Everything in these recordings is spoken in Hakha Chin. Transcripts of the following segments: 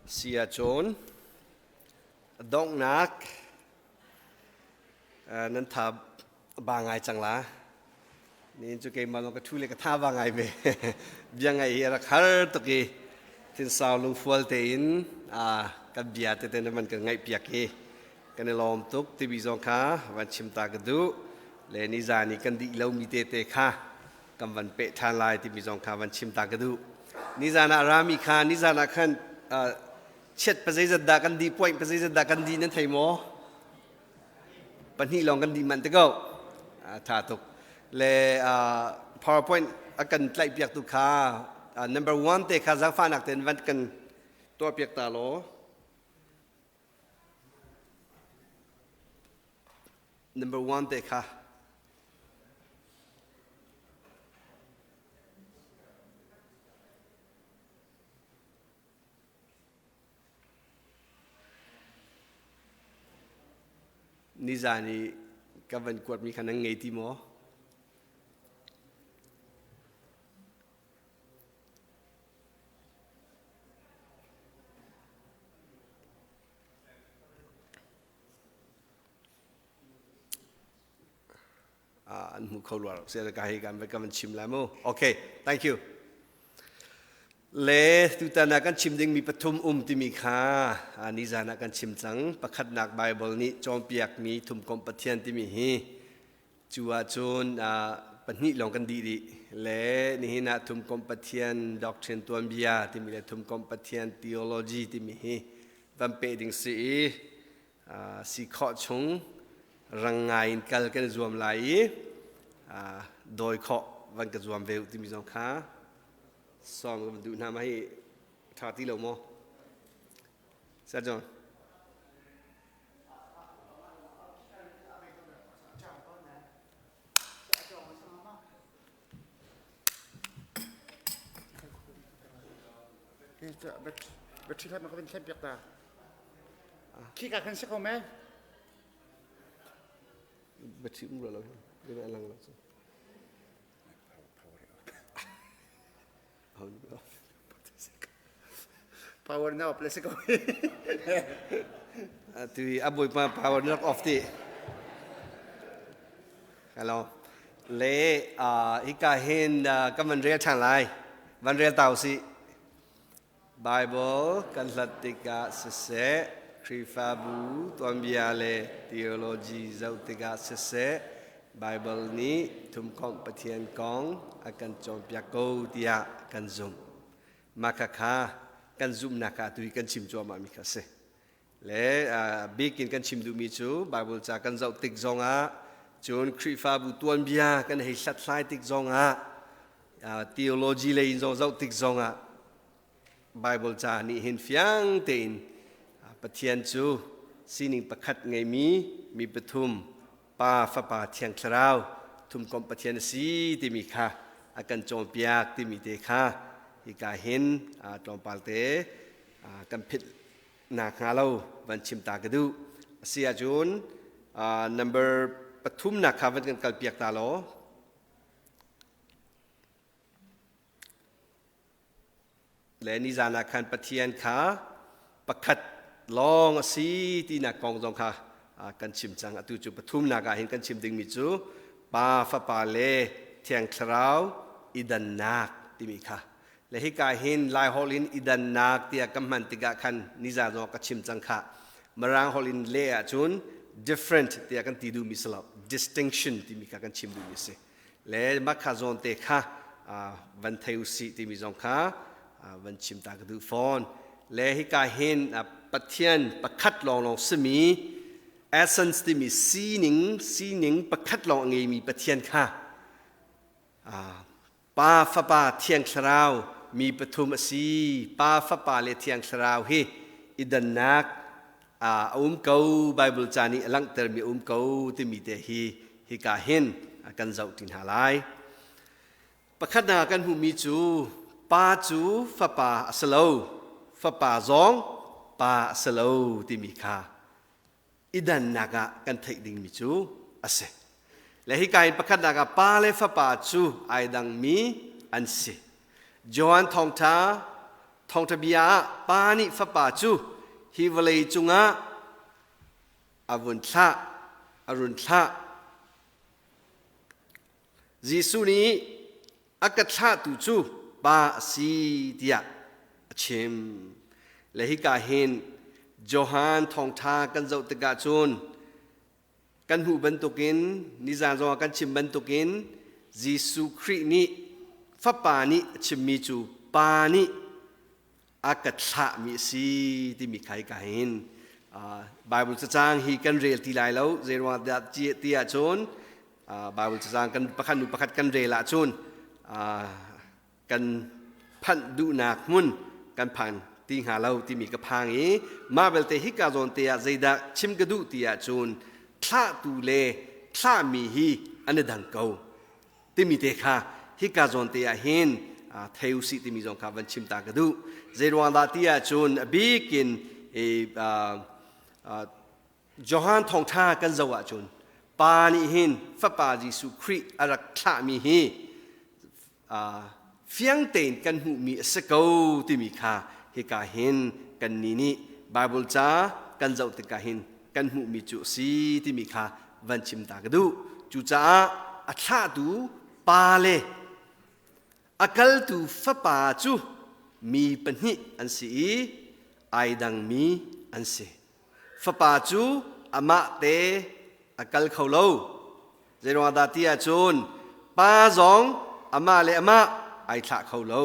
Si ahcun donghnak nan tha ba ngai cang la. Nihin cu keimah lawng ka ṭhu le ka tha ba ngai ve. Bia ngaih hi a rak har tuk i thinsau lungfual tein kan bia tete na van kan ngaihpiak hi kan i lawm tuk timi zong kha van chim ta ka duh. Le nizan i kan dih lomi tete kha kan van peh ṭhan lai timi zong kha van chim ta ka duh. Nizan ah rami kha nizan ah khan chiat pa zeizat dah kan dih point pa zeizat dah kan dih nan thei maw? Pahnih lawng kan dih manh te ko. Tha tuk. Le PowerPoint a kan tlaih piak tu kha number one te kha zaangfahnak tein van kan tuah piak ta law. Number one te kha. Nizan i ka van kuatmi kha nan ngei ti maw? An hmu kho rua lo ka hi kan kan chim lai mu. Okay, thank you. Le tutan ah kan chim dingmi pathum um timi kha nizan ah kan chim cang. Pakhatnak Bible nih cawnpiakmi thumkomh Pathian timi hi cu ahcun pahnih lawng kan dih dih. Le nihin ah thumkomh Pathian doctrine tuanbia timi le thumkomh Pathian theology timi hi van peh ding si i si khawh chung rang ngai in kal kan i zuam lai i dawi khawh van ka zuam ve u timi zong kha sawm ka van duh hna ma hi ṭha ti lo maw? Sir John. Battery hlat ma ka van thlen piak ta. Khi ka kan si ko me. Battery um lo lo lang lo. Power na off le si ko. Tu a bawipa power na off ti. Hello. Le hika hin kan van rel ṭhan lai. Van rel ta usih. Bible kan hlat tikah siseh, Khrihfabu tuanbia le theology zoh tikah siseh, Bible nih thumkomh Pathian kong a kan cawnpiak ko tiah kan zumh. Mah khakha kan zumhnak ah atu hi kan chim cuahmahmi kha a si. Le bik in kan chim duhmi cu Bible ca kan zoh tik zongah cun Khrihfabu tuanbia kan hei hlathlai tik zongah theology lei in zong zoh tik zongah Bible ca nih hin fiang tein Pathian cu sining pakhat ngeimi mi pathum Pa, Fapa, Thiang Thlarau thumkomh Pathian a si timi kha a kan cawnpiak timi te kha hika hin tlawmpal te kan phit nakhnga lo van chim ta ka duh. A si ahcun number pathumnak kha van kan kalpiak ta law. Le nizan ah khan Pathian kha pakhat lawng a si tinak kong zong kha kan chim cang. Atu cu pathumnak ah hin kan chim dingmi cu Pa, Fapa le Thiang Thlarau i dannak timi kha. Le hika hin Lai holh in i dannak tiah kan hman tikah khan nizan zong ka chim cang kha. Mirang holh in leh ahcun different tiah kan ti duhmi si lo, distinction timi kha kan chim duhmi a si. Le mah kha zawn te kha van thei usih timi zong kha van chim ta ka duh fawn. Le hika hin Pathian pakhat lawnglawng simi essence timi sining sining pakhat lawng a ngeimi Pathian kha Pa, Fapa, Thiang Thlarau mi pathum a si. Pa, Fapa le Thiang Thlarau hi i dannak a um ko. Bible ca nih a langhtermi a um ko timi te hi hika hin kan zoh ṭi hna lai. Pakhatnak kan hmuhmi cu Pa cu Fapa a si lo, Fapa zong Pa a si lo timi kha i dannak ah kan theih dingmi cu a si. Le hika in pakhatnak ah pa le fapa cu ai dangmi an si. Johan thawngṭha Thawngṭha bia ah Pa nih Fapa cu hi vawlei cungah a vun thlah, a run thlah. Jesuh nih a ka thlahtu cu Pa a si tiah a chim. Le hika hin Johan thawngṭha kan zoh tikah cun kan hmuh bantukin nizan zongah kan chim bantukin Jesuh Khrih nih Fapa nih a chimmi cu Pa nih a ka thlahmi a si timi kha hika hin Bible cacang hi kan rel ti lai lo. Zeiruang dah ti ahcun Bible cacang kan pakhat nu pakhat kan rel ahcun kan phanh duhnak hmun kan phan ti hnga lo timi ka phang i mah belte hika zawn te ah zeidah chim ka duh ti ahcun thlahtu le thlahmi hi an i dang ko timi te kha hika zawn te ah hin thei usih timi zong kha van chim ta ka duh. Zeiruang dah ti ahcun a bik in Johan thawngṭha kan zoh ahcun Pa nih hin Fapa Jesuh Khrih a rak thlahmi hi fiang tein kan hmuhmi a si ko timi kha hika hin kannih nih Bible ca kan zoh tikah hin kan hmuhmi cu a si timi kha van chim ta ka duh. Cucaah a thlahtu Pa le a kaltu Fapa cu mi pahnih an si i ai dangmi an si. Fapa cu amah te a kal kho lo. Zeiruang dah ti ahcun pa zong amah le amah ai thlah kho lo.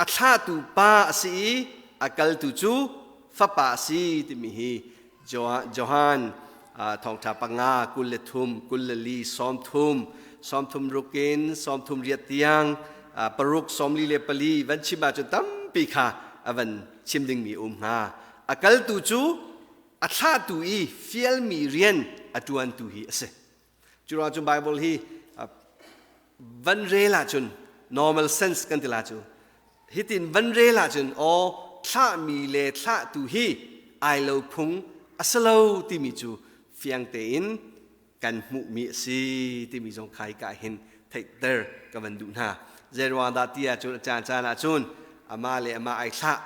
A thlahtu pa a si i a kaltu cu fapa a si timi hi Johan thawngṭha 5, 23, 24, 30, 36 in 38 tiang, 6, 44 van chim ahcun tampi kha a van chim dingmi um hnga. A kaltu cu a thlahtu i fialmi rian a ṭuantu hi a si. Cu ruang cun Bible hi van rel ahcun normal sense kan ti la cu. Hitin van rel ahcun aw thlahmi le thlahtu hi ai lo phung a si lo timi cu fiang tein kan hmuhmi a si timi zong kha hika hin theihter ka van duh hna. Zeiruang dah ti ahcun a caan caan ahcun amah le amah ai thlah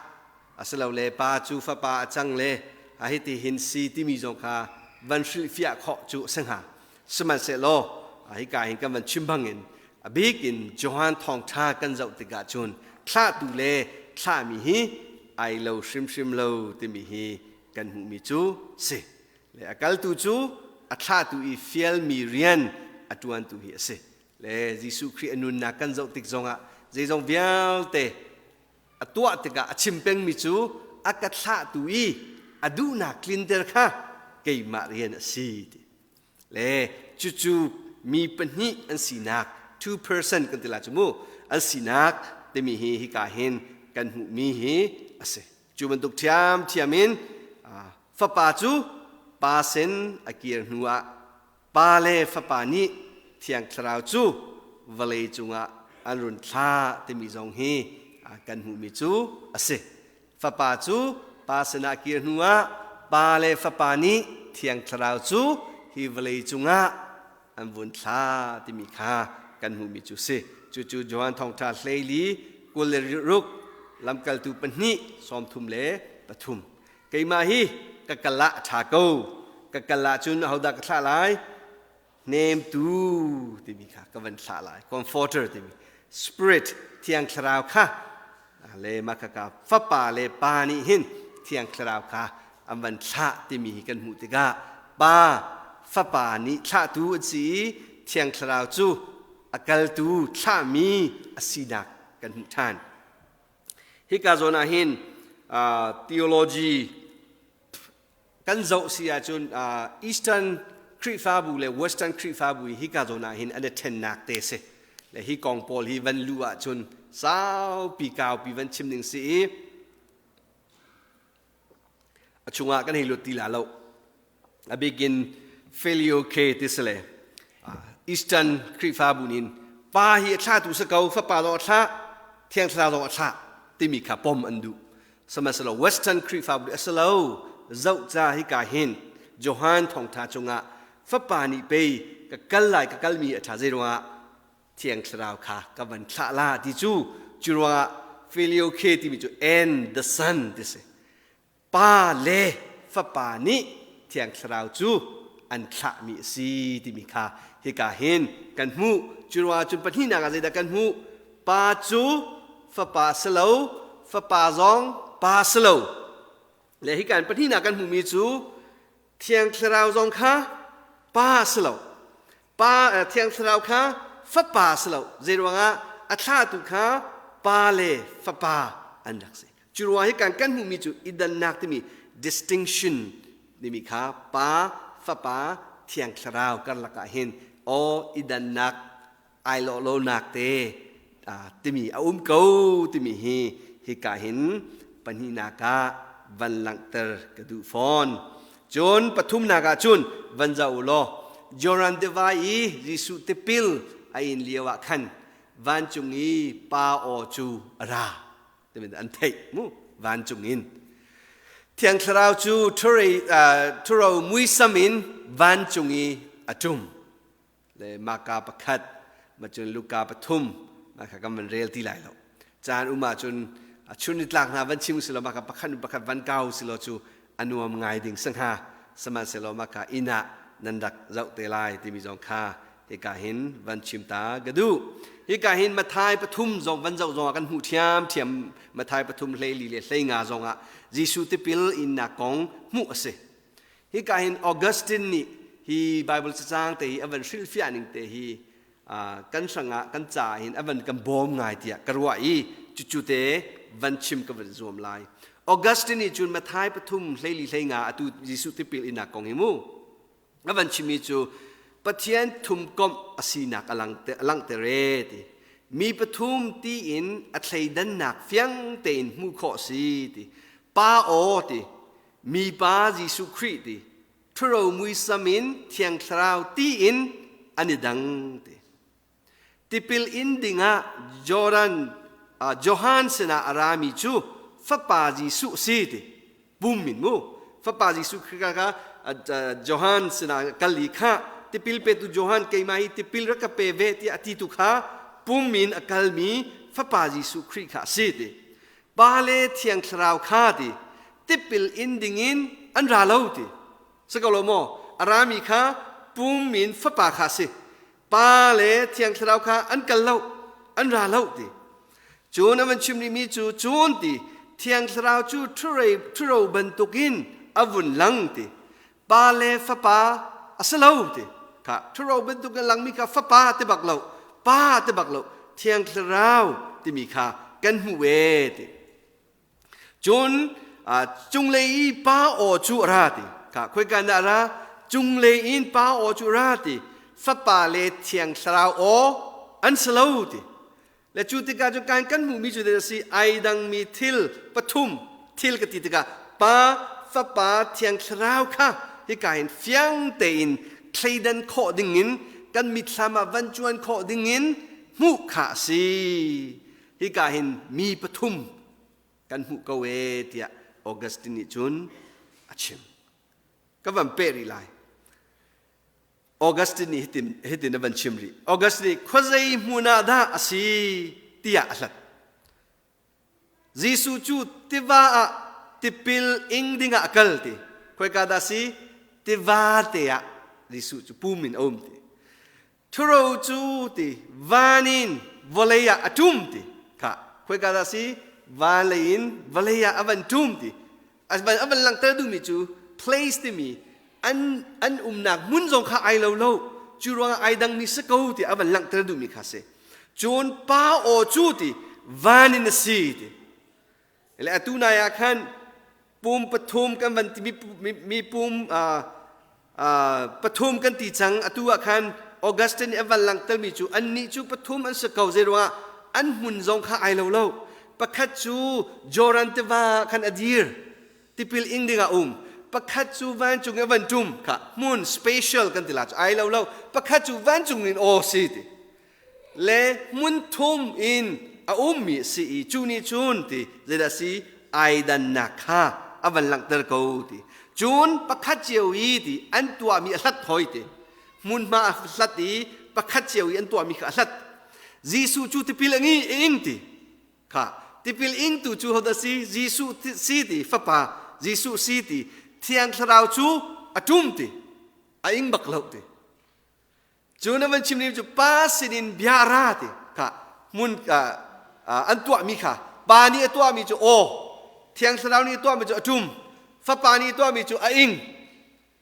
asilole pa cu fapa a cang le a hiti hin si timi zong kha van hrilhfiah khawh cu a si hnga. Sihmanhsehlaw hika hin kan van chim bangin a bik in Johan thawngṭha kan zoh tikah cun thlahtu le thlahmi hi ai lo hrimhrim lo timi hi kan hmuhmi cu si. Le a kaltu cu a thlahtu i fialmi rian a ṭuantu hi a si. Le Jesuh Khrih a nunnak kan zoh tik zongah zeizong vialte a tuah tikah a chim pengmi cu a ka thlahtu i a duhnak tlinter kha keimah rian a si ti. Le cucu mi pahnih an sinak, two person kan ti la cu mu, an sinak timi hi hika hin kan hmuhmi hi a si. Cu bantuk ṭhiamṭhiam in fapa cu pa sin a kir hnu ah Pa le Fapa nih Thiang Thlarau cu vawlei cungah an run thlah timi zong hi kan hmuhmi cu a si. Fapa cu Pa sinah kir hnuah Pa le Fapa nih Thiang Thlarau cu hi vawlei cungah an vun thlah timi kha kan hmuhmi cu si. Cucu Johan Thawngṭha 14 26, lamkaltu 2 33. Keimah hi ka kal ah a ṭha ko. Ka kal ahcun ahodah ka thlah lai? Hnemtu timi kha ka van thlah lai. Comforter timi Spirit, Thiang Thlarau kha le mah ka Fapa le Pa nih hin Thiang Thlarau kha an van thlah timi hi kan hmuh tikah Pa, Fapa nih thlahtu an si i Thiang Thlarau cu a kaltu thlahmi a sinak kan hmuh ṭhan. Hika zawn ah hin theology kan zoh si ahcun Eastern Khrihfabu le Western Khrihfabu hi hika zawn ah hin an i ṭhennak te si. Le hi kong pawl hi van luh ahcun saupi kaupi van chim ding si i a chungah kan hei lut ti la lo. A bikin Filioque ti si le Eastern Khrihfabu nih pa hi a thlatu si ko, fapa zong a thlah, Thiang Thlarau zong a thlah timi kha pom an duh. Sihmanhsehlaw Western Khrihfabu nih a si lo, zoh ca hika hin Johan thawngtha cungah fapa nih pei ka kal lai, ka kalmi a ṭha, zeiruangah Thiang Thlarau kha ka van thlah la ti cu. Cu ruangah Filioque timi cu and the Son ti si. Pa le Fapa nih Thiang Thlarau cu an thlahmi a si timi kha hika hin kan hmuh. Cu ruangah cun pahnihnak ah zeidah kan hmuh? Pa cu Fapa si lo, Fapa zong Pa si lo. Le hika in pahnihnak kan hmuhmi cu Thiang Thlarau zong kha Pa si lo. Pa Thiang Thlarau kha Fapa si lo. Zeiruangah a thlahtu kha Pa le Fapa an rak si. Cu ruang hi kan kan hmuhmi cu i dannak timi distinction timi kha Pa, Fapa, Thiang Thlarau karlak ah hin aw i dannak ai lawh lonak te timi a um ko timi hi hika hin pahnihnak ah van langhter ka duh fawn. Cun pathumnak ah cun van zoh u law Joran tiva i Jesuh tipil a in lio ah khan vancung i pa aw cu a ra timi an theih mu vancung in Thiang Thlarau cu ṭhuro muisam in vancung i a ṭum le Maka pakhat ma cun Luka pathum ma kha kan van rel ti lai lo caan um ahcun a chun ni tlak hna van chim silo maka pakhat nu pakhat van kau silo cu a nuam ngai ding sangha sihmanhsehlaw maka inn ah nan rak zoh te lai timi zong kha hika hin van chim ta ka duh. Hika hin Mathai pathum zong van zoh zong ah kan hmuh ṭhiam ṭhiam. Mathai pathum 14 le 15 zong ah Jesuh tipil innak kong hmuh a si. Hika hin Augustine nih hi Bible cacang te hi a van hrilhfiah ning te hi kan hrangah kan ca hin a van kan bawm ngai tiah ka ruah i cucu te van chim ka van zuam lai. Augustine nih cun Mathai pathum 14 hleinga atu Jesuh tipil innak kong hi mu a van chimmi cu Pathian thumkomh a sinak a langhter e ti. Mi pathum tiin a thleidannak fiang tein hmuh khawh si ti. Pa aw ti, mipa Jesuh Khrih ti, ṭhuro muisam in Thiang Thlarau tiin an i dang ti. Tipil in dingah Jordan Johan sinah a rami cu Fapa Jesuh a si ti. Pum in mu. Fapa Jesuh Khrih kha Johan sinah kal i kha tipil petu Johan keimah hi tipil rak ka pe ve tiah a ti tu kha pum in a kalmi Fapa Jesuh Khrih kha a si ti. Pa le Thiang Thlarau kha ti tipil in dingin an ra lo ti. Si ko lo maw? A rami kha pum in Fapa kha a si. Pa le Thiang Thlarau kha an kal lo, an ra lo ti. Cun a van chim rihmi cu cun ti Thiang Thlarau cu ṭhuro bantukin a vun lang ti. Pa le Fapa a si lo ti. Kha ṭhuro bantukin langmi kha Fapa ti bak lo, Pa ti bak lo, Thiang Thlarau timi kha kan hmuh e ti. Cun cunglei i pa aw cu a ra ti. Kha khoika dah a ra? Cunglei in pa aw cu a ra ti. Fapa le Thiang Thlarau aw an si lo ti. Le cu tikah cu kan kan hmuhmi cu a si ai dangmi thil pathum thil ka ti tikah Pa, Fapa, Thiang Thlarau kha hika hin fiang tein thleidan khawh dingin kan mitthlam ah van cuan khawh dingin hmuh kha a si. Hika hin mi pathum kan hmuh ko e tiah Augustine nih cun a chim. Ka van peh rih lai. Augustine nih hitin, hitin a van chim rih. Augustine nih khuazei hmun ah dah a si tiah a hlat. Jesuh cu tiva ah tipil ing dingah a kal ti. Khoika dah si? Tiva te ah Jesuh cu pum in a um ti. Ṭhuro cu ti van in vawlei ah a ṭum ti kha khoika dah si van lei in vawlei ah a van ṭum ti a van langhter duhmi cu place timi an an umnak hmun zong kha ai lo lo cu ruangah ai dangmi si ko ti a van langhter duhmi kha si cun pa aw cu ti van in a si ti Le atu nai ah khan pum pathum kan van ti mi pum pathum kan ti cang. Atu ah khan Augustine nih a van langhtermi cu annih cu pathum an si ko. Zeiruangah an hmun zong kha ai lo lo. Pakhat cu Jordan tiva khan a dir, tipil ing ding ah um. Pakhat cu vancung in a van ṭum kha hmun special kan ti la cu ai lo lo. Pakhat cu vancung in aw si ti le hmun thum in a ummi a si i cu nih cun ti zeidah si ai dannak kha a van langhter ko ti. Cun pakhat cio i ti an tuahmi a hlat hoi ti, hmunhma a hlat i pakhat cio i an tuahmi kha a hlat. Jesuh cu tipil a ngi ing ti kha. Tipil ingtu cu hodah si? Jesuh si ti, Fapa Jesuh si ti, Thiang Thlarau cu a ṭum ti, a ing bak lo ti. Cu na van chim ning cu Pa sinin bia ra ti kha hmun an tuahmi kha Pa nih a tuahmi cu aw, Thiang Thlarau nih a tuahmi cu a ṭum, Fapa nih a tuahmi cu a ing.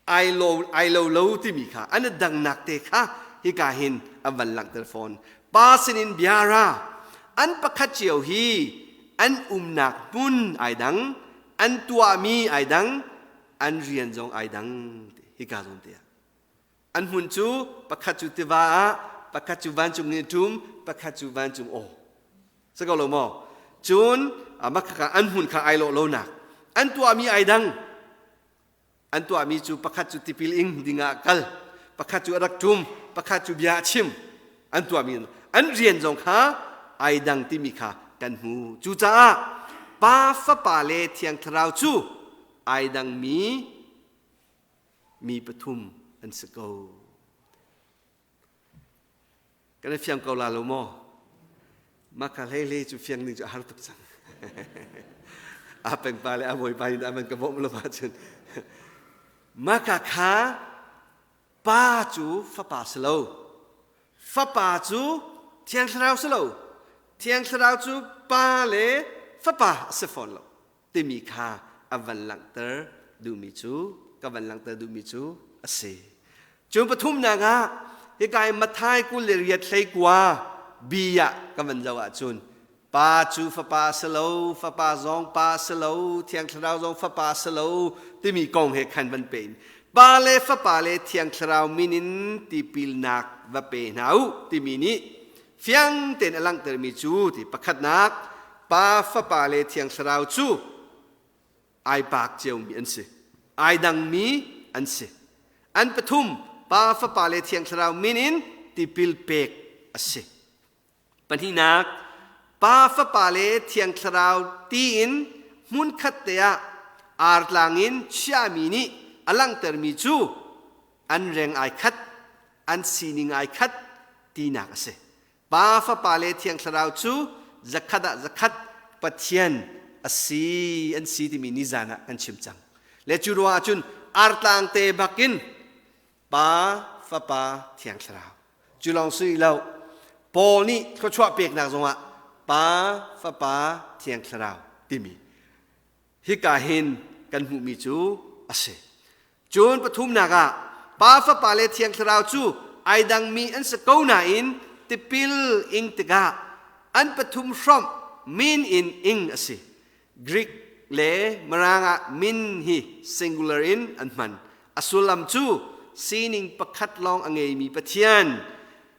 Ai lo ai lo lo timi kha an i dangnak te kha hika hin an van langhter fawn. Pa sinin bia ra an pakhat cio hi an umnak hmun ai dang, an tuahmi ai dang, an rian zong ai dang hika zawn te ah. An hmun cu pakhat cu tiva ah, pakhat cu vancung nih ṭum, pakhat cu vancung aw. Si ko lo maw? Cun mah an hmun kha ai lawh lonak. An tuahmi ai dang. An tuahmi cu pakhat cu tipil ing dingah kal, pakhat cu a rak ṭum, pakhat cu bia a chim. An tuahmi an rian zong kha ai dang timi kha kan hmu. Cucaah Pa, Fapa le Thiang Thlarau cu ai dangmi mi pathum an si ko. Kan i fiang ko la lo maw? Maka hlei hlei cu fiang ding cu a har tuk cang. A pengpa le a bawipa in aman ka bawmh lo ahcun. Maka kha pa cu fapa si lo. Fapa cu Thiang Thlarau si lo. Thiang Thlarau cu pa le fapa a si fawn lo. Timi kha a van langhter duhmi cu ka van langhter duhmi cu a si. Cu pathumnak ah hika i Matthai 28 hleikua bi ah ka van zoh ahcun pa cu fapa si lo, fapa zong pa si lo, Thiang Thlarau zong fapa si lo timi kong he khan van pe in pa le fapa le Thiang Thlarau min in tipilnak va pe hna u timi nih fiang tein a langhtermi cu ti pakhatnak Pa, Fapa le Thiang Thlarau cu ai paak ciomi an si, ai dangmi an si. An pathum Pa, Fapa le Thiang Thlarau min in tipil pek a si. Pahnihnak Pa, Fapa le Thiang Thlarau tiin hmunkhat te ah artlang in chiahmi nih a langhtermi cu an reng ai khat, an sining ai khat tinak a si. Pa, Fapa le Thiang Thlarau cu zakhat ah zakhat Pathian a si an si timi nizan ah kan chim cang. Le cu ruangah cun artlang te bakin Pa, Fapa, Thiang Thlarau. Cu lawng si lo, Paul nih thluachuah peknak zongah Pa, Fapa, Thiang Thlarau timi hika hin kan hmuhmi cu a si. Cun pathumnak ah Pa, Fapa le Thiang Thlarau cu ai dangmi an si ko nain tipil ing tikah an pathum hrawmh min in ing a si. Greek le Mirang ah min hi singular in an hman. A sullam cu sining pakhat lawng a ngeimi Pathian,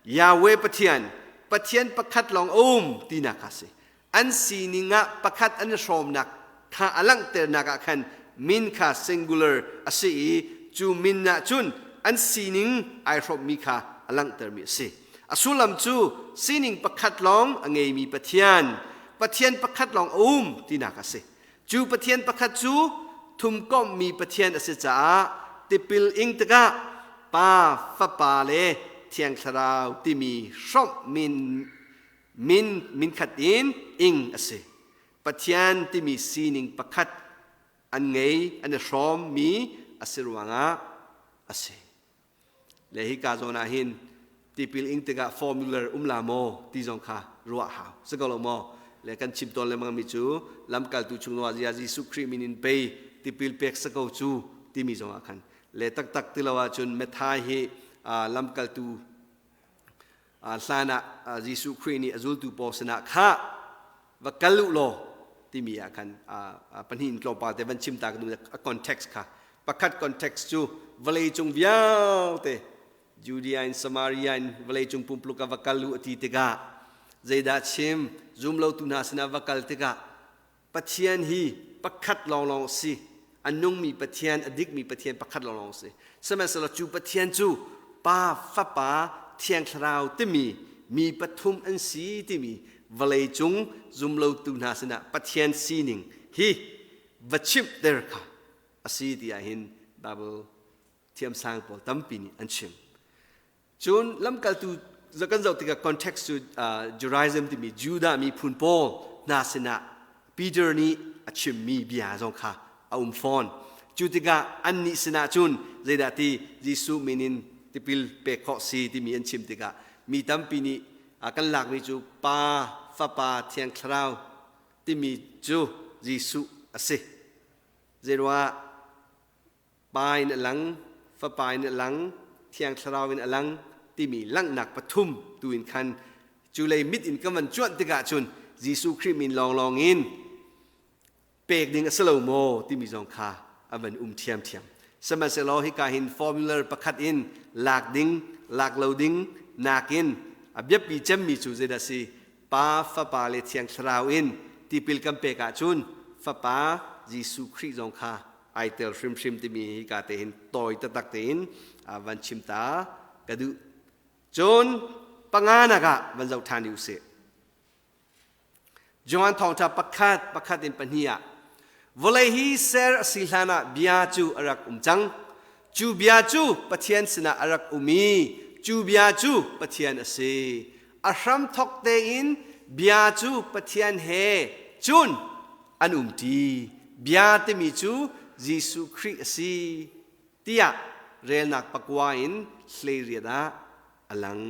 Yahweh Pathian, Pathian pakhat lawng a um tinak kha a si. An sining ah pakhat an i hrawmnak kha a langhternak ah khan min kha singular a si i cu min ah cun an sining ai hrawmmi kha a langhtermi a si. A sullam cu sining pakhat lawng a ngeimi Pathian, Pathian pakhat lawng a um tinak a si. Cu Pathian pakhat cu thumkomhmi Pathian a si caah tipil ing tikah Pa, Fapa le Thiang Thlarau timi hrawmh min Min minkhat in ing a si. Pathian timi sining pakhat an ngei, an i hrawmmi a si ruangah a si. Le hika zawn ah hin tipil ing tikah formula um la maw ti zong kha ruah hau. Si ko lo maw? Le kan chim tawn lengmang mi cu lamkaltu chung zia Jesuh Khrih min in pei tipil pek sa ko cu timi zong ah khan le taktak ti lo ahcun Matthai hi lamkaltu Hlan ah Jesuh Khrih nih a zultu pawl sinah khah va kal u law timi ah khan pahnih in tlawmpal te van chim ta ka duh a context kha. Pakhat context cu vawleicung vialte Judea in Samaria in vawleicung pumpuluk ah va kal u a ti tikah zeidah chim? Zumlotu hna sinah va kal tikah Pathian hi pakhat lawnglawng a si. A nungmi Pathian, a dikmi Pathian pakhat lawnglawng a si. Sihmanhsehlaw cu Pathian cu Pa, Fapa, Thiang Thlarau timi mi pathum an si timi vawleicung zumlotu hna sinah Pathian sining hi va chimhter kha a si ti ahhin Bible thiamsang pawl tampi nih an chim. Cun lamkaltu kan zoh tikah context cu Judaism timi Judah miphun pawl hna sinah Peter nih a chimmi bia zong kha a um fawn. Cu tikah annih sinah cun zeidah ti Jesuh min in tipil pek khawh si timi an chim tikah mi tampi nih kan lakmi cu Pa, Fapa, Thiang Thlarau timi cu Jesuh a si. Zeiruangah Pa in a lang, Fapa in a lang, Thiang Thlarau in a lang timi langhnak pathum tu in khan cu lei mit in kan van cuanh tikah cun Jesuh Khrih min lawnglawng in pek ding a si lo maw timi zong kha a van um ṭhiamṭhiam. Sihmanhsehlaw hika hin formula pakhat in lak ding, lak lo ding nakin a biapi cemmi cu zeidah si? Pa, Fapa le Thiang Thlarau in tipil kan pek ahcun Fapa Jesuh Khrih zong kha ai tel hrimhrim timi hika te hin tawi taktak tein van chim ta ka duh. Cun panganak ah van zoh ṭhan u sih. Johan thawngṭha pakhat pakhat in pahnih ah vawlei hi ser a si hlan ah bia cu a rak um cang. Cu bia cu Pathian sinah a rak um i cu bia cu Pathian a si. A hramthawk tein bia cu Pathian he cun an umṭi. Bia timi cu Jesuh Khrih a si tiah relnak pakua in hleiriat ah a lang.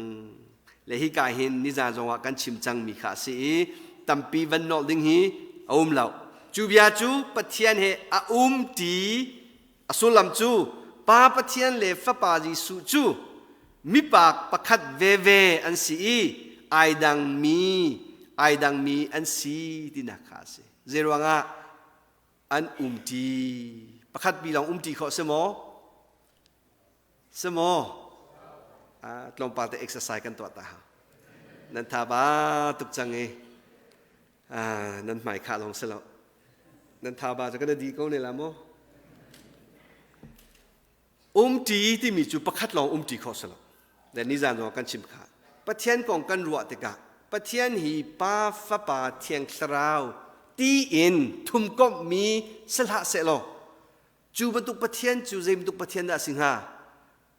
Le hika hin nizan zongah kan chim cangmi kha a si i tampi van nolh ding hi a um lo. Cu bia cu Pathian he a um ṭi. A sullam cu Pa Pathian le Fapa Jesuh cu mipa pakhat veve an si i ai dangmi ai dangmi an si tinak kha a si. Zeiruangah an um ṭi? Pakhat bi lawng um ṭi khawh si maw? Si maw? Tlawmpal te exercise kan tuah ta hau. Nan tha ba tuk cang i nan hmai khah lawng si lo. Nan tha ba cu kan di ko ne la maw? Umṭi timi cu pakhat lawng umṭi khawh si lo. Le nizan zong kan chim kha. Pathian kong kan ruah tikah Pathian hi Pa, Fapa, Thiang Thlarau ti in thumkomhmi si hlah sehlaw Cu bantuk Pathian cu zei bantuk Pathian dah a si hnga?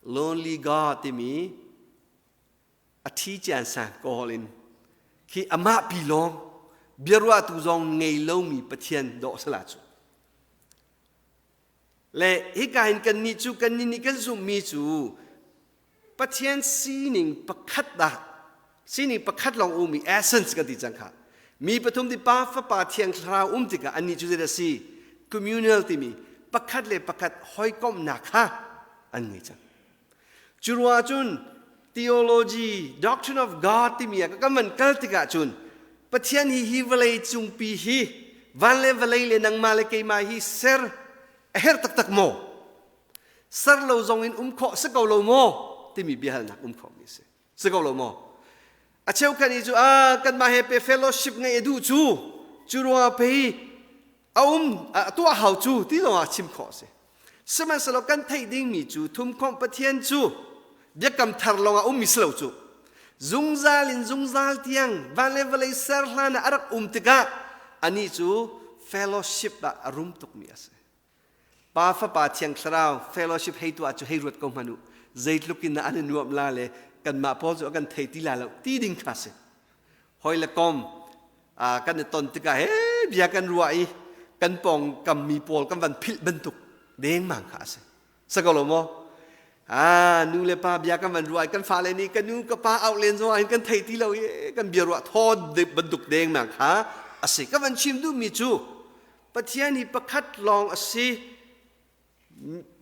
Lonely God timi a thi cian sang kawl in khi amah pi lawng biaruahtu zong ngei lomi Pathian dawh sala cu. Le hika hin kannih cu kannih nih kan zumhmi cu Pathian sining pakhat dah sining pakhat lawng ummi essence kan ti cang kha. Mi pathum ti Pa Fapa Thiang Thlarau um tikah annih cu zeidah si? Communal timi pakhat le pakhat hawikomhnak kha an ngei cang. Cu ruangah cun theology, doctrine of God timi ah kan van kal tikah cun Pathian hi hi vawlei cungpi hi van le vawlei le nangmah le keimah hi ser a herh taktak maw? Ser lo zong in um khawh si ko lo maw timi biahalnak um khawhmi a si. Si ko lo maw? A cheukhat i cu a kanmah he pe fellowship ngeih a duh cu cu ruangah pei a um a tuah hau cu ti zongah chim khawh a si. Sihmanhsehlaw kan theih dingmi cu thumkhawmh Pathian cu biakam thar lawngah ummi si lo cu zungzal in zungzal tiang van le vawlei ser hlan ah a rak um tikah anih cu fellowship ah a rum tukmi a si. Pa Fapa Thiang Thlarau fellowship hei tuah cu hei ruat ko hmanh u. Zeitluk in an i nuamh la le kanmah pawl cu a kan thei ti la lo ti ding kha si. Hoi le kom kan i ton tikah he bia kan ruah i kan pawng kammi pawl kan van philh bantuk dengmang kha a si. Sa ko lo maw? Nu le pa bia kan van ruah i kan fale nih ka nu ka pa auh len zong ah hin kan thei ti lo i kan bia ruah thaw bantuk dengmang kha a si. Ka van chim duhmi cu Pathian hi pakhat lawng a si.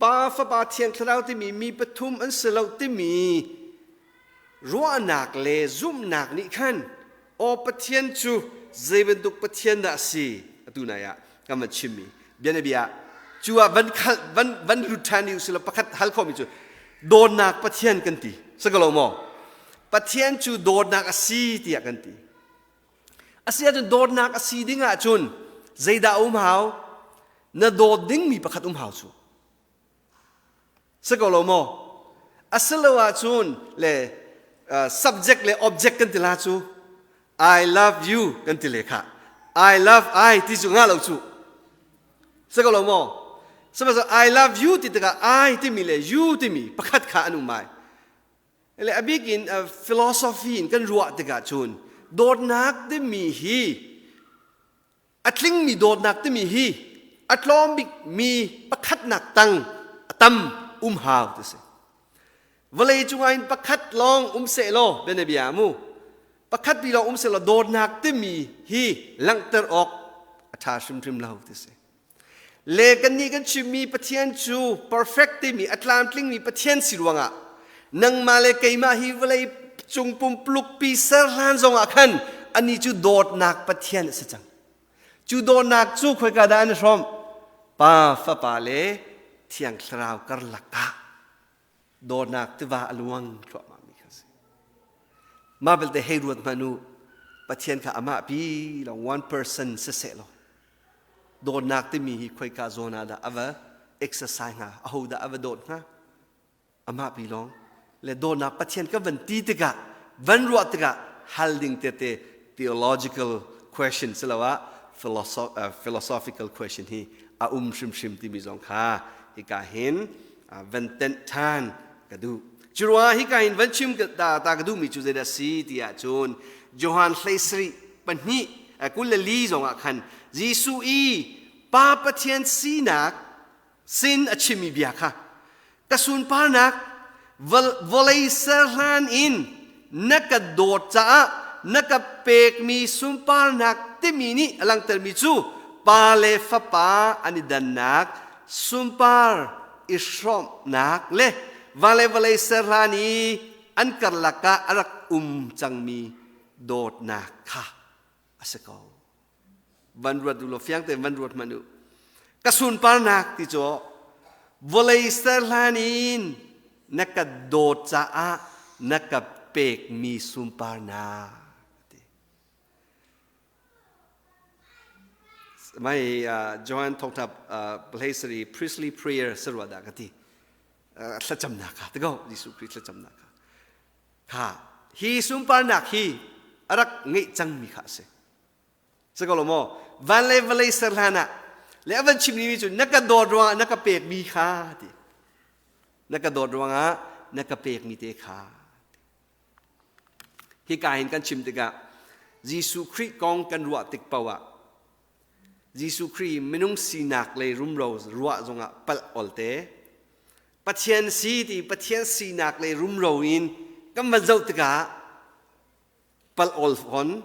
Pa, Fapa, Thiang Thlarau timi mi pathum an si lo timi ruahnak le zumhnak nih khan aw Pathian cu zei bantuk Pathian dah a si atu nai ah kan van chimmi bianabia cu ah van khal van van lut ṭhan u sila pakhat hal khawhmi cu dawtnak Pathian kan ti si ko lo maw Pathian cu dawtnak a si tiah kan ti Asi ahcun dawtnak a si ding ahcun zeidah um hau? Na dawt dingmi pakhat um hau cu. Si ko lo maw? Asilo ahcun le subject le object kan ti la cu I love you kan ti le kha I love I ti cu nga lo cu. Si ko lo maw? Sihmanhsehlaw I love you ti tikah I timi le you timi pakhat kha an um ai. Le a bik in philosophy in kan ruah tikah cun dawtnak timi hi A tlingmi dawtnak timi hi a tlawm bik mi pakhatnak tang a tam um hau ti si. Vawlei cungah hin pakhat lawng um seh law bianabia mu pakhat pi lawng um seh law dawtnak timi hi langhter awk a ṭha hrimhrim lo ti si. Le kannih kan chimmi Pathian cu perfect timi a tlamtlingmi Pathian si ruangah nangmah le keimah hi vawlei cung pumpuluk pi ser hlan zongah khan ani cu dawtnak Pathian a si cang. Cu dawtnak cu khoika dah an i hrawm? Pa, Fapa le Thiang Thlarau karlak ah dawtnak tiva a luang thluahmah mi kha si. Mah belte hei ruat hmanh u, Pathian kha amah pi lawng one person siseh law dawtnak timi hi khoika zawn ah dah a va exercise hnga, aho dah a va dawt hnga? Amah pi lawng. Le dawtnak Pathian kan van ti tikah, van ruah tikah hal ding tete theological question siloah philosophical question hi a um hrimhrim timi zong kha hika hin van tenh ṭhan ka duh. Curuangah hika hin van chim ta, ta ka duhmi cu zeidah si ti ahcun Johan 13 pahnih 24 zongah khan Jesuh i Pa Pathian sinak sin a chimmi bia kha ka sunparnak vawlei ser hlan in na ka dawt caah na ka pekmi sunparnak timi nih a langhtermi cu pa le fapa an i dannak sunpar i hrawmhnak le va le vawlei ser hlan i an karlak ah a rak um cangmi dawtnak kha a si ko. Van ruat u law fiang tein van ruat hmanh u. Ka sunparnak ti cu vawlei ser hlan in na ka dawt caah na ka pekmi sunparnak ti. Mai Johan thawngtha play priestly prayer sarua dah ka ti. Thlacamnak kha ti ko Jesuh Khrih thlacamnak kha. Kha hi sunparnak hi a rak ngeih cangmi kha a si. Si ko lo maw? Van le vawlei ser hlan ah le a van chim mi cu na ka dawt ruangah na ka pekmi kha ti. Na ka dawt ruangah na ka pekmi te kha. Hika hin kan chim tikah Jesuh Khrih kong kan ruah tik paoh ah Jesuh Khrih minung sinak lei rumro ruah zongah palh olte Pathian si ti Pathian sinak lei rumro in kan van zoh tikah palh ol fawn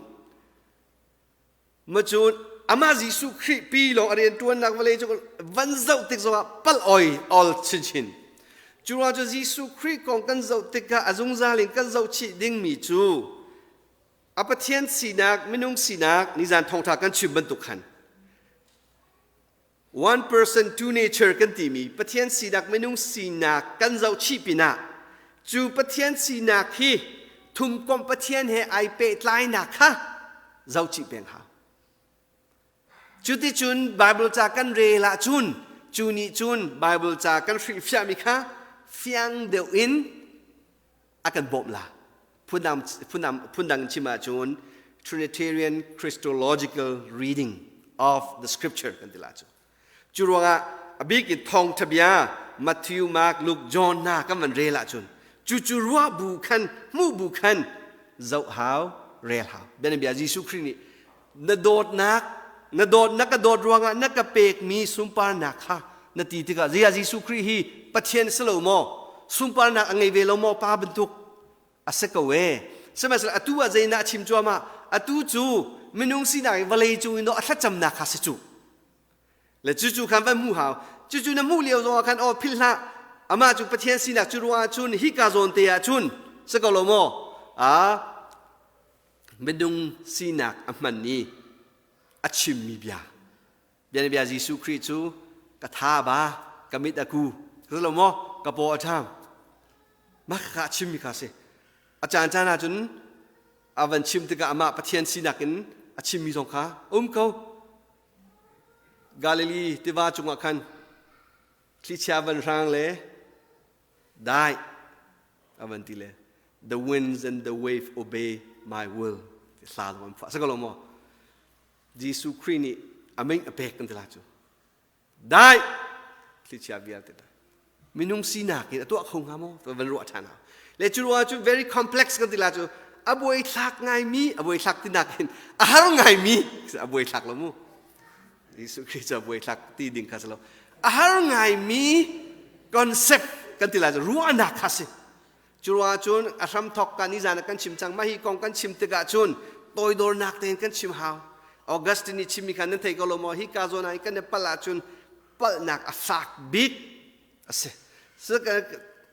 ma cun amah Jesuh Khrih pi lawng a rian ṭuannak vawlei cu van zoh tik zongah palh oi ol chinchin. Cu ruang cu Jesuh Khrih kong kan zoh tikah a zungzal in kan zoh chih dingmi cu a Pathian sinak minung sinak nizan thawngṭha kan chim bantuk khan one person two nature kan timi Pathian sinak minung sinak kan zoh chih pinah cu Pathian sinak hi thumkomh Pathian he ai pehtlainak kha zoh chih peng hau. Cuticun Bible ca kan rel ahcun cu nih cun Bible ca kan hrilhfiahmi kha fiang deuh in a kan bawmh la. Phundang, phundang, phundang chim ahcun Trinitarian Christological reading of the scripture kan ti la cu. Cu ruangah a bik in thawngtha bia Matthew, Mark, Luke, John hna kan van rel ahcun cu cu ruah bu khan hmuh bu khan zoh hau rel hau. Bianabia Jesuh Khrih nih na dawtnak na dawt na ka dawt ruangah na ka pekmi sunparnak kha na ti tikah zeiah Jesuh Khrih hi Pathian si lo maw sunparnak a ngei ve lo maw pa bantuk a si ko e sihmanhsehlaw atu ah zeidah a chim cuahmah atu cu minung sinak in vawlei cung in a thlacamnak kha si cu le cucu khan van hmu hau cucu na hmuh lio zongah khan aw philh hlah amah cu Pathian sinak cu ruangah cun hika zawn te ah cun si ko lo maw a minung sinak a hman i a chimmi bia bianabia Jesuh Khrih cu ka tha ba ka mit a ku lo maw ka paw a ṭham mah kha a chimmi kha si a caan caan ahcun a van chim tikah amah Pathian sinak in a chimmi zong kha um ko Galilee tiva cungah khan thlichia van hrang le dai a van ti le the winds and the wave obey my will ti hla zong an phuah sa ko lo maw Jesuh Khrih nih a ming a pek kan ti la cu dai thlichia vialte dai minung sinak in a tuah kho hnga maw van ruah ṭhan hau le cu ruangah cu very complex kan ti la cu a buai thlak ngaimi a buai thlak tinak in a har ngaimi a buai thlak lo mu. Jesuh Khrih cu buaithlak ti ding kha si lo. A har ngaimi concept kan ti lai cu ruahnak kha si. Cu ruangah cun a hramthawk ka nizan ah kan chim cang. Mah hi kong kan chim tikah cun toidornak tein kan chim hau. Augustine nih chimmi kha nan thei ko lo maw? Hi ka zawn ah kan i palh ahcun palhnak a fak bik a si.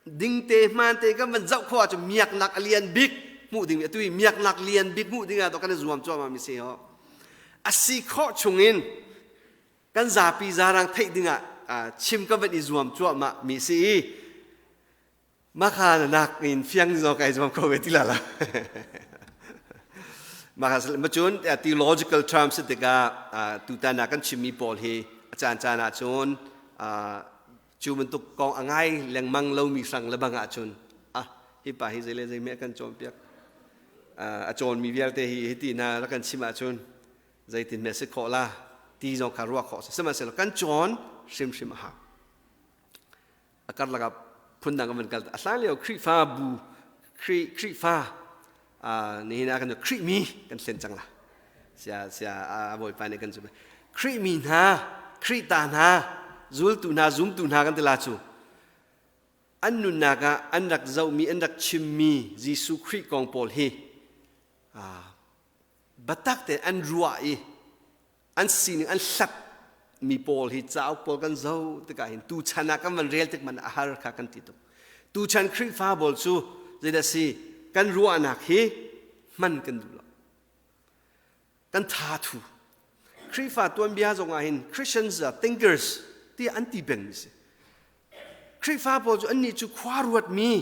Dingte hmaante kan van zoh khawh ahcun miaknak a lian bik hmuh ding atu i miaknak lian bik hmuh ding ah kan i zuam cuahmah mi si ho. A si khawh chungin kan zapi zarang theih dingah chim kan van i zuam cuahmah mi si i Makha nak in fiang zo kai zuam ko ve ti la la. Makha macun theological terms tikah tutan ah kan chimmi pawl hi a caan caan ah cun cu bantuk kong a ngai lengmang lomi hrang le bang ahcun ah hi pa hi zei le zei meh kan cawnpiak a cawnmi vialte hi hiti hna rak kan chim ahcun zeitin meh si khawh la ti zong kha ruah khawh si sihmanhsehlaw kan cawn hrimhrim a hau. A karlak ah phundang kan van kal a hlan lio Khrihfa bu Khrihfa nihin ah kan Khrih mi kan thlen cang la sia sia a bawipa nih kan zum Khrih mi hna Khrih ta hna zultu hna zumtu hna kan ti la cu an nunnak ah an rak zohmi an rak chimmi Jesuh Khrih kong pawl hi biatak tein an ruah i an sining an hlap mi pawl hi cauk pawl kan zoh tikah hin tuchan ah kan van rel tik man a har kha kan ti tuk. Tuchan Khrihfa pawl cu zeidah si kan ruahnak hi hman kan duh lo, kan tha thu. Khrihfa tuanbia zong ah hin Christians are thinkers tiah an ti peng mi si. Khrihfa pawl cu annih cu khua ruatmi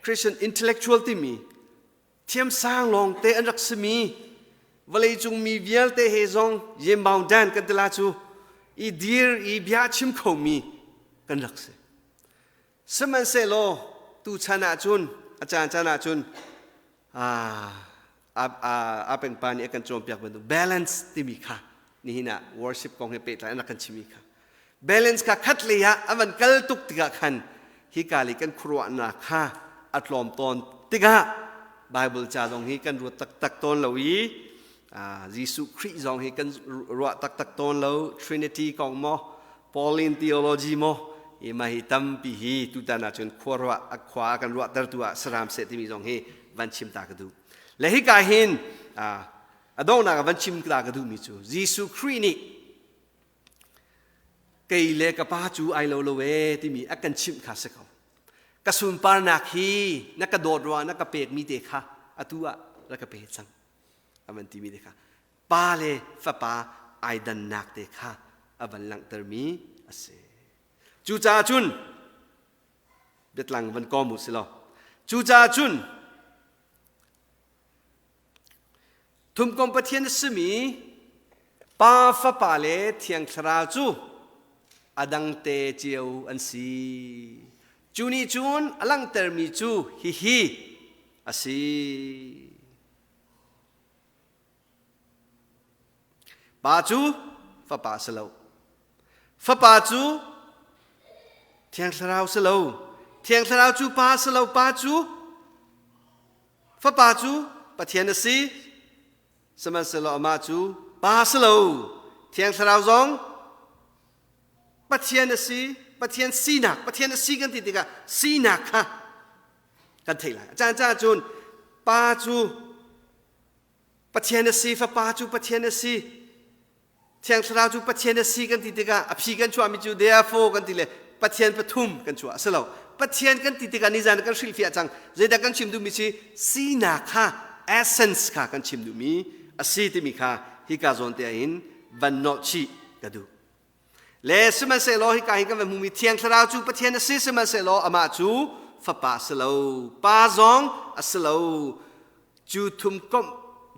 Christian intellectual timi thiamsang lawngte an rak simi vawleicung mi vialte he zong yembaung dan kan tila cu i dir i bia chim khomi kan rak si. Sihmanhsehlaw tuchan ahcun a caan caan ahcun a pengpa nih a kan cawnpiak bantuk balance timi kha nihin ah worship kong he pehtlai an rak kan chimmi kha balance kha khat lei ah a van kal tuk tikah khan hika lei kan khuaruahnak kha a tlawm tawn tikah Bible ca zong hi kan ruat taktak tawn lo i Jesuh Khrih zong hi kan ruah taktak tawn lo. Trinity kong maw, Pauline theology maw, i mah hi tampi hi tutan ahcun khua ruah a khua a kan ruahtertu ah saram seh timi zong hi van chim ta ka duh. Le hika hin a donghnak ah van chim ta ka duhmi cu Jesuh Khrih nih kei le ka pa cu ai lo lo ee timi a kan chimh kha si ko. Ka sunparnak hi na ka dawt ruangah na ka pekmi te kha atu ah rak ka pe cang a van timi te kha pa le fapa ai dannak te kha a van langhtermi a si. Cucaah cun biatlang van kawm u si law cucaah cun Thumkom Pathian a simi Pa, Fapa le Thiang Thlarau cu a dangte cio an si. Cu nih cun a langhtermi cu hihi a si. Pa cu Fapa a si lo. Fapa cu Thiang Thlarau si lo. Thiang Thlarau cu Pa a si lo. Pa cu Fapa cu Pathian a si, sihmanhsehlaw amah cu Pa a si lo. Thiang Thlarau zong Pathian a si, Pathian sinak, Pathian a si kan ti tikah sinak kha kan theih lai. A caan caan cun Pa cu Pathian a si, Fapa cu Pathian a si, Thiang Thlarau cu Pathian a si kan ti tikah a phi kan chuahmi cu therefore kan ti le Pathian pathum kan chuah a si lo. Pathian kan ti tikah nizan kan hrilhfiah cang. Zeidah kan chim duhmi si sinak kha essence kha kan chim duhmi a si timi kha hika zawn te ah hin van nolh chih ka duh. Le sihmanhsehlaw hika hin kan van hmumi Thiang Thlarau cu Pathian a si sihmanhsehlaw amah cu Fapa a si lo, Pa zong a si lo. Cu thum komh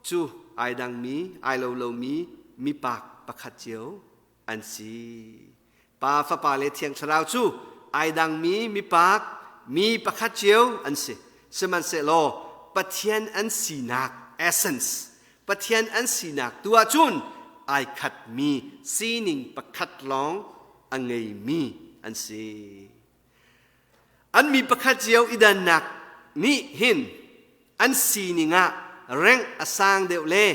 cu ai dangmi, ai lo lomi mipak pakhat cio an si. Pa, Fapa le Thiang Thlarau cu ai dangmi mipak mi pakhat cio an si. Sihmanhsehlaw Pathian an sinak essence, Pathian an sinak tu ahcun ai khatmi sining pakhat lawng a ngeimi an si. An mi pakhat cio i dannak nih hin an sining ah reng a sang deuh le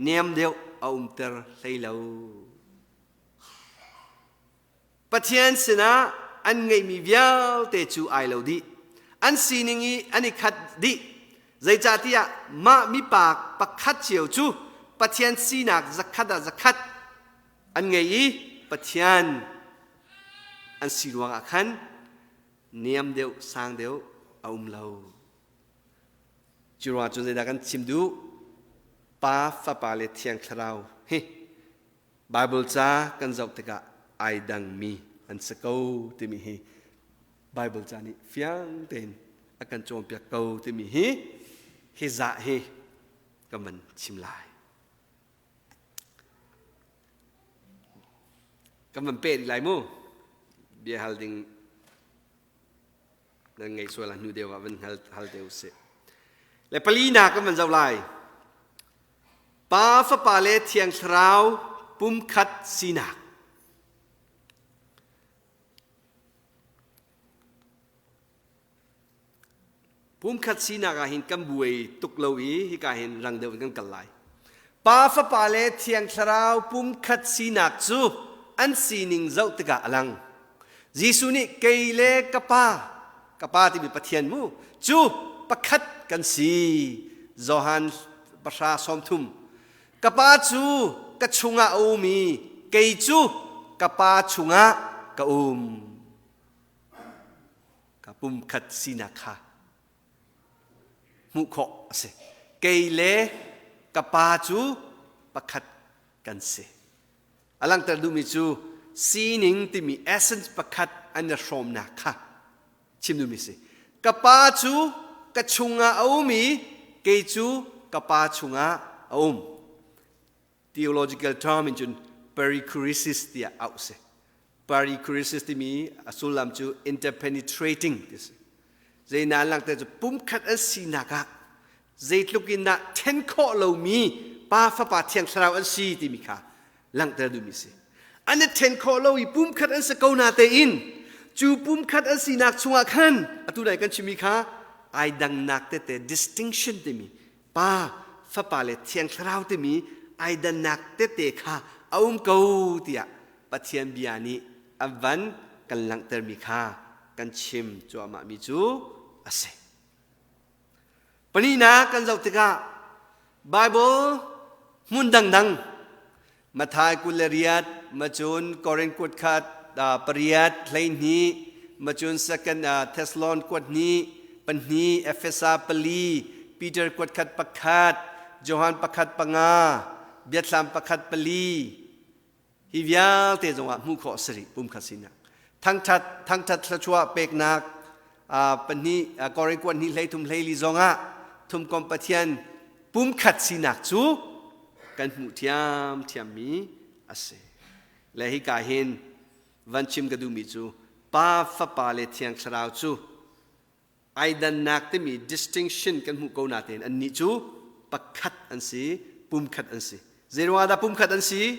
niam deuh a umter hlei lo. Pathian sinah an ngeihmi vialte cu ai lo dih. An sining i an i khat dih. Zeicahtiah mah mipa pakhat cio cu Pathian sinak zakhat ah zakhat an ngei i Pathian an si ruangah khan niam deuh sang deuh a um lo. Cu ruangah cun zeidah kan chim duh? Pa, Fapa le Thiang Thlarau hi Bible ca kan zoh tikah ai dangmi an si ko timi hi Bible ca nih fiang tein a kan cawnpiak ko timi hi hi zah hi ka van chim lai. Kan van peh rih lai mu. Bia hal ding nan ngei sual ah hnu deuh ah van hal, hal te usih. Le palinak kan van zoh lai. Pa, Fapa le Thiang Thlarau pumkhat sinak. Pumkhat sinak ah hin kan buai tuk lo i hika hin rang deuh in kan kal lai. Pa, Fapa le Thiang Thlarau pumkhat sinak cu an sining zoh tikah a lang. Jesuh nih kei le ka Pa, ka Pa timi Pathian mu, cu pakhat kan si. Johan pahra 30. Ka Pa cu ka chungah a um i kei cu ka Pa chungah ka um. Ka pumkhat sinak kha hmuh khawh a si. Kei le ka Pa cu pakhat kan si. A langhter duhmi cu sining timi essence pakhat an i hrawmnak kha chim duhmi si. Ka Pa cu ka chungah a um i kei cu ka Pa chungah a um. Theological term in cun perichoresis tiah auh si. Perichoresis timi a sullam cu interpenetrating ti si. Zeinak an langhter cu pumkhat an sinak ah zeitluk in dah then khawh lomi Pa Fapa Thiang Thlarau an si timi kha langhter duhmi si. An i then khawh lo i pumkhat an si ko na tein cu pumkhat an sinak chungah khan atu nai kan chimmi kha ai dangnak tete distinction timi Pa, Fapa le Thiang Thlarau timi ai dannak tete kha a um ko tiah Pathian bia nih a van kan langhtermi kha kan chim cuahmahmi cu a si. Pahnihnak kan zoh tikah Bible hmun dangdang Matthai 28, macun Korin kuat khat pariat 12, macun second Thessalon kuat hnih pahnih, Efesa pali, Peter kuat khat pakhat, Johan pakhat panga, Biathlam pakhat pali. Hi vialte zongah hmuh khawh a si rih pumkhat sinak. Thangthat thangthat thluachuah peknak pahnih Korin kuat hnih hlei thum hlei li zongah thumkom Pathian pumkhat sinak cu kan hmuh ṭhiamṭhiammi a si. Le hika hin van chim ka duhmi cu Pa, Fapa le Thiang Thlarau cu ai dannak timi distinction kan hmuh ko natein annih cu pakhat an si, pumkhat an si. Zeiruangah dah pumkhat an si?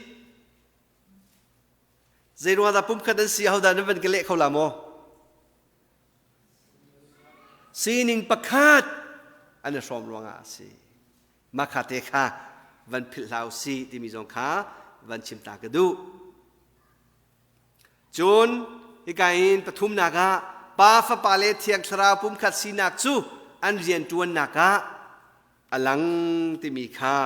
Zeiruangah dah pumkhat an si? Ahodah nan van ka leh kho la maw? Sining pakhat an i hrawm ruangah a si. Mah te kha van philh hlah u sih timi zong kha van chim ta ka duh. Cun hika in pathumnak ah Pa, Fapa le Thiang Thlarau pumkhat sinak cu an rianṭuannak ah a lang timi kha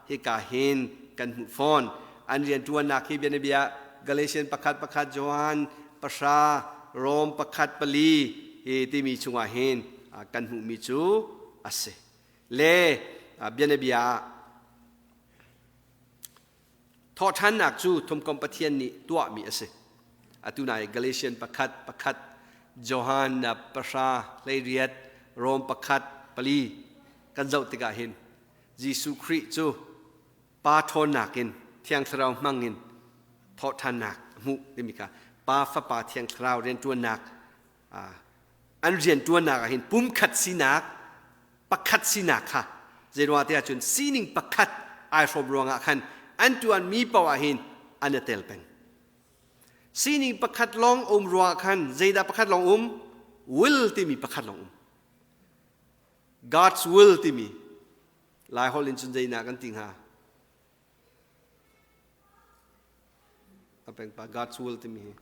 hika hin kan hmuh fawn. An rianṭuannak hi bianabia Galatian pakhat pakhat Johan pahra Rom pakhat pali hi timi chungah hin kan hmuhmi cu a si. Le bianabia ah thawhṭhannak cu thumkom Pathian nih tuahmi a si. Atu nai Galatian pakhat pakhat Johan pahra 18 Rom pakhat pali kan zoh tikah hin Jesuh Khrih cu Pa ṭhawnnak in Thiang Thlarau hmang in thawhṭhannak a hmuh timi kha Pa Fapa Thiang Thlarau rianṭuannak an rianṭuannak ah hin pumkhat sinak pakhat sinak kha zeiruang tiah cun sining pakhat ai hrawm ruangah khan an ṭuanmi paoh ah hin an i tel peng. Sining pakhat lawng um ruangah khan zeidah pakhat lawng um? Will timi pakhat lawng um. God's will timi Lai holh in cun zeinak kan ti hnga? A pengpa God's will timi hi.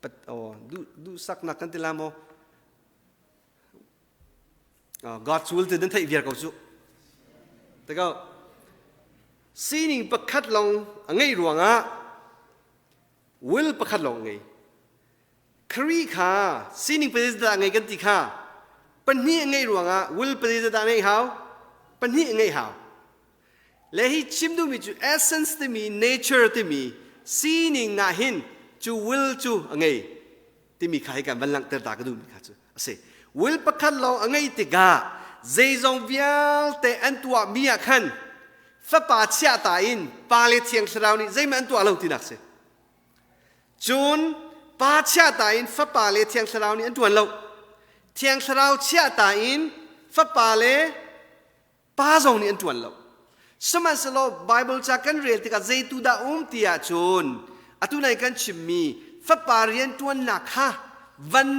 Duhsaknak kan ti la maw? God's will ti nan theih viar ko cu. Tiko sining pakhat lawng a ngeih ruangah will pakhat lawng a ngei. Khrih kha sining pazeidah ngei kan ti kha pahnih a ngeih ruangah will pazeidah ngeih hau? Pahnih a ngeih hau. Le hi chim duhmi cu essence timi nature timi sining ah hin cu will cu a ngei timi kha hi kan van langhter ta ka duhmi kha cu a si. Will pakhat lawng a ngeih tikah zeizong vialte an tuahmi ah khan Fapa chiahta in Pa le Thiang Thlarau nih zeihmanh an tuah lo tinak si. Cun Pa chiahta in Fapa le Thiang Thlarau nih an ṭuan lo. Thiang Thlarau chiahta in Fapa le Pa zong nih an ṭuan lo. Sihmanhsehlaw Bible ca kan rel tikah zeitu dah um ti ahcun atu nai kan chimmi Fapa rianṭuannak kha van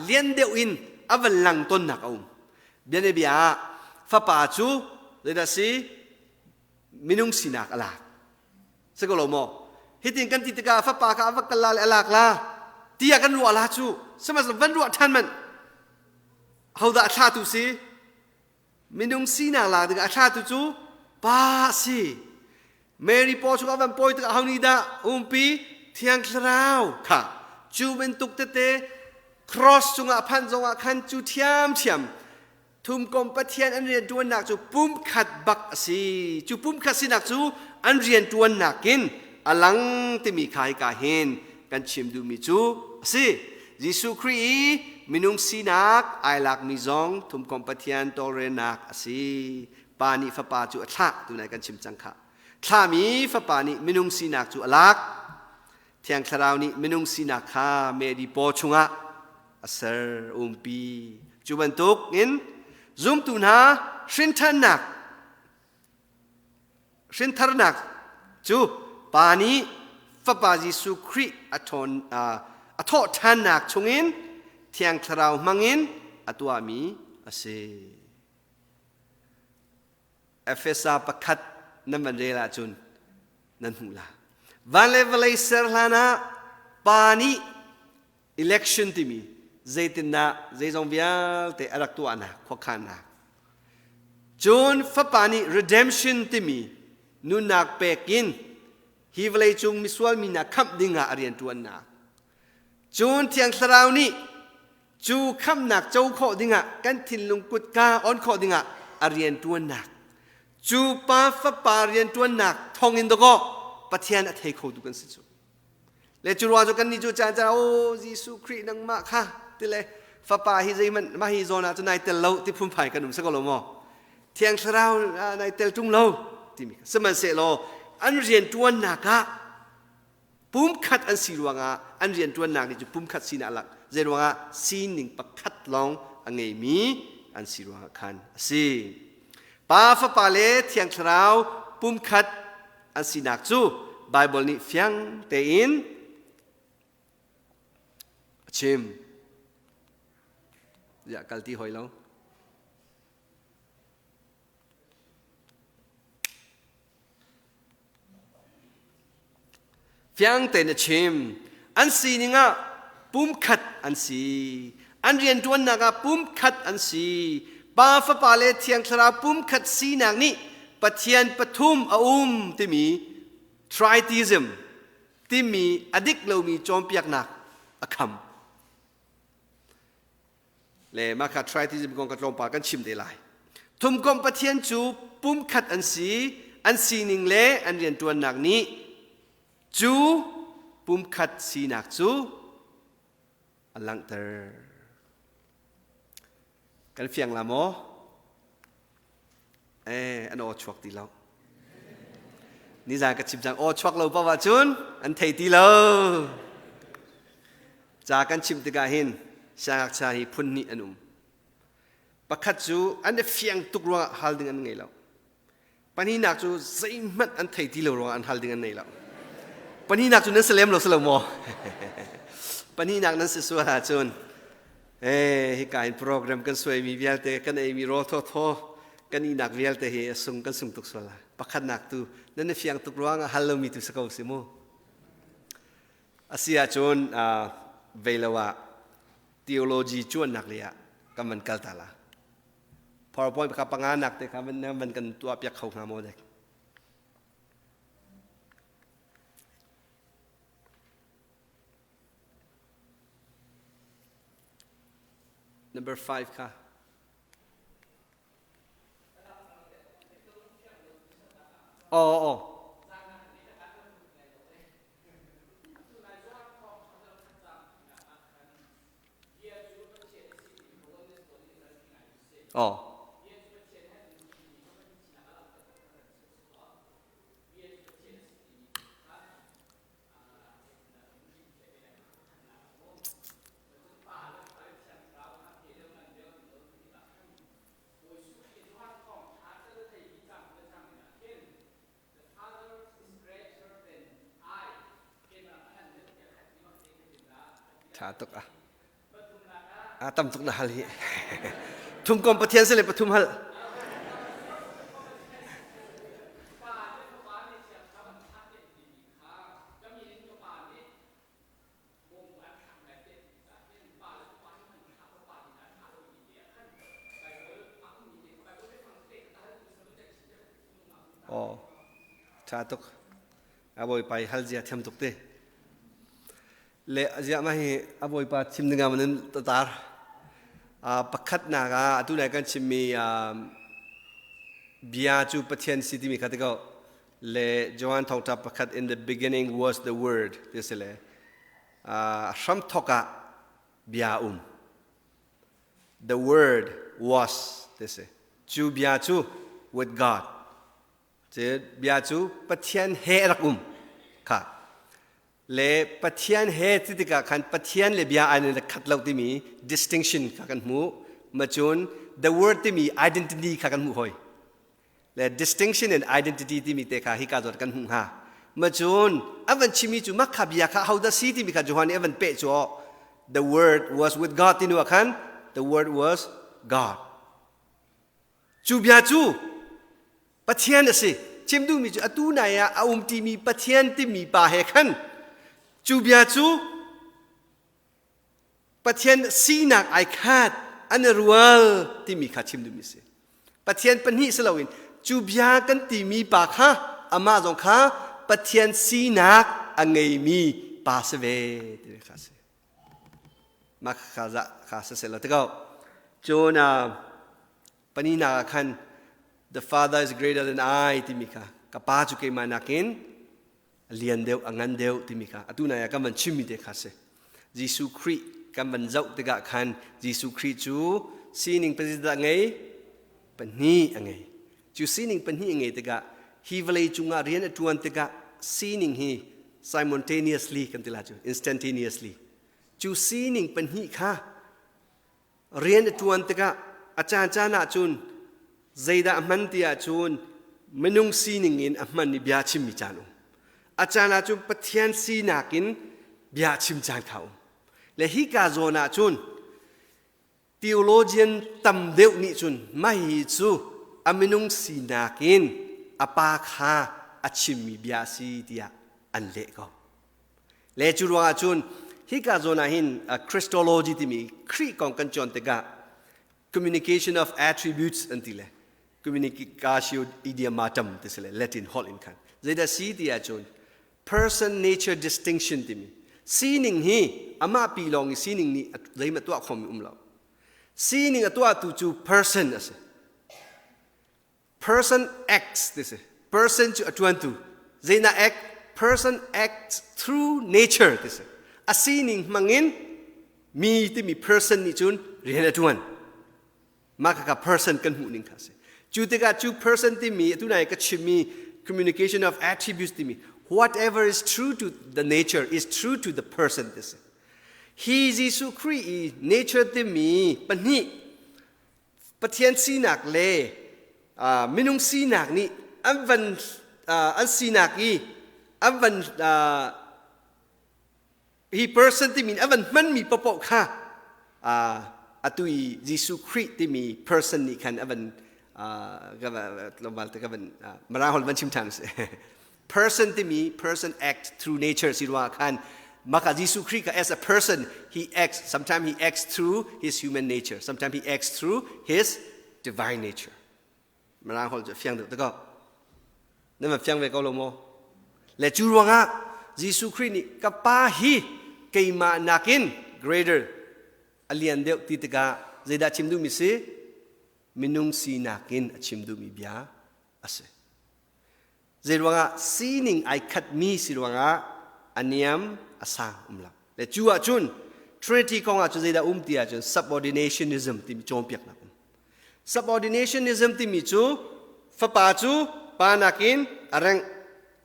lian deuh in a van lang tonnak a um. Bianabia ah Fapa cu zeidah si? Minung sinak a lak. Si ko lo maw? Hitin kan ti tikah fapa kha a va kal la le a lak la tiah kan ruah la cu. Sihmanhsehlaw van ruah ṭhan manh. Hodah a thlatu si? Minung sinak lak dingah a thlatu cu pa a si. Mary paw chungah van pawi tikah ho nih dah umpi? Thiang Thlarau kha. Cu bantuk tete cross cungah phanh zongah khan cu ṭhiamṭhiam Thumkom Pathian an rianṭuannak cu pumkhat bak a si. Cu pumkhat sinak cu an rianṭuannak in a lang timi kha hika hin kan chim duhmi cu a si. Jesuh Khrih i minung sinak ai lakmi zong thumkom Pathian tawlrelnak a si. Pa nih Fapa cu a thlah tunai kan chim cang khah. Thlahmi Fapa nih minung sinak cu a lak. Thiang Thlarau nih minung sinak kha Mary paw chungah a ser umpi. Cu bantuk in zumtu hna hrinthannak hrintharnak cu Pa nih Fapa Jesuh Khrih a ṭhawn a thawh ṭhannak chungin Thiang Thlarau hmangin a tuahmi a si. Efesa pakhat nan van rel ahcun nan hmuh la. Van le vawlei ser hlan ah Pa nih election timi zeitindah zeizong vialte a rak tuahnak khuakhannak cun fapa nih redemption timi nunnak pek in hi vawleicung misual mi hna khamh dingah a rianṭuannak cun thiang thlarau nih cu khamhnak co khawh dingah kan thinlung kutka on khawh dingah a rianṭuannak cu pa fapa rianṭuannak thawngin dawkaw Pathian a thei kho tu kan si cu Le cu ruang cu kannih cu caan caan oh Jesuh Khrih nangmah kha ti le fapa hi zeihmanh mah hi zawn ah cun nai tel lo ti phunphai kan um si ko lo maw Thiang Thlarau nai tel ṭung lo timi sihmanhsehlaw an rian ṭuannak ah pumkhat an si ruangah an rian ṭuannak nih cu pumkhat sinak lak zei ruangah sining pakhat lawng a ngeimi an si ruangah khan a si Pa Fapa le Thiang Thlarau pumkhat an sinak cu Baibal nih fiang tein a chim. Ziah kal ti hoi lo. Fiang tein a chim. An sining ah pumkhat an si. An rianṭuannak ah pumkhat an si. Pa, Fapa le Thiang Thlarau pumkhat sinak nih Pathian pathum a um timi tritheism timi a dik lomi cawnpiaknak a kham. Le mah kha tritheism kong ka tlawmpal kan chim te lai. Thumkomh Pathian cu pumkhat an si, an sining le an rianṭuannak nih cu pumkhat sinak cu a langhter. Kan fiang la maw? Eh, an aw chuak ti lo. Nizan ka chim cang aw chuak lo paoh ahcun an thei ti lo. Ca kan chim tikah hin siangngakchia hi phun hnih an um. Pakhat cu an i fiang tuk ruangah hal ding an ngei lo. Pahnihnak cu zeihmanh an thei ti lo ruangah an hal ding an nei lo. Pahnihnak cu nan si lem lo si lo maw? Pahnihnak nan si sual ahcun eh hika in program kan suaimi vialte kan eimi rawl thawthaw kan ihnak vialte hi a sung kan sung tuk sual lai. Pakhatnak tu nan i fiang tuk ruangah hal lomi tu si ko si mu. Asi ahcun vei lo ah theology cuannak lei ah kan van kal ta la. PowerPoint kha panga nak te kha van van kan tuah piak kho hnga maw dek? Number 5 kha. Aw aw. Aw. Tha tuk ah. A tam tuk na hal hi. Thum kom Pathian se le pathum hal. Aw, ṭha tuk. A bawipa i hal zia thiam tuk te. Le ziah ma hi a bawipa chim ding ah manin tatar. Pakhatnak ah atu nai kan chimmi bia cu Pathian si timi kha ti ko. Le Johan thawngṭha pakhat in the beginning was the word ti si le hramthawk ah bia um. The word was ti si. Cu bia cu with God. Cu bia cu Pathian he a rak um kha. Le Pathian he ti tikah khan Pathian le bia an khat lo timi distinction kha kan hmuh. Macun the word timi identity kha kan hmuh hoi. Le distinction and identity timi te kha hika zawn kan hmuh hnga. Macun an van chimi cu makha bia kha hodah si timi kha Johan nih a van peh cu the word was with God tinu ah khan the word was God. Cu bia cu Pathian a si. Chim duhmi cu atu nai ah a um timi Pathian timi pa he khan cu bia cu Pathian sinak ai khat an i rual timi kha chim duhmi si. Pathian pahnih si loin cu bia kan timi pa kha amah zong kha Pathian sinak a ngeimi pa si ve timi kha si. Mah kha za kha si seh law ti ko. Cun panina ah khan the father is greater than I timi kha ka pa cu keimah nakin a lian deuh a ngan deuh timi kha atu nai ah kan van chimmi te kha si Jesuh Khrih kan van zoh tikah khan Jesuh Khrih cu sining pazit ngei pahnih a ngei cu sining pahnih a ngei tikah hi vawlei cungah rian a ṭuan tikah sining hi simultaneously kan ti la cu instantaneously cu sining pahnih kha rian a ṭuan tikah a caancaan ahcun zeidah a hman ti ahcun minung sining in a hman i bia chimmi caan um. A caan ahcun Pathian sinak in bia chim caan kha um. Le hika zawn ahcun theologian tam deuh nih cun mah hi cu a minung sinak in a pa kha a chimmi bia a si tiah an leh ko. Le cu ruangah cun hika zawn ah hin Christology timi Khrih kong kan cawn tikah communication of attributes an ti le communicatio idiomatum ti si le Latin holh in khan zeidah si ti ahcun person nature distinction timi sining hi amah pi lawng i sining nih zeihmah tuah khomi um lo sining a tuahtu cu person a si Person acts ti si. Person cu a ṭuantu. Zeinak act? Person acts through nature ti si. A sining hmangin mi timi person nih cun rian a ṭuan. Mah khakha person kan hmuh ning kha si. Cu tikah cu person timi atu nai ka chimmi communication of attributes timi whatever is true to the nature is true to the person ti si. Hi Jesuh Khrih i nature timi pahnih Pathian sinak le minung sinak nih an van an sinak i an van hi person timi an van hmanmi paohpaoh kha atu i Jesuh Khrih timi person nih khan a van tlawmpal te ka van Mirang holh van chim ṭhan si person timi person act through nature si ruangah khan. Maka Jesuh Khrih as a person, he acts, sometimes he acts through his human nature, sometimes he acts through his divine nature. Mirang holh cu fiang deuh te ko. Na van fiang ve ko lo maw? Le cu ruangah Jesuh Khrih nih ka pa hi keimah nakin greater a lian deuh ti tikah zeidah chim duhmi si? Minung sinak in a chim duhmi bia a si. Zeiruangah sining ai khatmi si ruangah a niam a sang um lo. Le cu ahcun Trinity kong ah cun zeidah um ti ahcun subordinationism timi cawnpiaknak um. Subordinationism timi cu fapa cu pa nakin a reng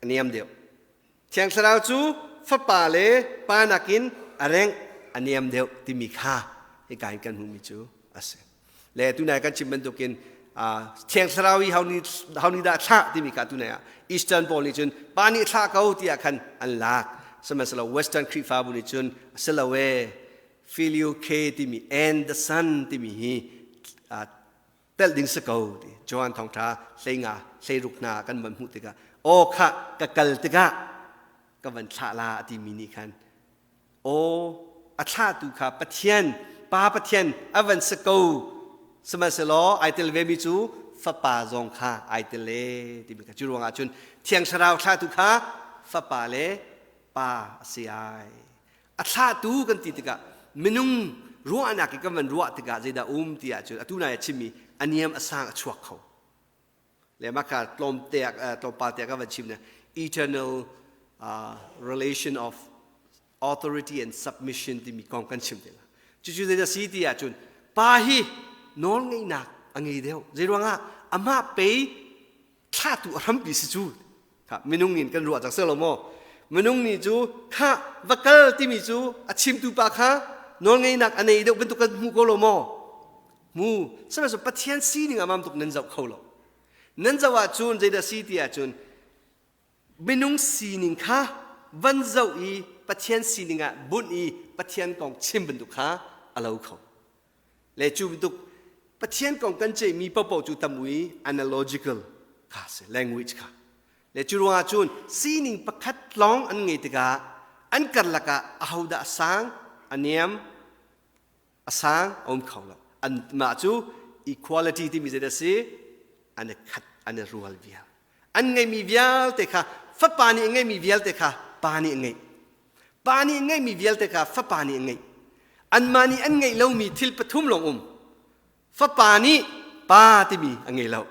a niam deuh. Thiang Thlarau cu fapa le pa nakin a reng a niam deuh timi kha hika in kan hmuhmi cu a si. Le tunai kan chim bantukin Thiang Thlarau i how ni dah thlah timi kha tunai ah Eastern pawl nih cun pa nih thlah ko tiah khan an lak. Sihmanhsehlaw Western Khrihfabu nih cun a si lo ee Filio K timi and the Son timi hi telh ding si ko ti Johan thawngṭha hleinga hleiruk hna kan van hmuh tikah aw kha ka kal tikah ka van thlah la a timi nih khan aw a thlahtu kha Pathian Pa Pathian a van si ko sihmanhsehlaw ai tel vemi cu fapa zong kha ai tel e timi kha cu ruangah cun Thiang Thlarau thlahtu kha fapa le pa a si ai a thlahtu kan ti tikah minung ruahnak i kan van ruah tikah zeidah um ti ahcun atu nai a chimmi a niam a sang a chuak kho le mah kha tlawmte tlawmpal te ka van chim na eternal relation of authority and submission timi kong kan chim te la cucu zeidah si ti ahcun pa hi nawl ngeihnak a ngei deuh zeiruangah amah pei thlahtu a hrampi si cu kha minung in kan ruah cang selo maw minung nih cu kha va kal timi cu a chimtu pa kha nawlngeihnak a nei deuh bantuk kan hmu ko lo maw mu sihmanhsehlaw Pathian sining amam tuk nan zoh kho lo nan zoh ahcun zeidah si ti ahcun minung sining kha van zoh i Pathian sining ah bunh i Pathian kong chim bantuk kha a lo kho Le cu bantuk Pathian kong kan ceihmi paohpaoh cu tam ui analogical kha si language kha. Le cu ruangah cun sining pakhat lawng an ngei tikah an karlak ah ahodah a sang, a niam, a sang a um kho lo. An mah cu equality timi zeidah si? An i khat, an i rual vial. An ngeihmi vialte kha fapa nih a ngeihmi vialte kha pa nih a ngeih. Pa nih ngeihmi vialte kha fapa nih a ngeih. Anmah nih an ngeih lomi thil pathum lawng um. Fapa nih pa timi a ngei lo.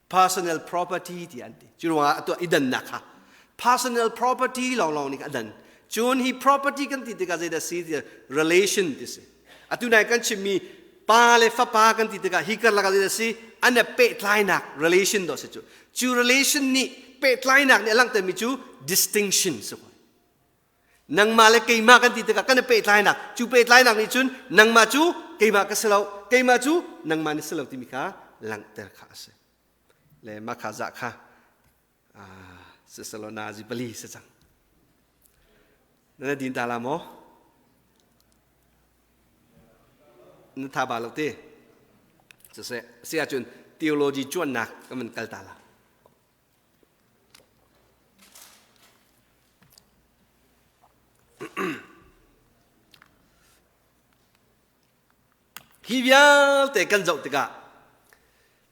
Personal property ti an ti. Cu ruangah a tuah i dannak kha. Personal property lawnglawng nih a dan. Cun hi property kan ti tikah zeidah si ti relation ti si. Atu nai kan chimmi pa le fapa kan ti tikah hi karlak ah zeidah si an i pehtlainak relation dawh si cu. Cu relation nih pehtlainak nih a langhtermi cu distinction si nangmah le keimah kan ti tikah kan i pehtlainak cu pehtlainak nih cun nangmah cu keimah ka si lo keimah cu nangmah na si lo timi kha langhter kha a si le mah kha zah kha siselaw nazi pali si cang na din ta la maw na tha ba lo te siseh si ahcun theology cuannak kan van kal ta la Hi vialte kan zoh tikah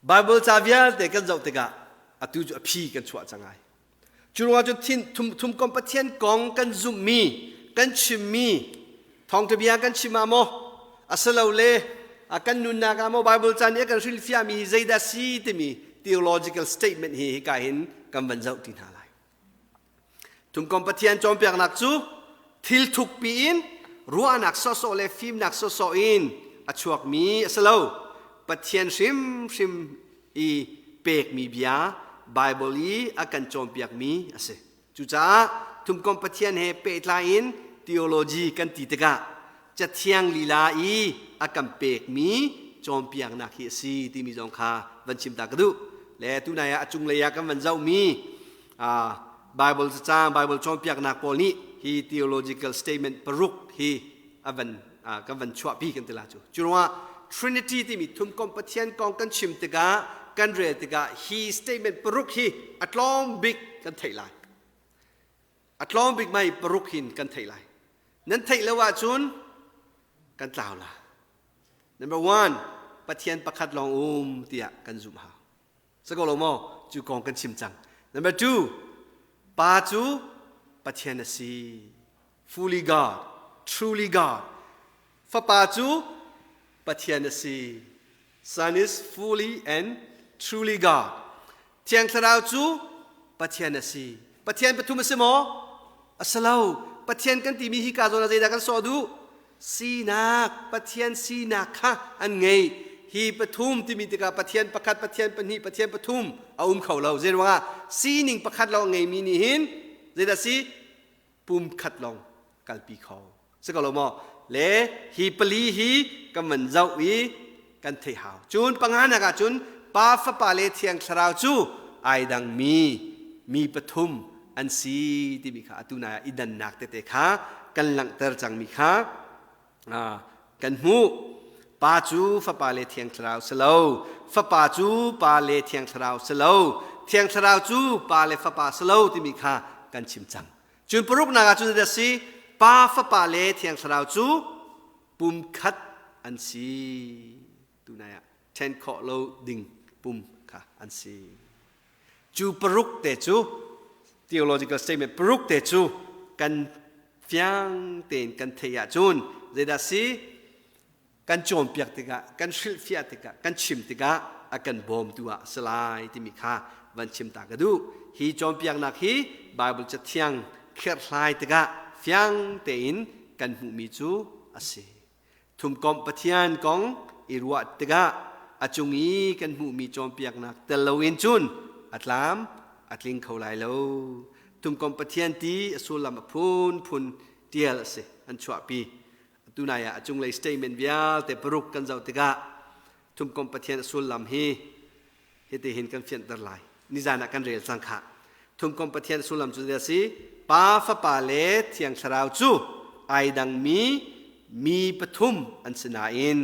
Bible ca vialte kan zoh tikah atu cu a phi kan chuah cang ai. Cu ruangah cun thin thum thum kom Pathian kong kan zumhmi, kan chimmi, thawngṭha bia kan chim ah maw asilole a kan nunnak ah maw Bible ca nih a kan hrilhfiahmi hi zeidah si timi theological statement hi hika hin kan van zoh ti hna lai. Thumkom Pathian cawnpiaknak cu thil thukpi in ruahnak sawhsawh le fimnak sawhsawh in a chuakmi a si lo. Pathian hrimhrim i pekmi bia Bible i a kan cawnpiakmi a si. Cucaah thumkom Pathian he pehtlai in theology kan ti tikah Cathiang lila i a kan pekmi cawnpiaknak hi a si timi zong kha van chim ta ka duh. Le tunai ah a cunglei ah kan van zohmi Bible cacang, Bible cawnpiaknak pawl nih hi theological statement paruk hi a van kan van chuahpi kan ti la cu. Cu ruangah Trinity timi thumkomh Pathian kong kan chim tikah kan rel tikah hi statement paruk hi a tlawm bik kan theih lai. A tlawm bik mei paruk hin kan theih lai. Nan theih lo ahcun kan tlau la. Number one, Pathian pakhat lawng um tiah kan zumh hau. Si ko lo maw? Cu kong kan chim cang. Number two, Pa cu Pathian a si. Fully God, truly God. Fapa cu Pathian a si. Son is fully and truly God. Thiang Thlarau cu Pathian a si. Pathian pathum a si maw? A si lo. Pathian kan timi hi ka zawn ah zeidah kan sawh duh? Sinak, Pathian sinak kha an ngei. Hi pathum timi tikah Pathian pakhat, Pathian pahnih, Pathian pathum a um kho lo. Zeiruangah sining pakhat lawng ngeimi nih hin zeidah si? Pum khat lawng kalpi kho. Si ko lo maw? Le hi pali hi kan van zoh i kan theih hau. Cun panganak ah cun Pa, Fapa le Thiang Thlarau cu ai dangmi mi pathum an si timi kha atu nai ah i dannak tete kha kan langhter cangmi kha kan hmuh. Pa cu Fapa le Thiang Thlarau si lo. Fapa cu Pa le Thiang Thlarau si lo. Thiang Thlarau cu Pa le Fapa si lo timi kha kan chim cang. Cun paruknak ah cun a si Pa, Fapa le Thiang Thlarau cu pum khat an si. Tunai ah ṭhen khawh lo ding pum kha an si. Cu paruk te cu theological statement paruk te cu kan fiang tein kan theih ahcun zeidah si kan cawnpiak tikah kan hrilhfiah tikah kan chim tikah a kan bawmtu ah si lai timi kha van chim ta ka duh. Hi cawnpiaknak hi Bible cathiang kherhhlai tikah fiang tein kan hmuhmi cu a si. Thumkomh Pathian kong i ruah tikah a cung i kan hmuhmi cawnpiaknak tel loin cun a tlam a tling kho lai lo. Thumkomh Pathian ti a sullam a phunphun tial a si, an chuahpi. Tunai ah a cunglei statement vialte paruk kan zoh tikah thumkomh Pathian a sullam hi hitihin kan fianter lai. Nizan ah kan rel cang khah. Thumkomh Pathian sullam cu a si? Pa, Fapa le Thiang Thlarau cu ai dangmi mi pathum an si nain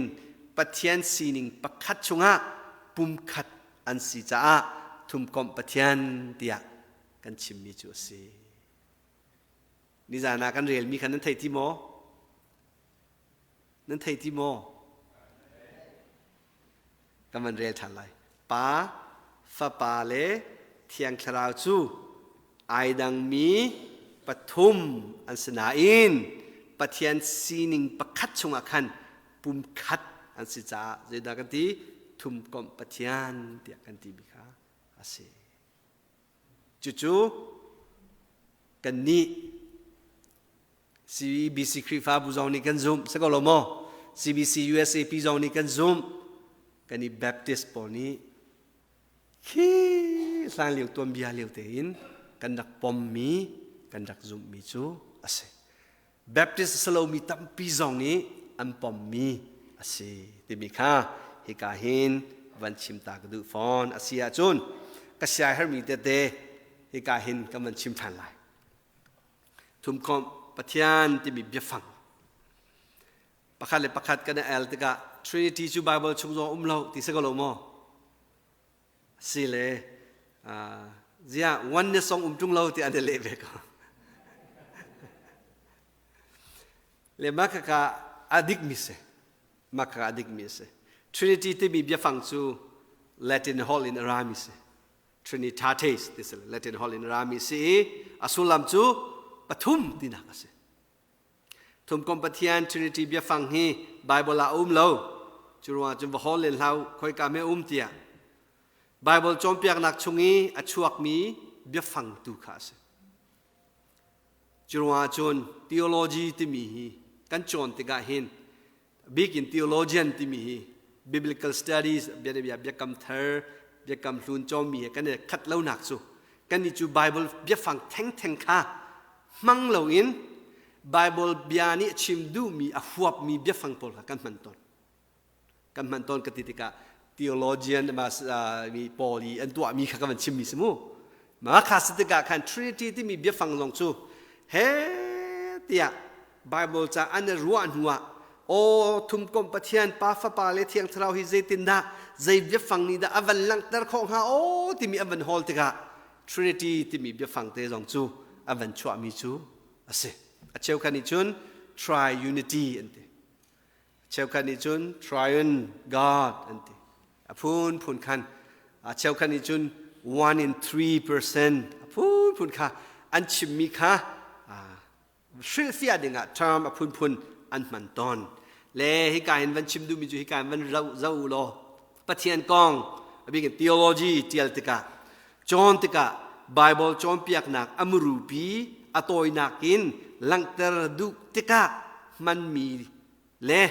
Pathian sining pakhat chungah pumkhat an si caah thumkomh Pathian tiah kan chimmi cu a si. Nizan ah kan relmi kha nan thei ti maw? Nan thei ti maw? Kan van rel ṭhan lai. Pa, Fapa le Thiang Thlarau cu ai dangmi pathum an si nain Pathian sining pakhat chungah khan pumkhat an si caah zeidah kan ti? Thumkomh Pathian tiah kan timi kha a si. Cucu kannih CBC Khrihfabu zong nih kan zumh, si ko lo maw? CBC USAP zong nih kan zumh. Kan i Baptist pawl nih khi hlan lio tuanbia lio tein kan rak pommi, kan rak zumhmi cu a si. Baptist a si lomi tampi zong nih an pommi a si timi kha hika hin van chim ta ka duh fawn. A si ahcun ka siahermi tete hika hin kan van chim ṭhan lai. Thumkhawmh Pathian timi biafang pakhat le pakhat kan i el tikah Trinity cu Bible chung zong um lo ti si ko lo maw? Si le ziah oneness zong um ṭung lo ti an i leh ve ko. Le mah khaka a dikmi si. Mah khaka a dikmi si. Trinity timi biafang cu Latin holh in a rami si. Trinitates ti si Latin holh in rami si i a sullam cu pathum tinak a si. Thumkom Pathian Trinity biafang hi Bible ah a um lo. Cu ruangah cun va hawl len hlau khoika me um tiah. Bible cawnpiaknak chung i a chuakmi biafang tu kha a si. Cu ruangah cun theology timi hi kan cawn tikah hin bikin theologian timi hi biblical studies bianabia biakam thar biakam hlun cawmmi he kan i khat lonak cu kan i cu Bible biafang thengtheng kha hmang loin Bible bia nih chim duhmi a huapmi biafang pawl kha kan hman tawn kan hman tawn ka ti tikah theologian mi pawl i an tuahmi kha ka van chimmi si mu ma kha si tikah khan Trinity timi biafang zong cu he tiah Bible ca an i ruah hnuah aw thumkomh Pathian Pa Fapa le Thiang Thlarau hi zeitindah zei biafang nih dah a van langhter khawh hnga aw timi an van hawl tikah Trinity timi biafang te zong cu an van chuahmi cu a si. A cheukhat nih cun triunity an ti. A cheukhat nih cun triune God an ti. A phunphun khan a cheukhat nih cun one in 3% a phunphun kha an chimmi kha hrilhfiah dingah term a phunphun an hman tawn. Le hika hin van chim duhmi cu hika hin van zoh u law Pathian kong a bik in theology tial tikah cawn tikah Bible cawnpiaknak a murupi a tawinak in langhter duh tikah hmanmi le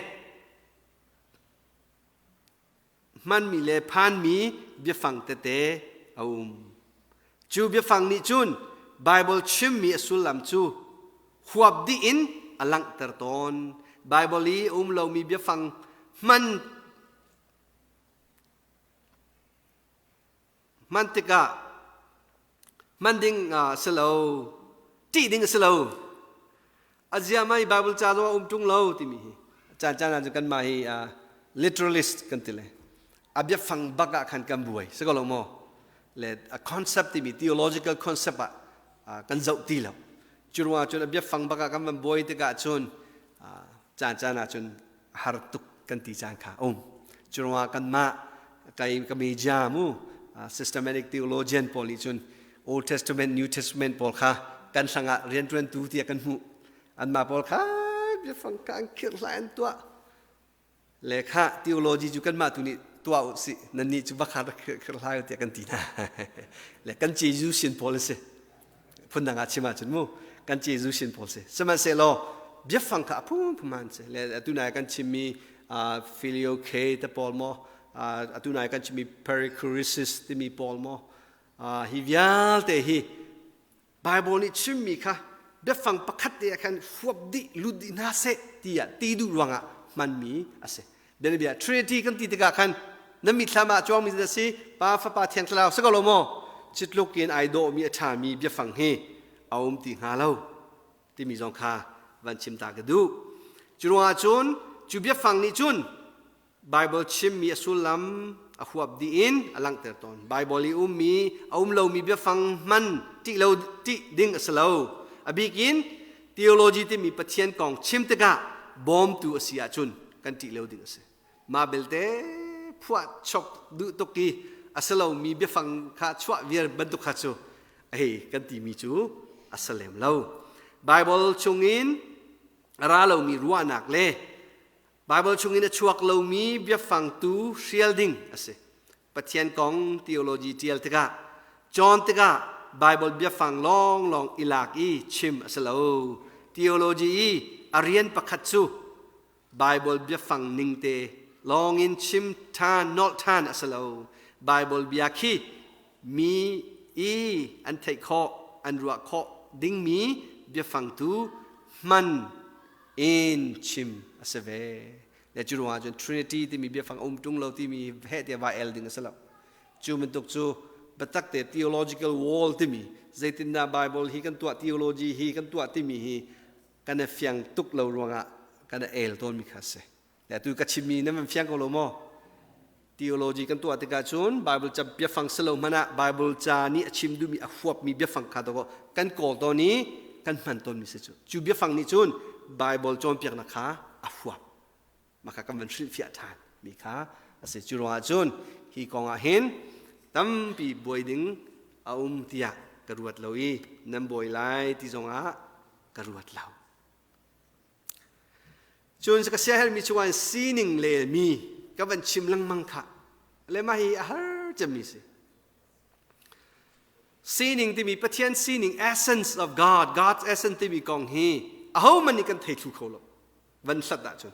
hmanmi le phanmi biafang tete a um. Cu biafang nih cun Bible chimmi a sullam cu huap dih in a langhter tawn. Bible i a um lomi biafang hman hman tikah hman ding a si lo, ṭih ding a si lo. A zia mai Bible ca zong a um ṭung lo timi hi caan caan ah cun kanmah hi literalist kan ti le a biafang bak ah khan kan buai si ko lo maw? Le a concept timi theological concept ah kan zoh ti lo. Cu ruangah cun a biafang bak ah kan van buai tikah cun caan caan ah cun har tuk kan ti caan kha um. Cu ruangah kanmah kai ka media mu systematic theologian pawl nih cun Old Testament, New Testament pawl kha kan hrangah rianṭuantu tiah kan hmuh. Anmah pawl kha biafang kha an khirh hlai an tuah. Le kha theology cu kanmah tu nih tuah u sih nannih cu va kha rak khirh hlai tiah kan ti hna. Le kan Jesuh sin pawl a si. Phundang ah chim ahcun mu kan Jesuh sin pawl si. Sihmanhsehlaw biafang kha a phunphun an si. Le atu nai kan chimmi filio K te pawl maw atu nai kan chimmi perichoresis timi pawl maw hi vialte hi Bible nih chimmi kha biafang pakhat te ah khan huap dih lut dih hna seh tiah ti duh ruangah hmanmi a si. Bianabia Trinity kan ti tikah khan na mitthlam ah cuangmi na si Pa Fapa Thiang Thlarau si ko lo maw? Citluk in ai dawhmi a ṭhami biafang hi a um ti hnga lo timi zong kha van chim ta ka duh. Cu ruangah cun cu biafang nih cun Bible chimmi a sullam a huap dih in a langhter tawn. Bible i ummi a um lomi biafang hman ṭih lo ṭih ding a si lo. A bik in theology timi Pathian kong chim tikah bawmtu a si ahcun kan ṭih lo ding a si. Mah belte phuah chok duh tuk i a si lomi biafang kha chuah viar bantuk kha cu hei kan timi cu a si lem lo. Bible chungin a ra lomi ruahnak le Baibal chungin a chuak lomi biafang tu hrial ding a si. Pathian kong theology ṭial tikah, cawn tikah Baibal biafang lawnglawng i lak i chim a si lo. Theology i a rian pakhat cu Baibal biafang ningte lawngin chim ṭhan, nolh ṭhan a si lo. Baibal bia khi mi i an theih khawh, an ruah khawh dingmi biafang tu hman in chim a si ve. Le cu ruangah cun Trinity timi biafang a um ṭung lo timi heh tiah va el ding a si lo. Cu bantuk cu biatak te theological wall timi zeitindah Bible hi kan tuah theology hi kan tuah timi hi kan i fiang tuk lo ruangah kan i el tawnmi kha a si. Le atu ka chimmi nan van fiang ko lo maw? Theology kan tuah tikah cun Bible ca biafang si lo hmanh ah Bible ca nih a chim duhmi a huapmi biafang kha dawkaw kan kawl tawn i kan hman tawnmi si cu. Cu biafang nih cun Bible cawnpiaknak kha a huap. Mah kha kan van hrilhfiah ṭhan mi kha a si. Cu ruangah cun hi kong ah hin tampi buai ding a um tiah ka ruat lo i nan buai lai ti zongah ka ruat lo. Cun ka siaherhmi chungah sining le mi ka van chim lengmang kha le mah hi a har cemmi si. Sining timi Pathian sining essence of God, God's essence timi kong hi ahohmanh nih kan thei thlu kho lo. Van hlat ahcun.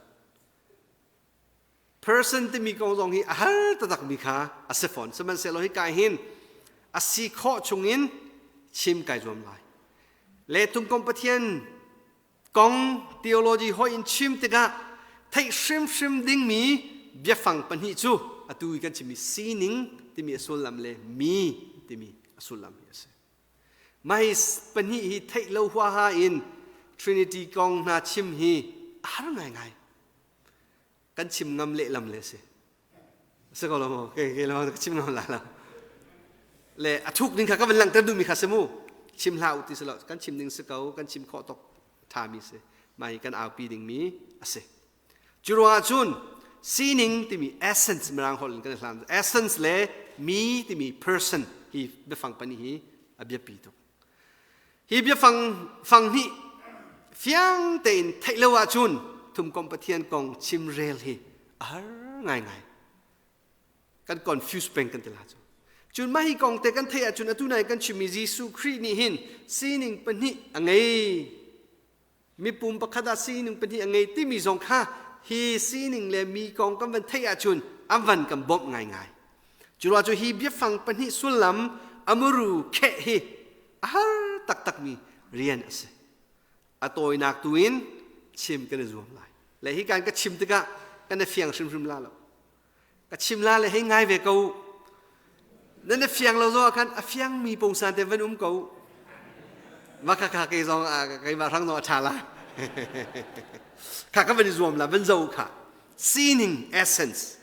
Person timi kong zong hi a har taktakmi kha a si fawn. Sihmanhsehlaw hi kai hin a si khawh chungin chim kai zuam lai. Le tungkom Pathian kong theology hoi in chim tikah theih hrimhrim dingmi biafang pahnih cu atu i kan chimmi sining timi a sullam le mi timi a sullam hi a si. Mah hi pahnih hi theih lo huaha in Trinity kong hna chim hi a har ngaingai. Kan chim ngam lehlam le si. Si ko lo maw? Kei lo ka chim ngam la lo. Le a thuk ding kha ka van langhter duhmi kha si mu. Chim hlah u ti si lo, kan chim ding si ko, kan chim khawh tuk ṭhami si. Mah hi kan aupi dingmi a si. Cu ruangah cun sining timi essence mirang holh in kan i hlan. Essence le mi timi person hi biafang pahnih hi a biapi tuk. Hi biafang fang hnih fiang tein theih lo ahcun thumkomh Pathian kong chimrel hi a har ngaingai. Kan confuse peng kan ti la cu. Cun mah hi kong te kan theih ahcun atu nai kan chimmi Jesuh Khrih nih hin sining pahnih a ngei. Mipum pakhat ah sining pahnih a ngei timi zong kha hi sining le mi kong kan van theih ahcun an van kan bawmh ngaingai. Cu ruah cu hi biafang pahnih sullam amuru kheh hi a har taktakmi rian a si. A tawinak tu in chim kan i zuam lai. Le hi kan ka chim tikah kan i fiang hrimhrim la lo. Ka chim la le hei ngai ve ko. Nan i fiang lo zong ah khan a fiangmi pungsan te van um ko. Ma kha kha kei zong keimah hrang zong a ṭha la. Kha ka van i zuam la, van zo kha. Sining essence.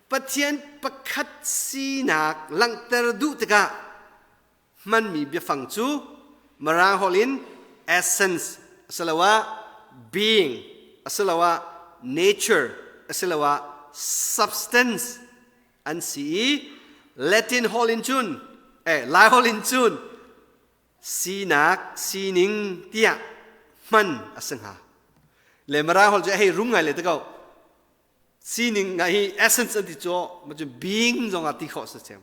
Pathian pakhat sinak langhter duh tikah hmanmi biafang cu Mirang holh in essence asiloah being asiloah nature asiloah substance an si i Latin holh in cun eh Lai holh in cun sinak sining tiah hman a si hnga. Le Mirang holh cu hei rum ngai le te ko. Sining nga hi essence an ti cu ma cu being zong ah ti khawh si cem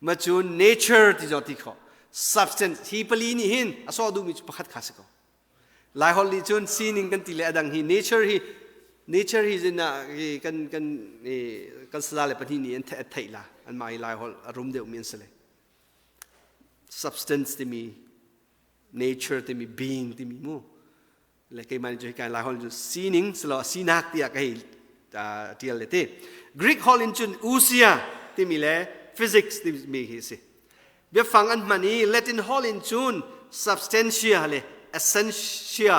ma cu nature ti zong ti khawh substance hi pali nih hin a sawh duhmi cu pakhat kha si ko lai holh nih cun sining kan ti le adang hi nature hi nature hi zin hi kan kan kan sala le pahnih nih an theih la an mah hi lai holh a rum deuh mi an si le substance timi nature timi being timi mu le keimah nih cu hika Lai holh cu sining silo sinak tiah ka hei tial le ti Greek holh in cun ousia timi le physics timi hi si biafang an hman i Latin holh in cun substantia le essentia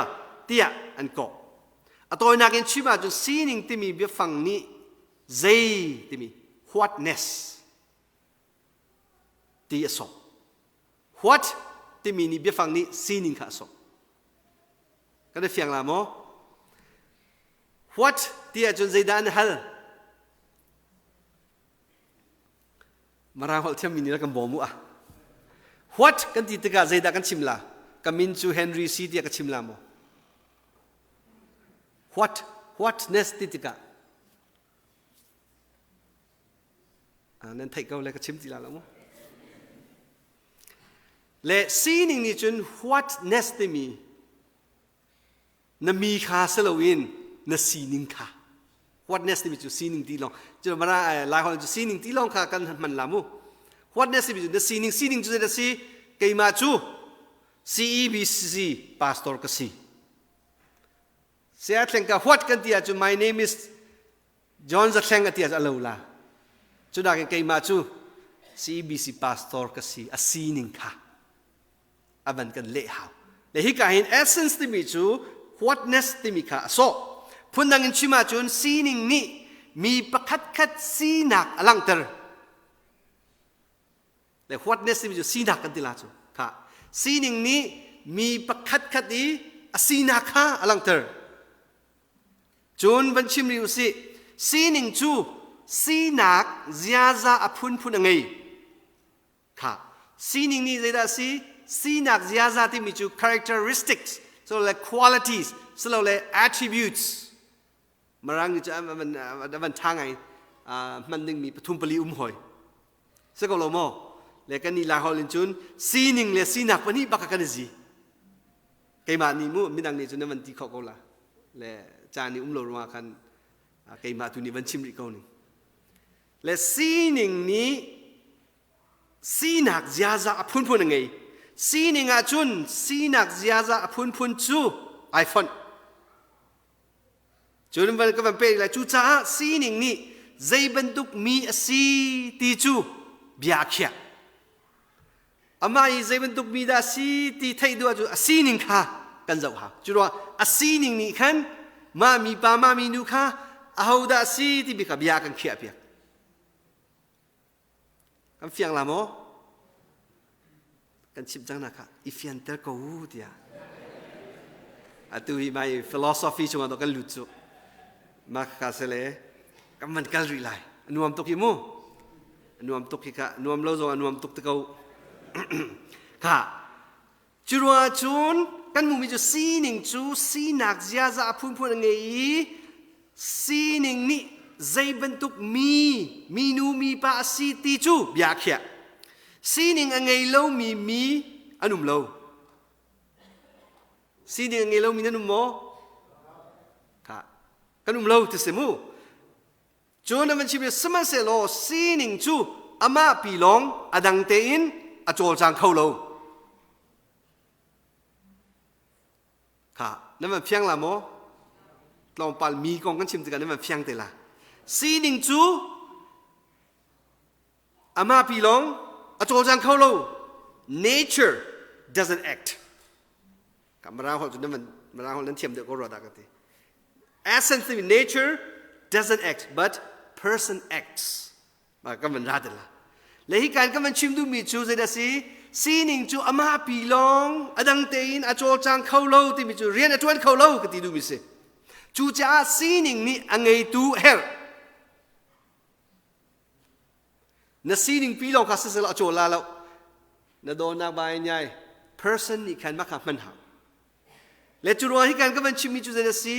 tiah an kawh a tawinak in chim ahcun sining timi biafang nih zei timi whatness ti a sawh What timi nih biafang nih sining kha a sawh. Kan i fiang la maw? What ti ahcun zeidah an hal? Marang holh thiammi nih kan bawm u ah. What kan ti tikah zeidah kan chim la? Ka min cu Henry C tiah ka chim la maw? What whatness ti tikah Nan theih ko le ka chim ti la lo mu. Le sining nih cun whatness timi na mi kha si loin na sining kha whatness timi cu sining ti lawng cu mara lai holh cu sining ti lawng kha kan hman la mu whatness timi cu na sining sining cu zeidah si keimah cu CEBC pastor ka si Saya thleng ka what kan ti ahcun my name is John Zathleng a ti ahcun a lo la. Cu nakin keimah cu CBC pastor ka si a sining kha a van kan leh hau. Le hika hin essence timi cu whatness timi kha a sawh. Phundang in chim ahcun sining nih mi pakhat khat sinak a langhter. Le whatness timi cu sinak kan ti la cu kha sining nih mi pakhat khat i a sinak kha a langhter. Cun van chim rih usih sining cu sinak ziaza a phunphun a ngei. Kha sining nih zeidah a si? Sinak ziaza timi cu characteristics so le qualities silole attributes Mirang nih cu an van ṭha ngai hman dingmi pathum pali um hoi. Si ko lo maw? Le kan nih Lai holh in cun sining le sinak pahnih bak kan i zi. Keimah nih mu midang nih cun nan van ti khawh ko la. Le caan nih um lo ruangah khan keimah tu nih van chim rih ko ning. Le sining nih sinak ziaza a phunphun a ngei. Sining ah cun sinak ziaza a phunphun cu ai fonh. Cun van ka van pek lai. Cucaah sining nih zei bantuk mi a si ti cu bia a khiah. Amah i zei bantuk mi dah a si ti theih duh ahcun a sining kha kan zoh hau. Cu ruangah a sining nih khan mah mipa mah minu kha ahodah a si timi kha bia kan khiah piak. Kan fiang la maw? Kan chimh cang na kha i fianter ko u tiah. Atu hi mai philosophy chungah kan lut cu. Ma ka se le kan van kal rih lai. Nuam tuk hi mu. Nuam tuk hi kha nuam lo zong a nuam tuk te ko. Kha cu ruangah cun kan hmuhmi cu sining cu sinak ziaza a phunphun a ngei i sining nih zei bantuk mi minu mipa a si ti cu bia a khiah. Sining a ngei lomi mi an um lo. Sining a ngei lomi nan um maw? Kha kan um lo ti si mu. Cun an van chim i sihmanhsehlaw sining cu amah pi lawng a dang tein a cawlcang kho lo. Kha nan van fiang la maw? Tlawmpal mi kong kan chim tikah nan van fiang te la. Sining cu amah pi lawng a cawlcang kho lo. Nature doesn't act. Ka Mirang holh cu nan van Mirang holh nan thiam deuh ko rua dah ka ti. Essence timi nature doesn't act but person acts. Ma kan van ra te la. Le hi kan kan van chim duhmi cu zeidah si? Sining cu amah pi lawng a dang tein a cawlcang kho lo timi cu rian a ṭuan kho lo ka ti duhmi si. Cucaah sining nih a ngeitu a herh. Na sining pi lawng kha siseh a cawl la lo. Na dawnak bai nyai person nih khan mah kha hman hau. Le cu ruang hi kan ka van chimmi cu zei a si?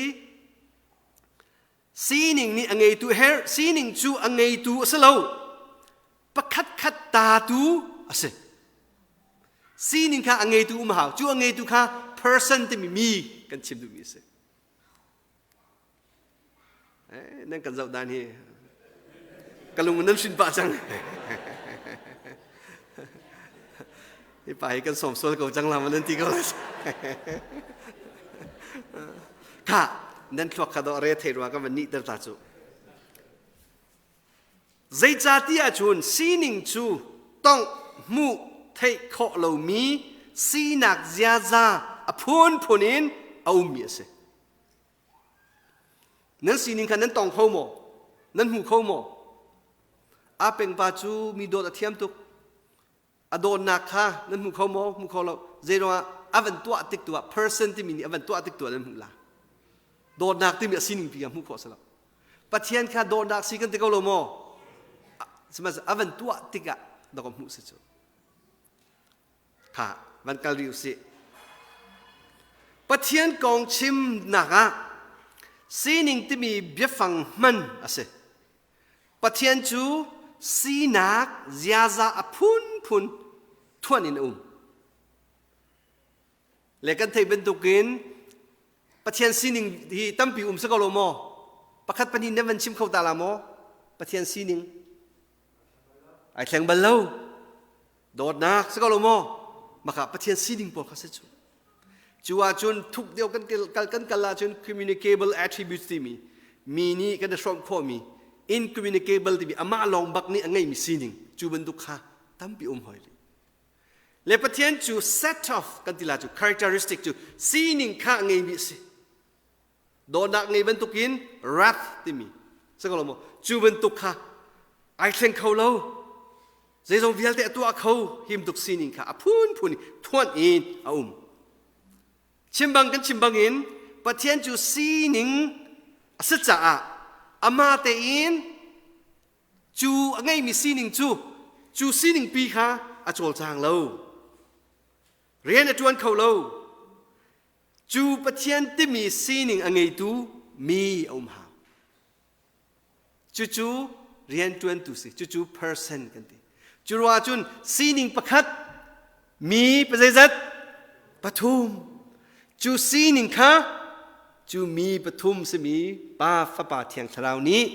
Sining nih a ngeitu her sining cu a ngeitu a si lo. Pakhat khat ta tu a si. Sining kha a ngeitu um hau. Cu a ngeitu kha person timi mi kan chim duhmi a si. Nan kan zoh dan hi ka lung nan hrin pah cang. Hi pa hi kan sawm sual ko cang la nan ti ko. Kha nan thluak kha do re thei rua ka van nih ter ta cu. Zeicahtiah cun sining cu tongh hmuh theih khawh lomi sinak ziaza a phunphun in a ummi a si. Nan sining kha nan tong kho maw? Nan hmu kho maw? A pengpa cu mi dawt a thiam tuk. A dawtnak kha nan hmu kho maw? Hmu kho lo. Zeiruangah a van tuah tik tu ah person timi nih a van tuah tik tu ah nan hmuh la. Dawtnak timi a sining pi ah hmuh khawh a si lo. Pathian kha dawtnak si kan ti ko lo maw? Sihmanhsehlaw a van tuah tikah dawk hmuh si cu. Kha van kal rih usih. Pathian kong chimnak ah sining timi biafang hman a si. Pathian cu sinak ziaza a phunphun thuan in a um. Le kan theih bantukin Pathian sining hi tampi um si ko lo maw? Pakhat pahnih nan van chim kho ta la maw? Pathian sining ai thleng bal lo. Dawtnak si ko lo maw? Maka Pathian sining pawl kha si cu. Cu ahcun thuk deuh kan kal kan kal ahcun communicable attributes timi mi nih kan i hrawmh khawhmi incommunicable timi amah lawng bak nih a ngeimi sining cu bantuk kha tampi um hoi. Le Pathian cu set of kan ti la cu characteristic cu sining kha a ngeimi a si. Dawtnak ngei bantukin wrath timi si ko lo maw? Cu bantuk kha ai thleng kho lo. Zeizong vialte a tuah kho him tuk sining kha a phunphun thuan in a um. Chimbang kan chim bangin Pathian cu sining a si caah amah tein cu a ngeimi sining cu cu sining pi kha a cawlcang lo. Rian a ṭuan kho lo. Cu Pathian timi sining a ngeitu mi a um hau. Cucu rianṭuantu si. Cucu person kan ti. Cu ruangah cun sining pakhat mi pazeizat pathum. Cu sining kha cu mi pathum simi Pa, Fapa, Thiang Thlarau nih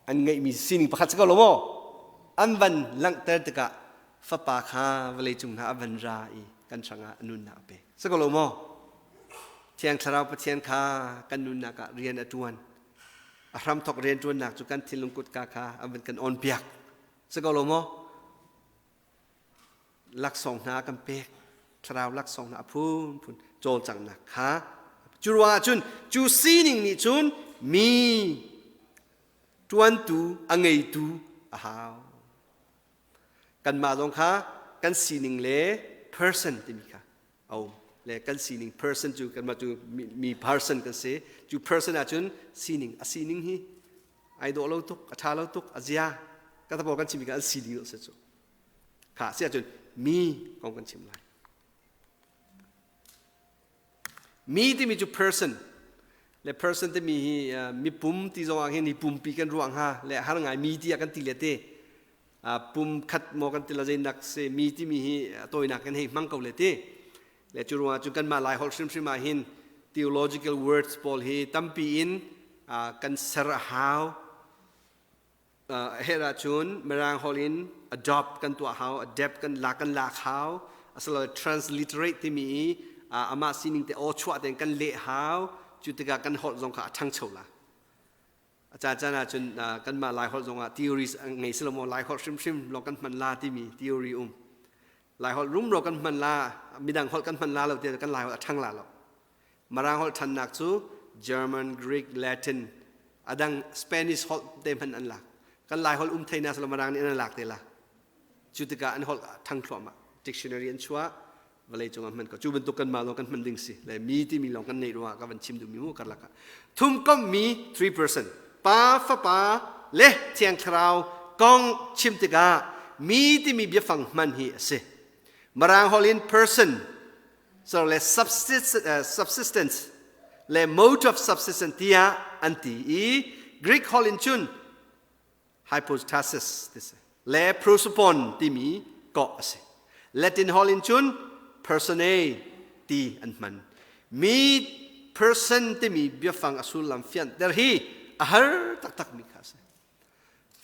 an ngeihmi sining pakhat si ko lo maw? An van langhter tikah fapa kha vawleicung hna a van ra i kan hrangah a nunnak a pek. Si ko lo maw? Thiang Thlarau Pathian kha kan nunnak ah rian a ṭuan. A hramthok rian ṭuannak cu kan thinlung kutka kha a van kan on piak. Si ko lo maw? Laksawng hna kan pek. Thlarau laksawng hna a phunphun cawlcanghnak kha cu ruangah cun cu sining nih cun mi ṭuantu a ngeitu a hau. Kanmah zong kha Kan sining le person timi kha a um. Le kan sining person cu kanmah cu mi person kan si. Cu person ahcun sining a sining hi ai dawh lo tuk, a ṭha lo tuk, a zia ka ta pawl kan chimmi kha an sining a si cu. Kha si ahcun mi kong kan chim lai. Mi timi cu person le person timi hi mipum ti zong ah hin hi pumpi kan ruah hnga le har ngai mi tiah kan ti le te pum khat maw kan ti la zeinak se mi timi hi tawinak kan hei hmang ko le te le cu ruangah cun kanmah lai holh hrimhrim ah hin theological words pawl hi tampi in kan ser a hau. Her ahcun Mirang holh in adopt kan tuah hau, adapt kan lak kan lak hau, asilole transliterate timi i amah sining te aw chuah tein kan leh hau. Cu tikah kan holh zong kha a ṭhangcho la. A caan caan ahcun kanmah Lai holh zongah theories ngei si lo maw Lai holh hrimhrim lawng kan hman la timi theory um. Lai holh rumro kan hman la, midang holh kan hman la lo tiah kan Lai holh a ṭhang la lo. Mirang holh ṭhannak cu German, Greek, Latin, a dang Spanish holh te hmanh an lak. Kan Lai holh um thei na silo Mirang nih an lak te la. Cu tikah an holh ṭhang thluahmah. Dictionary an chuah, vawlei cung ah hman ko. Cu bantuk kanmah lawng kan hman ding si. Le mi timi lawng kan neih ruangah ka van chim duhmi mu karlak ah. Thumkomh mi 3%. Pa, Fapa le Thiang Thlarau kong chim tikah mi timi biafang hman hi a si. Mirang holh in person so le subsistence le mode of subsistence tiah an ti i Greek holh in cun hypostasis ti si le prosopon timi kawh a si. Latin holh in cun personae ti an hman. Mi person timi biafang a sullam fianter hi a har taktak mi kha a si.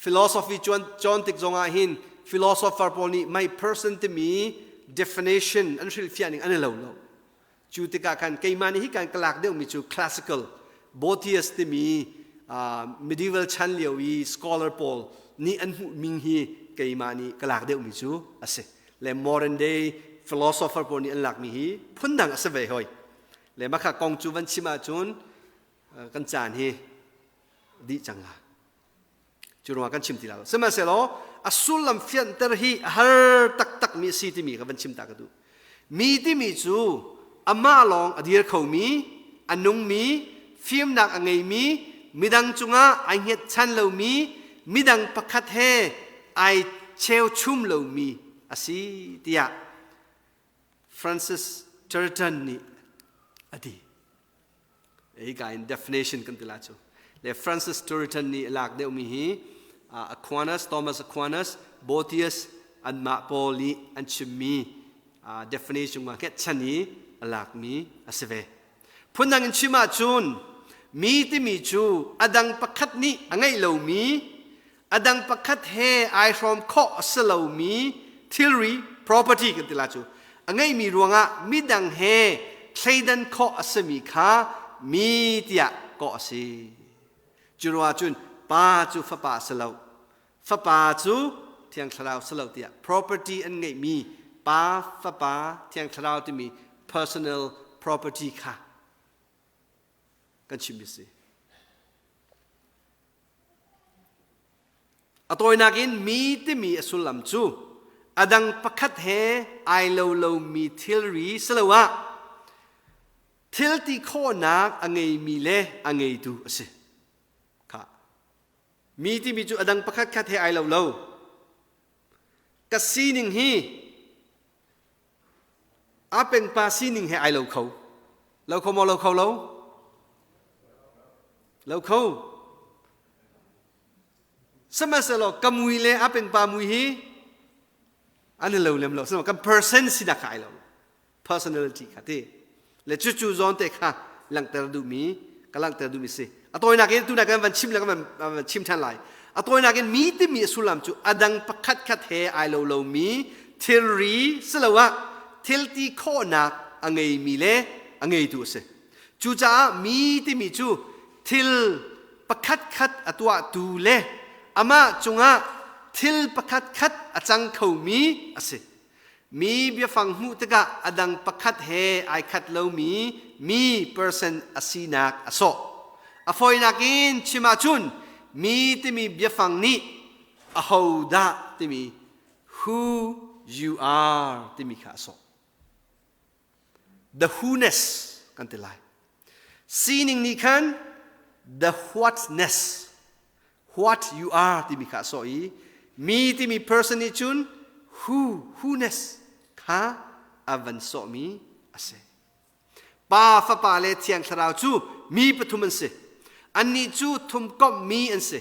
Philosophy cawn cawn tik zongah hin philosopher pawl nih my person timi definition an hrilhfiah ning an i lo lo. Cu tikah khan keimah nih hi kan ka lak deuhmi cu classical Boethius timi medieval chan lio i scholar pawl nih an hmuh ming hi keimah nih ka lak deuhmi cu a si. Le modern day philosopher pawl nih an lakmi hi phundang a si ve hoi. Le makha kong cu van chim ahcun kan caan hi dih cang la. Cu ruangah kan chim ti la lo. Sihmanhsehlaw a sullam fianter hi a har taktak mi a si timi kha van chim ta ka duh. Mi timi cu amah lawng a dir khomi, a nungmi, fimnak a ngeimi, midang cungah ai hngetchan lomi, midang pakhat he ai cheuchum lomi a si tiah Francis Turretin nih a ti. Hika in definition kan ti la cu. Le Francis Turretin nih a lak deuhmi hi Aquinas, Thomas Aquinas, Boethius anmah pawl nih an chimmi definition ma hngetchan i a lakmi a si ve. Phundang in chim ahcun mi timi cu a dang pakhat nih a ngeih lomi, a dang pakhat he ai hrawm khawh a si lomi thilri property kan ti la cu a ngeihmi ruangah midang he thleidan khawh a simi kha mi tiah kawh a si. Cu ruangah cun pa cu fapa a si lo, fapa cu Thiang Thlarau si lo tiah property an ngeihmi pa, fapa, Thiang Thlarau timi personal property kha kan chimmi si. A tawinak in mi timi a sullam cu a dang pakhat he ai lo lomi thilri siloah thil ti khawhnak a ngeimi le a ngeitu a si. Kha. Mi timi cu a dang pakhat khat he ai lo lo. Ka sining hi A pengpa sining he ai lo kho. Lo kho maw lo kho lo? Lo kho. Sihmanhsehlaw ka mui le a pengpa mui hi an i lo lem lo. Sihmanhsehlaw kan person sinak kha ai lo. Personality kha ti. Le cucu zawn te kha langhter duhmi ka langhter duhmi si. A tawinak in tunak kan van chim le kan van chim ṭhan lai. A tawinak in mi timi a sullam cu a dang pakhat khat he ai lo lomi thilri siloah thil ti khawhnak a ngeimi le a ngeitu a si. Cucaah mi timi cu thil pakhat khat a tuahtu le amah cungah thil pakhat khat a cang khomi a si. Mi biafang hmuh tikah a dang pakhat he ai khat lomi mi person a sinak a sawh. A fawinak in chim ahcun mi timi biafang nih ahodah timi who you are timi kha a sawh. The who-ness kan ti lai. Sining nih khan the whatness, what you are timi kha a sawh i mi timi person nih cun who, who-ness kha a van sawhmi a si. Pa, Fapa le Thiang Thlarau cu mi pathum an si. Annih cu thumkomhmi an si.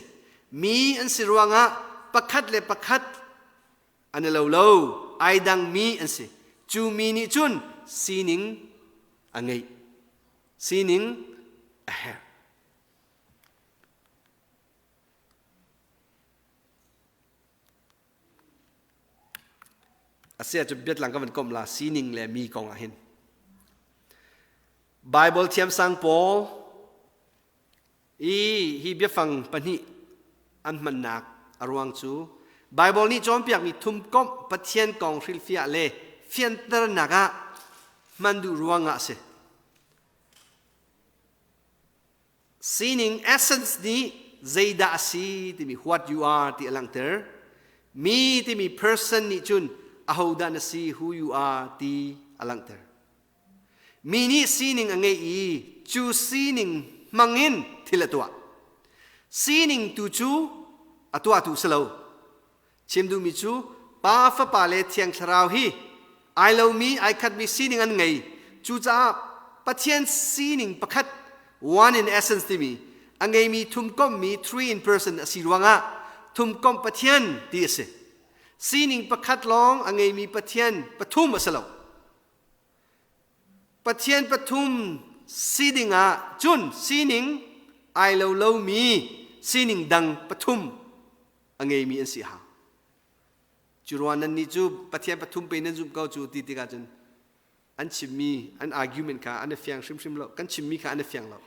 Mi an si ruangah pakhat le pakhat an i lo lo, ai dangmi an si. Cu mi nih cun sining a ngeih. Sining a herh. Asia cu biatlang ka van komh la sining le mi kong ah hin. Bible thiamsang pawl i hi biafang pahnih an hmannak a ruang cu Bible nih cawnpiakmi thumkomh Pathian kong hrilhfiah le fianternak ah hman duh ruangah a si. Sining essence nih zeidah a si timi what you are ti a langhter. Mi timi person nih cun ahodah na si who you are ti a langhter. Mi nih sining a ngeih i cu sining hmangin thil a tuah. Sining tu cu a tuahtu si lo. Chim duhmi cu Pa, Fapa le Thiang Thlarau hi ai lomi, ai khatmi sining an ngei. Cucaah Pathian sining pakhat one in essence timi a ngeimi thumkomhmi three in person a si ruangah thumkomh Pathian ti a si. Sining pakhat lawng a ngeimi Pathian pathum a si lo. Pathian pathum si dingah cun sining ai lo lomi sining dang pathum a ngeimi an si hau. Cu ruang nan nih cu Pathian pathum pe nan zumh ko cu ti tikah cun an chimmi an argument kha an i fiang hrimhrim lo. Kan chimmi kha an i fiang lo.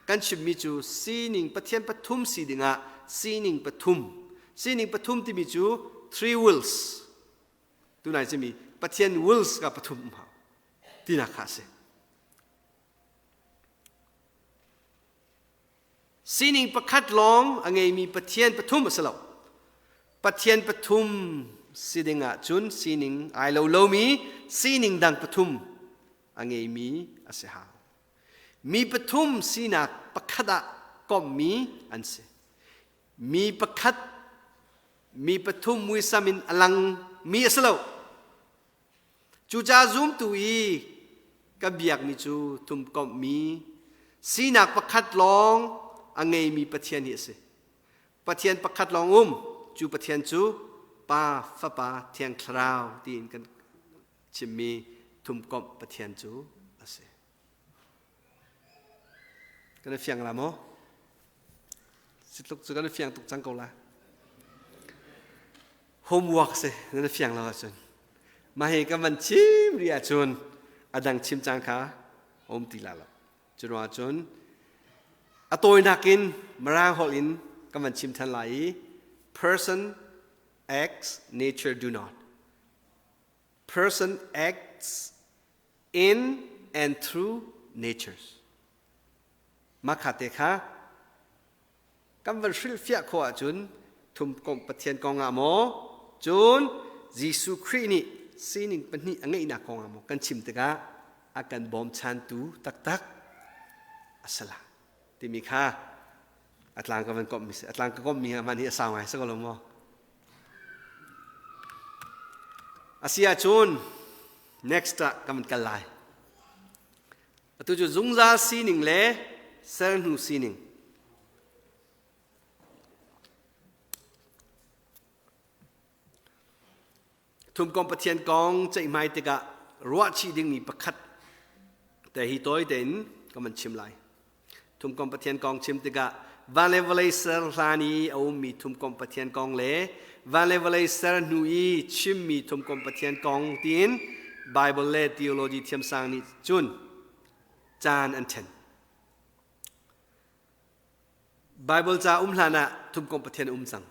Kan chimmi cu sining Pathian pathum si dingah sining pathum. Sining pathum timi cu three wills. Tunai cimi Pathian wills ka pathum um hau. Tinak kha a si. Sining pakhat lawng a ngeimi Pathian pathum a si lo. Pathian pathum si ding ahcun sining ai lo lomi sining dang pathum a ngeimi a si hau. Mi pathum sinak pakhat ah komhmi an si. Mi pakhat mi pathum muisam in a langmi a si lo. Cucaah zumtu i ka biakmi cu thumkomhmi sinak pakhat lawng a ngeimi Pathian hi a si. Pathian pakhat lawng um, cu Pathian cu Pa, Fapa, Thiang Thlarau tiin kan chimmi thumkomh Pathian cu a si. Kan i fiang la maw? Sitluk cu kan i fiang tuk cang ko lai. Homework si nan i fiang lo ahcun. Mah hi kan van chim rih ahcun a dang chim cang kha um ti la lo. Cu ruang ahcun a tawinak in Mirang holh in kan van chim than lai i person acts nature do not. Person acts in and through natures. Mah kha te kha kan van hrilhfiah khawh ahcun thumkomh Pathian kong ah maw cun Jesuh Khrih nih sining pahnih a ngeihnak kong ah maw kan chim tikah a kan bawmchantu taktak a si la timi kha a tlang ka van komh mi si a tlang ka komh mi man hi a sau ngai si ko lo maw a si ahcun next ah kan van kal lai Atu cu zungzal sining le ser hnu sining. Thumkom Pathian kong ceihmai tikah ruahchih dingmi pakhat te hi tawi tein ka van chim lai. Thumkom Pathian kong chim tikah van le vawlei ser hlan i a ummi thumkom Pathian kong le van le vawlei ser hnu i chimmi thumkom Pathian kong tiin Bible le theology thiamsang nih cun caan an ṭhen. Bible ca um hlan ah thumkom Pathian a um cang.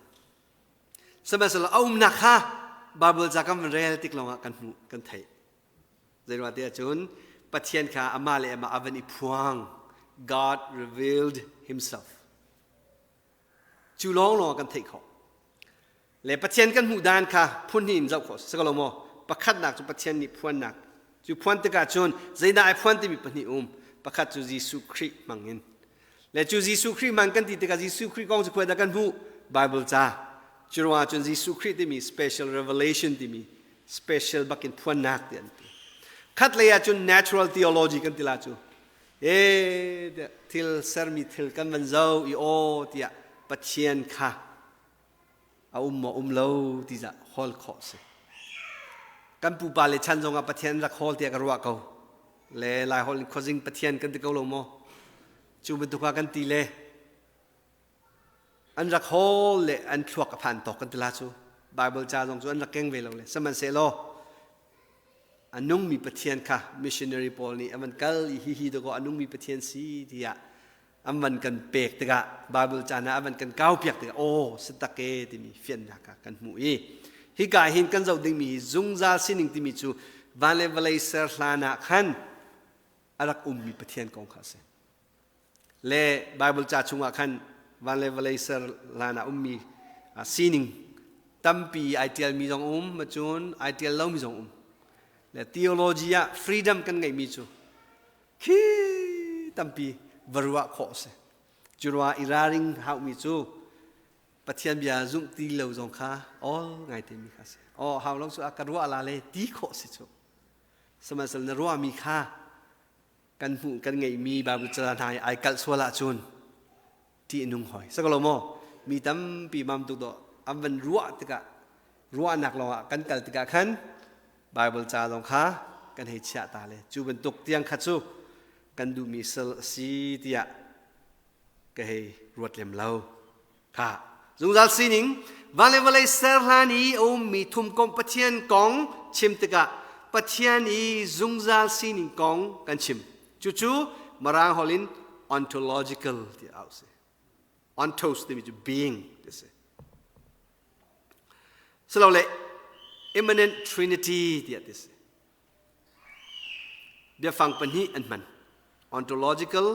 Sihmanhsehlaw a umnak kha Bible ca kan van rel tik lawngah kan hmuh kan theih. Zeiruah ti ahcun Pathian kha amah le amah a van i phuang. God revealed himself. Cu lawnglawng kan theih khawh. Le Pathian kan hmuh dan kha phun hnih in zoh khawh si ko lo maw? Pakhatnak cu Pathian nih phuannak. Cu phuan tikah cun zeidah ai phuan timi pahnih um. Pakhat cu Jesuh Khrih hmangin. Le cu Jesuh Khrih hmang kan ti tikah Jesuh Khrih kong cu khuai dah kan hmuh? Bible ca. Cu ruangah cun Jesuh Khrih timi special revelation timi special bakin phuannak ti an ti. Khat lei ah cun natural theology kan ti la cu. E thil sermi thil kan van zo i aw tiah Pathian kha a um maw um lo ti zah hawl khawh si. Kan pupa le chan zongah Pathian rak hawl tiah ka ruah ko. Le Lai holh in khuazing Pathian kan ti ko lo maw? Cu bantuk ah kan ti le an rak hawl le an thluak a phan tawk kan ti la cu. Bible ca zong cu an rak keng ve lo le sihmanhsehlaw a nungmi Pathian kha missionary pawl nih an van kal i hihi dakaw a nungmi Pathian si tiah an van kan pek tikah Bible caan ah an van kan kaupiak tikah aw si tak e timi fiannak kha kan hmuh i hika hin kan zoh dingmi hi zungzal sining timi cu van le vawlei ser hlan ah khan a rak ummi Pathian kong kha a si. Le Bible ca chungah khan van le vawlei ser hlan ah ummi sining tampi ai ṭialmi zong um cun ai ṭial lomi zong um. Le theology ah freedom kan ngeihmi cu khi tampi va ruah khawh a si. Cu ruah i ralring haumi cu Pathian bia zumh ti lo zong kha awl ngai temi kha si. Aw hau lo cu a ka ruah la le ti khawh si cu. Sihmanhsehlaw na ruahmi kha kan hmuh kan ngeihmi Bible ca hna i ai kalh sual ahcun ṭih a nung hoi. Sakalo maw? Mi tampi mam tuk dawh an van ruah tikah ruahnak lawngah kan kal tikah khan Bible ca zong kha kan hei chiah ta le cu bantuk tiang kha cu kan duhmi sal a si tiah ka hei ruat lem lo. Kha zungzal sining van le vawlei ser hlan i a ummi thumkomh Pathian kong chim tikah Pathian i zungzal sining kong kan chim. Cucu Mirang holh in ontological ti au si. Ontos timi cu being ti si. Silole immanent trinity tiah ti si. Biafang pahnih an hman. Ontological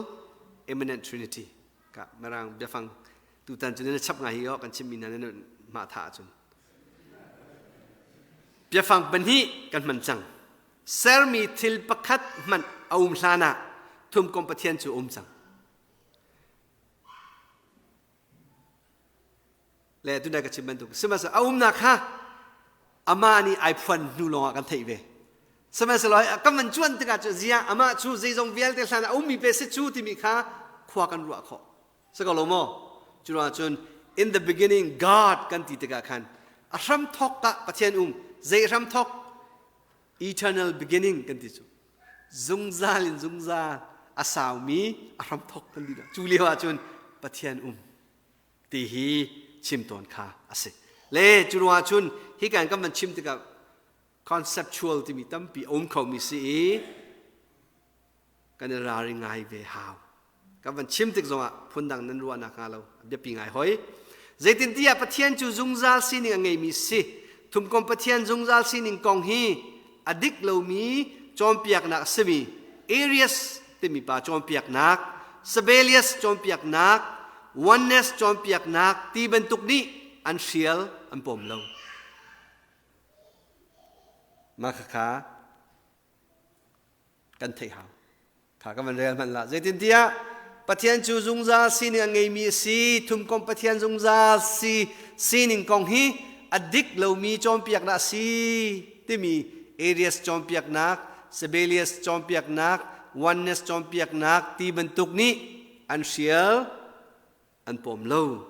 immanent trinity. Ka Mirang biafang tutan cu nan chap ngai hi kan chimmi hna nan mah tha ahcun. Biafang pahnih kan hman cang. Sermi thil pakhat hmanh a um hlan ah thumkom Pathian cu um cang. Le tunai ka chim bantuk sihmanhsehlaw a umnak kha amah nih ai phuan hnu lawngah kan theih ve. Sihmanhsehlaw kan van cuan tikah cu zia amah cu zeizong vialte hlan a ummi pe si cu timi kha khua kan ruah khawh. Si ko lo maw? Cu ruangah cun in the beginning God kan ti tikah khan a hramthawk ah Pathian um zei hramthawk eternal beginning kan ti cu zungzal in zungzal a saumi a hramthawk kan ti cu lio ah cun Pathian um ti hi chim tawn kha a si. Le cu ruangah cun hi kan kan van chim tikah conceptual timi tampi a um khomi si i kan i ralring ngai ve hau. Kan van chim tik zongah phundang nan ruahnak hnga lo biapi ngai hoi. Zeitintiah Pathian cu zungzal sining a ngeimi si. Thumkom Pathian zungzal sining kong hi a dik lomi cawnpiaknak a simi Arius timi pa cawnpiaknak, Sabellius cawnpiaknak, Oneness cawnpiaknak ti bantuk nih an hrial an pom lo. Mah khakha kan theih hau. Kha kan van rel hmanh la. Zeitintiah Pathian cu zungzal sining a ngeimi a si. Thumkomh Pathian zungzal si sining kong hi a dik lomi cawnpiaknak a si timi Arius cawnpiaknak, Sabellius cawnpiaknak, Oneness cawnpiaknak ti bantuk nih an hrial an pawm lo.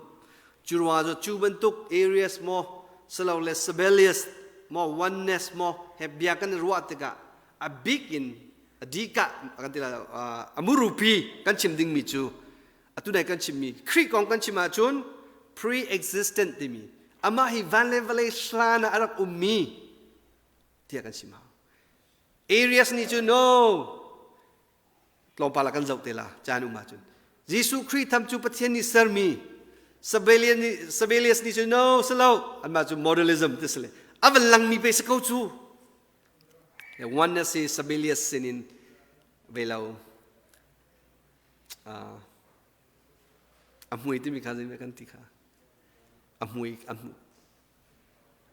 Cu ruangah cu cu bantuk Arius maw silole Sabellius maw Oneness maw he bia kan i ruah tikah a bik in a dikah kan ti lai a murupi kan chim dingmi cu atu nai kan chimmi Khrih kong kan chim ahcun pre-existent timi amah hi van le vawlei hlan ah a rak ummi tiah kan chim hau. Arius nih cu no tlawmpal ah kan zoh te la caan um ahcun Jesuh Khrih tham cu Pathian nih sermi Sabellius nih cu no si lo anmah cu modernism ti si le a van langmi pe si ko cu oneness hi Sabellius sinin ve lo a hmui timi kha zei kan ti kha a hmui a hmu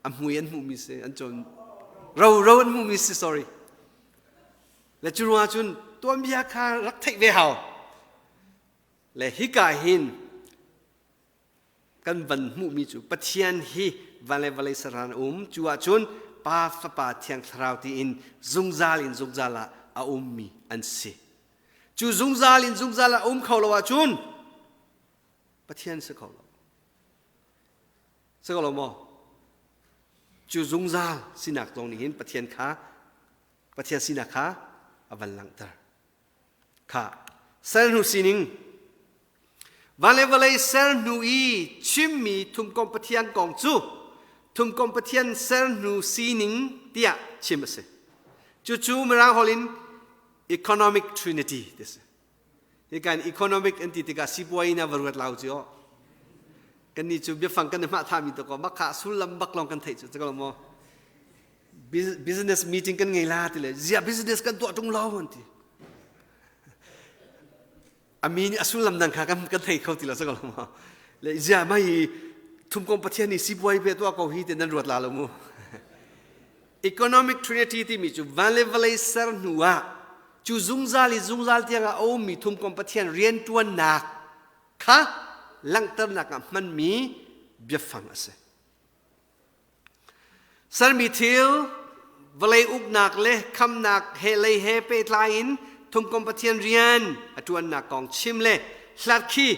a hmui an hmuhmi si an cawn Ro ro an hmuhmi si sorry. Le cu ruangah cun tuanbia kha rak theih ve hau. Le hika hin kan van hmuhmi cu Pathian hi van le vawlei saran um cu ahcun Pa Fapa Thiang Thlarau tiin zungzal in zungzal ah a ummi an si. Cu zungzal in zungzal ah a um kho lo ahcun Pathian si kho lo. Si ko lo maw? Cu zungzal sinak zong nih hin Pathian kha Pathian sinak kha a van langhter. Kha sal hnu sining van le vawlei ser hnu i chimmi thumkomh Pathian kong cu thumkomh Pathian ser hnu sining tiah chim a si. Cucu Mirang holh in economic trinity ti a si. Hi kan economic an ti tikah sipuai in a va ruat lau cu kan ni cu biafang kan i hmah thami to ko makha sullam bak lawng kan theih cu cu maw business meeting kan ngei la ti le zia business kan tuah tung lo an ti a mi nih a sullam dang kha kan kan thei kho ti lo sa ko maw le zia mai thumkom pathian nih sipuai pe tuah ko hi te nan ruat la lo mu Economic Trinity timi cu van le vawlei ser hnu ah cu zungzal i zungzal tiangah a ummi thumkom Pathian rianṭuannak kha langhternak ah hmanmi biafang a si. Sermi thil, vawlei uknak le khamnak he lei he pehtlai in thumkom Pathian rian a ṭuannak kong chim le hlat khi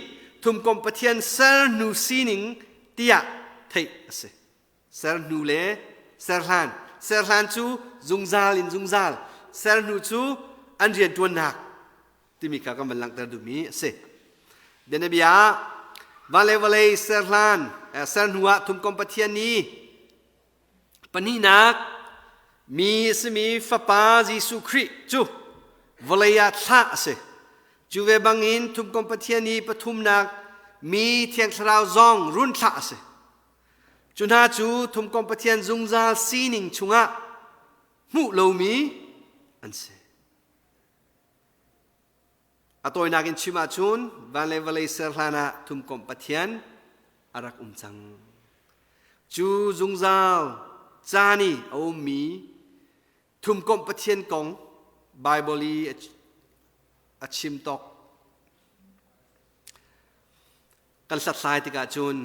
thumkom Pathian ser hnu sining tiah theih a si. Ser hnu le ser hlan. Ser hlan cu zungzal in zungzal. Ser hnu cu an rianṭuannak timi kha kan van langhter duhmi a si. Bianabia ah van le vawlei ser hlan, ser hnu ah thumkom Pathian nih pahnihnak mi a simi Fapa Jesuh Khrih cu vawlei ah thlah a si. Cu ve bangin thumkom Pathian i pathumnak mi Thiang Thlarau zong run thlah a si. Cu hna cu thumkomh Pathian zungzal sining chungah hmuh lomi an si. A tawinak in chim ahcun van le vawlei ser hlan ah thumkomh Pathian a rak um cang. Cu zungzal caan i a ummi thumkomh Pathian kong Baibal i a chim tawk Kan hlathlai tikah cun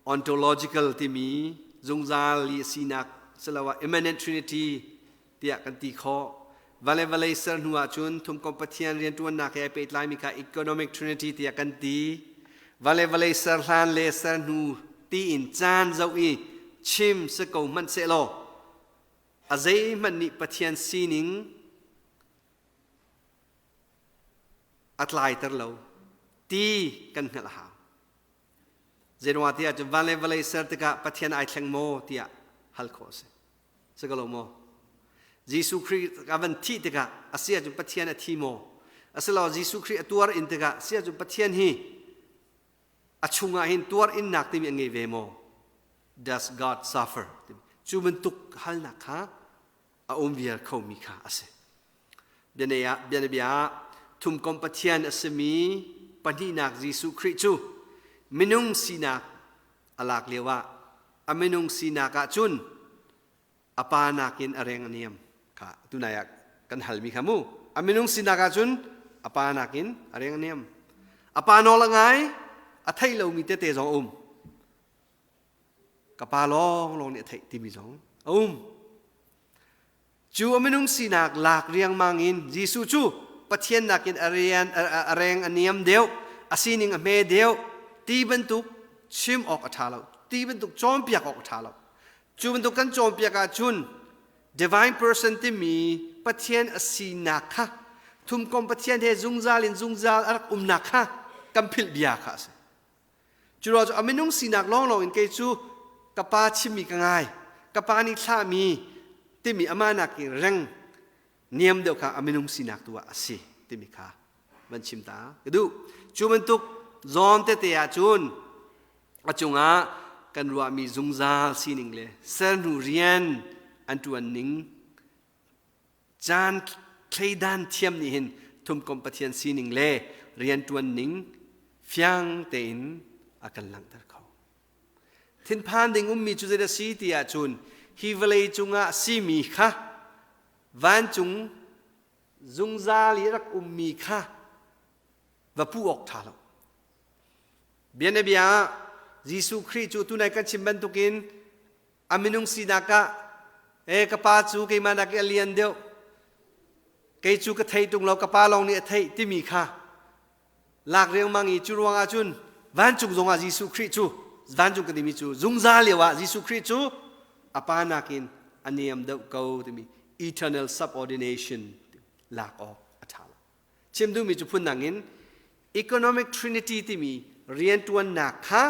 ontological timi zungzal i sinak siloah immanent trinity tiah kan ti khawh. Vale vawlei ser hnu ahcun thumkomh Pathian rianṭuannak he pehtlaimi kha economic trinity tiah kan ti. Vale vawlei ser hlan le ser hnu tiin caan zoh i chim si ko hmanh sehlaw a zeihmanh nih Pathian sining a tlaiter lo ti kan hngalh a hau. Zeiruangah tiah cun van le vawlei ser tikah Pathian ai thleng maw tiah hal khawh a si. Si ko lo maw? Jesuh Khrih a van thih tikah a si ahcun Pathian a thi maw? Asilo Jesuh Khrih a tuar in tikah si ahcun Pathian hi a chungah hin tuar innak timi a ngei ve maw? Does God suffer? Cu bantuk halnak kha a um viar khomi kha a si. Bianabia ah thumkom Pathian a simi pahnihnak Jesuh Khrih cu minung sinak a lak lioah a minung sinak ah cun a pa nakin a reng a niam kha tunai ah kan halmi kha mu a minung sinak ah cun a pa nakin a reng a niam a pa nawl a ngai a theih lomi tete zong a um ka pa lawnglawng nih a theih timi zong a um cu a minung sinak lak riangmang in Jesuh cu Pathian nakin a rian a reng a niam deuh a sining a hme deuh ti bantuk chim awk a ṭha lo ti bantuk cawnpiak awk a ṭha lo cu bantuk kan cawnpiak ahcun divine person timi Pathian a sinak kha thumkom Pathian he zungzal in zungzal a rak umnak kha kan philh bia kha a si Cu ruang cu a minung sinak lawnglawng in kei cu ka pa chimmi ka ngai, ka pa nih thlahmi timi amah nakin reng niam deuh kha a minung sinak tu ah a si timi kha van chim ta ka duh. Cu bantuk zawn tete ah cun a cungah kan ruahmi zungzal sining le serhnu rian an ṭuan ning Caan thleidan thiam nih hin thumkomh Pathian sining le rianṭuan ning fiang tein a kan langhter kho. Thinphan ding ummi cu zeidah si ti ahcun Hi vawlei cungah simi kha vancung zungzal i rak ummi kha va puh awk ṭha lo. Bianabia ah Jesuh Khrih cu tunai kan chim bantukin a minung sinak ah e ka pa cu keimah nak i a lian deuh kei cu ka thei tung lo ka pa lawng nih a theih timi kha lak riangmang i cu ruangah cun vancung zongah Jesuh Khrih cu vancung kan timi cu zungzal lio ah Jesuh Khrih cu a pa nakin a niam deuh ko timi eternal subordination lak awk a ṭha lo. Chim duhmi cu phundang in economic trinity timi rianṭuannak kha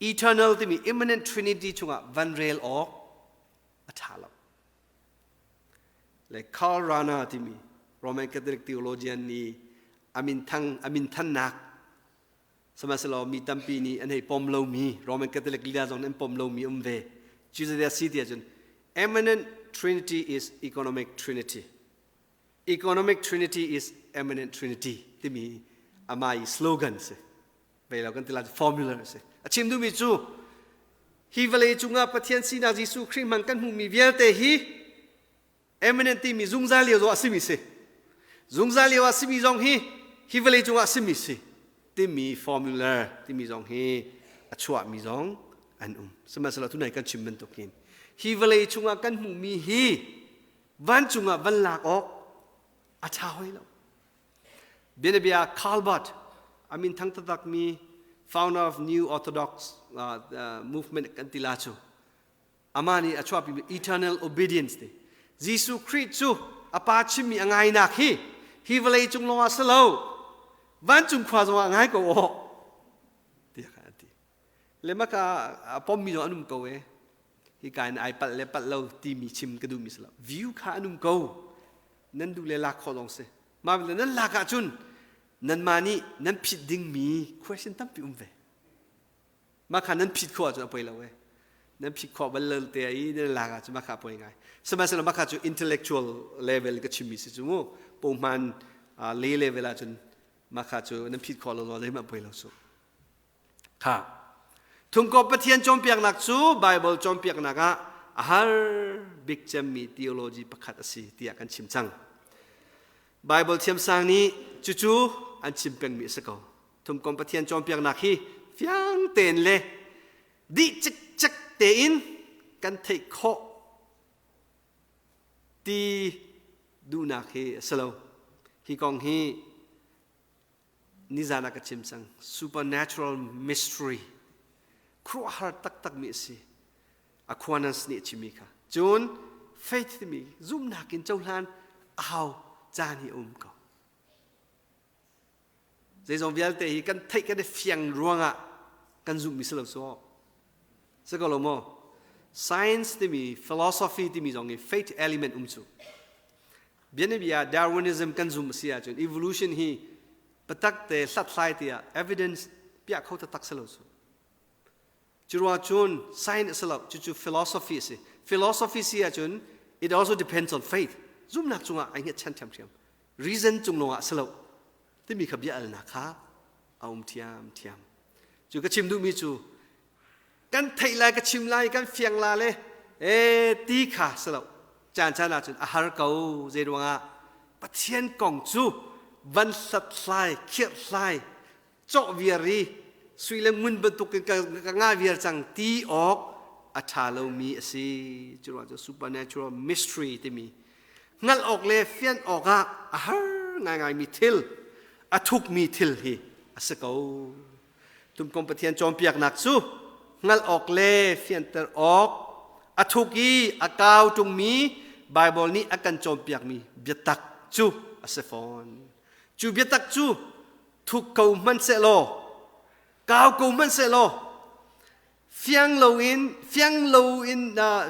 eternal timi immanent trinity chungah van rel awk a ṭha lo. Le Karl Rahner timi Roman Catholic theologian nih amin thang amin thannak sihmanhsehlaw mi tampi nih an hei pom lomi Roman Catholic lila zong nih an pom lomi um ve. Cucu si ti ahcun eminent trinity is economic trinity. Economic trinity is eminent trinity timi amah i slogan si. Vei lo kan ti lai formula a si. A chim duhmi cu hi vawlei cungah Pathian sinak Jesuh Khrih hmang kan hmuhmi vialte hi eminent timi zungzal lio zong a simi si. Zungzal lio a simi zong hi hi vawlei cungah a simi si timi formula timi zong hi a chuahmi zong an um. Sihmanhsehlaw tunai kan chim bantukin hi vawlei chungah kan hmuhmi hi vancung ah van lak awk a ṭha hoi lo. Bianabia Karl Barth, a min thang taktakmi founder of New Orthodox movement kan ti la cu amah nih a chuahpimi eternal obedience te Jesuh Khrih cu a pa chimmi a ngainak hi hi vawlei cung lawngah si lo vancung khua zongah ngai ko aw tiah khan a ti le maka a pommi zong an um ko e hika in ai palh le palh lo timi chim ka duhmi si lo view kha an um ko nan duh le lak khawh zong si mah le nan lak ahcun nanmah nih nan phit dingmi question tampi um ve mah kha nan phit khawh ahcun a poi lo e nan phit khawh bal lo te i nan lak ahcun mah kha a poi ngai sihmanhsehlaw mah kha cu intellectual level ka chimmi si cu mu pohman le level ahcun mah kha cu nan phit khawh lo lo zeihmanh poi lo su Kha. Thumkawp Pathian cawnpiaknak cu Baibal cawnpiaknak ah a har bik cemmi theology pakhat a si tiah kan chim cang. Baibal thiamsang nih cucu an chim pengmi a si ko. Thumkom Pathian cawnpiaknak hi fiang tein le dih cikcek tein kan theih khawh ti duhnak hi a si lo. Hi kong hi nizan ah ka chim cang supernatural mystery khuaruahhar taktakmi a si Aquinas nih a chimmi kha cun faith timi zumhnak in cohlan a hau caan hi a um ko zeizong vialte hi kan theih kan i fiang ruangah kan zumhmi si lo so si ko lo maw science timi philosophy timi zong hi faith element um cu Bianabia Darwinism kan zum a si ahcun evolution hi biatak te hlathlai tiah evidence piah kho taktak si lo cu. Cu cun science a si lo, cucu philosophy a si. Philosophy si ahcun it also depends on faith. Zumhnak cungah ai hngatchan ṭhiamṭhiam. Reason cung lawngah si lo. Timi kha bia alnak kha a um ṭhiamṭhiam. Cu ka chim duhmi cu kan theih lai ka chim lai kan fiang la le e ti kha si lo caan caan ahcun a har ko zei ruangah Pathian kong cu van hlathlai khirhlai cawh viar i sui le ngun bantuk in ka nga viar cang ti awk a ṭha lomi a si cu ruang cu supernatural mystery timi hngalh awk le fian awk ah a har ngaingaimi thil a thukmi thil hi a si ko Tumkom Pathian cawnpiaknak cu hngalh awk le fianter awk a thuk i a kau ṭungmi Baibal nih a kan cawnpiakmi biatak cu a si fawn. Cu biatak cu thuk ko hmanhsehlaw kau ko hmanhsehlaw fiang loin fiang loin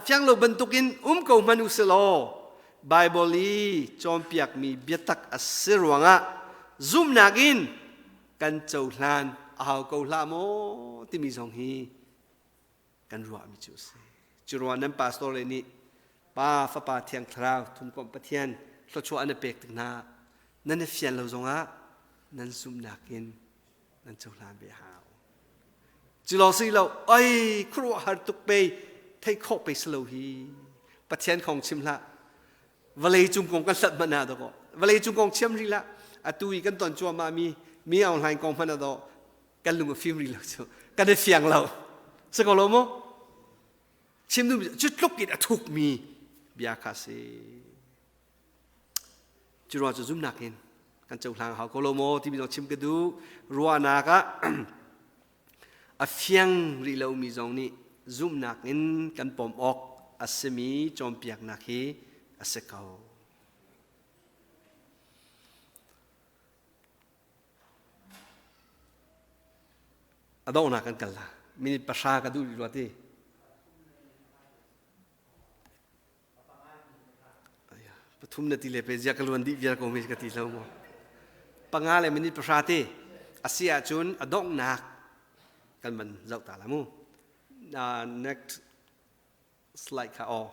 fiang lo bantukin um ko hmanh u silaw Baibal i cawnpiakmi biatak a si ruangah zumhnak in kan cohlan a hau ko hlah maw timi zong hi kan ruahmi cu a si. Cu ruang nan pastor le nih Pa, Fapa, Thiang Thlarau, thumkomh Pathian thluachuah an i pek tik hna nan i fian lo zongah nan zumhnak in nan cohlan ve hau. Cu lawng si lo, oi khuaruahhar tuk pei Theih khawh pei si lo hi. Pathian kong chim hlah. Vawlei cung kong kan hlat hmanh ah dawkaw. Vawlei cung kong chiam rih lah. Atu i kan ton cuahmah mi mi online kong hmanh ah daw kan lung a fim rih lo cu. Kan i fiang lo. Si ko lo maw? Chim duhmi cu tluk in a thukmi bia kha si. Cu ruang cu zumnak in kan cohlang hau ko lo maw timi zong chim ka duh. Ruahnak ah a fiang rih lomi zong nih zumhnak in kan pom awk a simi cawnpiaknak hi a si ko. A donghnak kan kal la. Minute 0.5 ka duh rih rua ti. Pathum na ti le pe zia ka luan dih vial ko mi ka ti lo maw. 5 le minute 0.5 te a si ahcun a donghnak kan van zoh ta la mu. Next slide kha aw.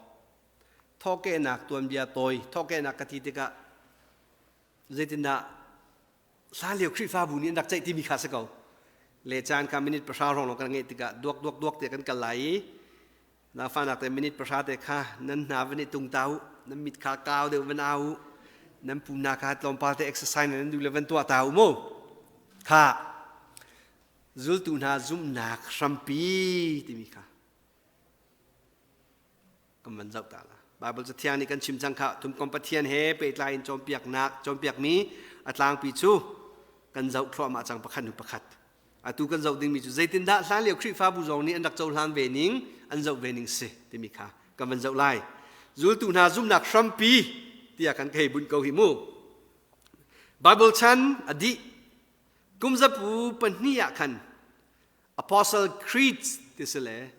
Thawkehnak tuanbia tawi thawkehnak ka ti tikah zeitindah hlanlio Khrihfabu nih an rak ceih timi kha si ko. Le caan kha minute 0.5 hrawng lawng kan ngeih tikah duak duak duak te kan kal lai i Zaangfahnak te minute 0.5 te kha nan hna van i tung ta u, nan mit kha kau deuh van au u, nan pumnak kha tlawmpal te exercise nan duh le van tuah ta u mu. Kha zultu hna zumhnak hrampi timi kha kan van zoh ta la. Bible cathiang nih kan chim cang kha thumkom Pathian he pehtlai in cawnpiaknak cawnpiakmi a tlangpi cu kan zoh thluahmah cang pakhat hnu pakhat. Atu kan zoh dingmi cu zeitindah hlanlio Khrihfabu zong nih an rak cohlan ve ning, an zoh ve ning si timi kha kan van zoh lai. Zultu hna zumhnak hrampi tiah kan hei bunh ko hi mu. Bible chan a dih. Kum zapu 2 ah khan Apostle Creed ti si le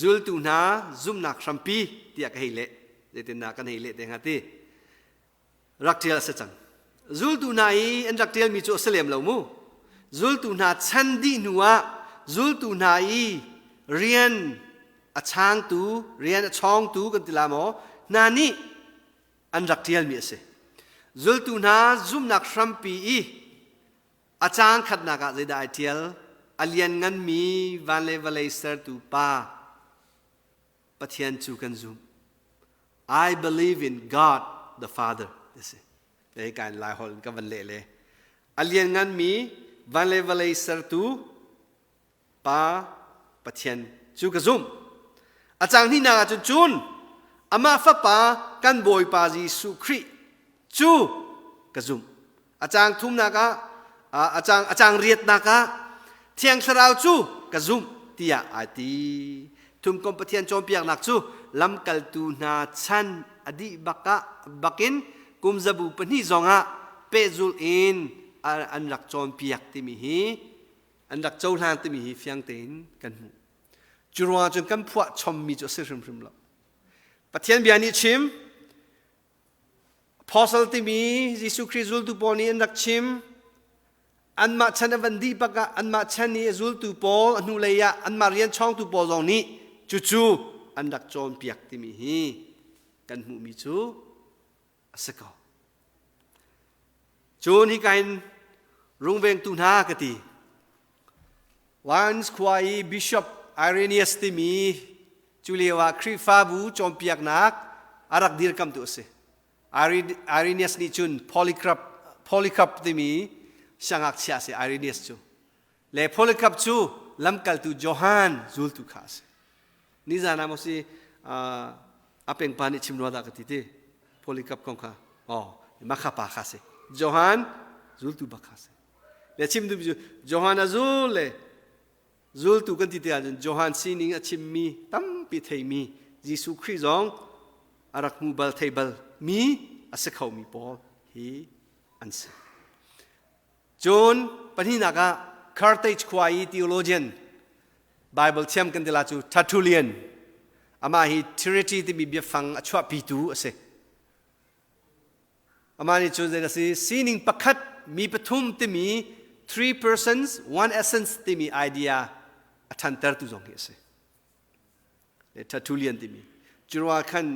zultu hna zumhnak hrampi tiah ka hei leh. Zeitindah kan hei leh te hnga ti. Rak ṭial a si cang. Zultu hna i an rak ṭialmi cu a si lem lo mu. Zultu hna chan dih hnuah zultu hna i rian a changtu, rian a chawngtu kan ti la maw, hna nih an rak ṭialmi a si. Zultu hna zumhnak hrampi i a caang khatnak ah zeidah ai ṭial? A liannganmi van le vawlei sertu Pa Pathian cu kan zum. I believe in God the Father ti si. Hei kai lai holh in ka van leh le. A liannganmi van le vawlei sertu Pa Pathian cu ka zumh. A cang hnihnak ahcun cun amah fapa kan Bawipa Jesuh Khrih cu ka zumh. A cang thumnak ah a cang a cang riatnak ah Thiang Thlarau cu ka zumh tiah aa ti. Thumkom Pathian cawnpiaknak cu lamkaltu hna chan a dih bak ah bakin kum zabu 2 zongah pehzulh in an rak cawnpiak timi hi an rak cohlan timi hi fiang tein kan hmuh. Cu ruangah cun kan phuah chommi cu a si hrimhrim lo. Pathian bia nih chim Apostle timi Jesuh Khrih zultu pawl nih an rak chim. Anmah chan a van dih bak ah anmah chan i a zultu pawl a hnulei ah anmah rian chawngtu pawl zong nih cucu an rak cawnpiak timi hi kan hmuhmi cu a si ko. Cun hika in rungvengtu hna ka ti. Lyons khua i Bishop Irenaeus timi cu lio ah Khrihfabu cawnpiaknak a rak dirkamtu a si. Irenaeus nih cun Polycarp, Polycarp timi siangngakchia a si Irenaeus cu. Le Polycarp cu lamkaltu Johan zultu kha a si. Nizan ah maw si a pengpa nih chim rua dah ka ti ti. Polycarp kong kha. Oh, makha pa kha si. Johan zultu bak kha si. Le chim duhmi cu Johan a zul le zultu kan ti tikah cun Johan sining a chimmi tampi theimi Jesuh Khrih zong a rak hmu bal thei bal mi a si khomi pawl hi an si. Cun pahnihnak ah Carthage khua i theologian Bible thiam kan ti la cu Tertullian amah hi Trinity timi biafang a chuahpitu a si. Amah nih cun zei a si sining pakhat mi pathum timi three persons one essence timi idea a ṭhantertu zong hi a si. Tertullian timi. Curuangah khan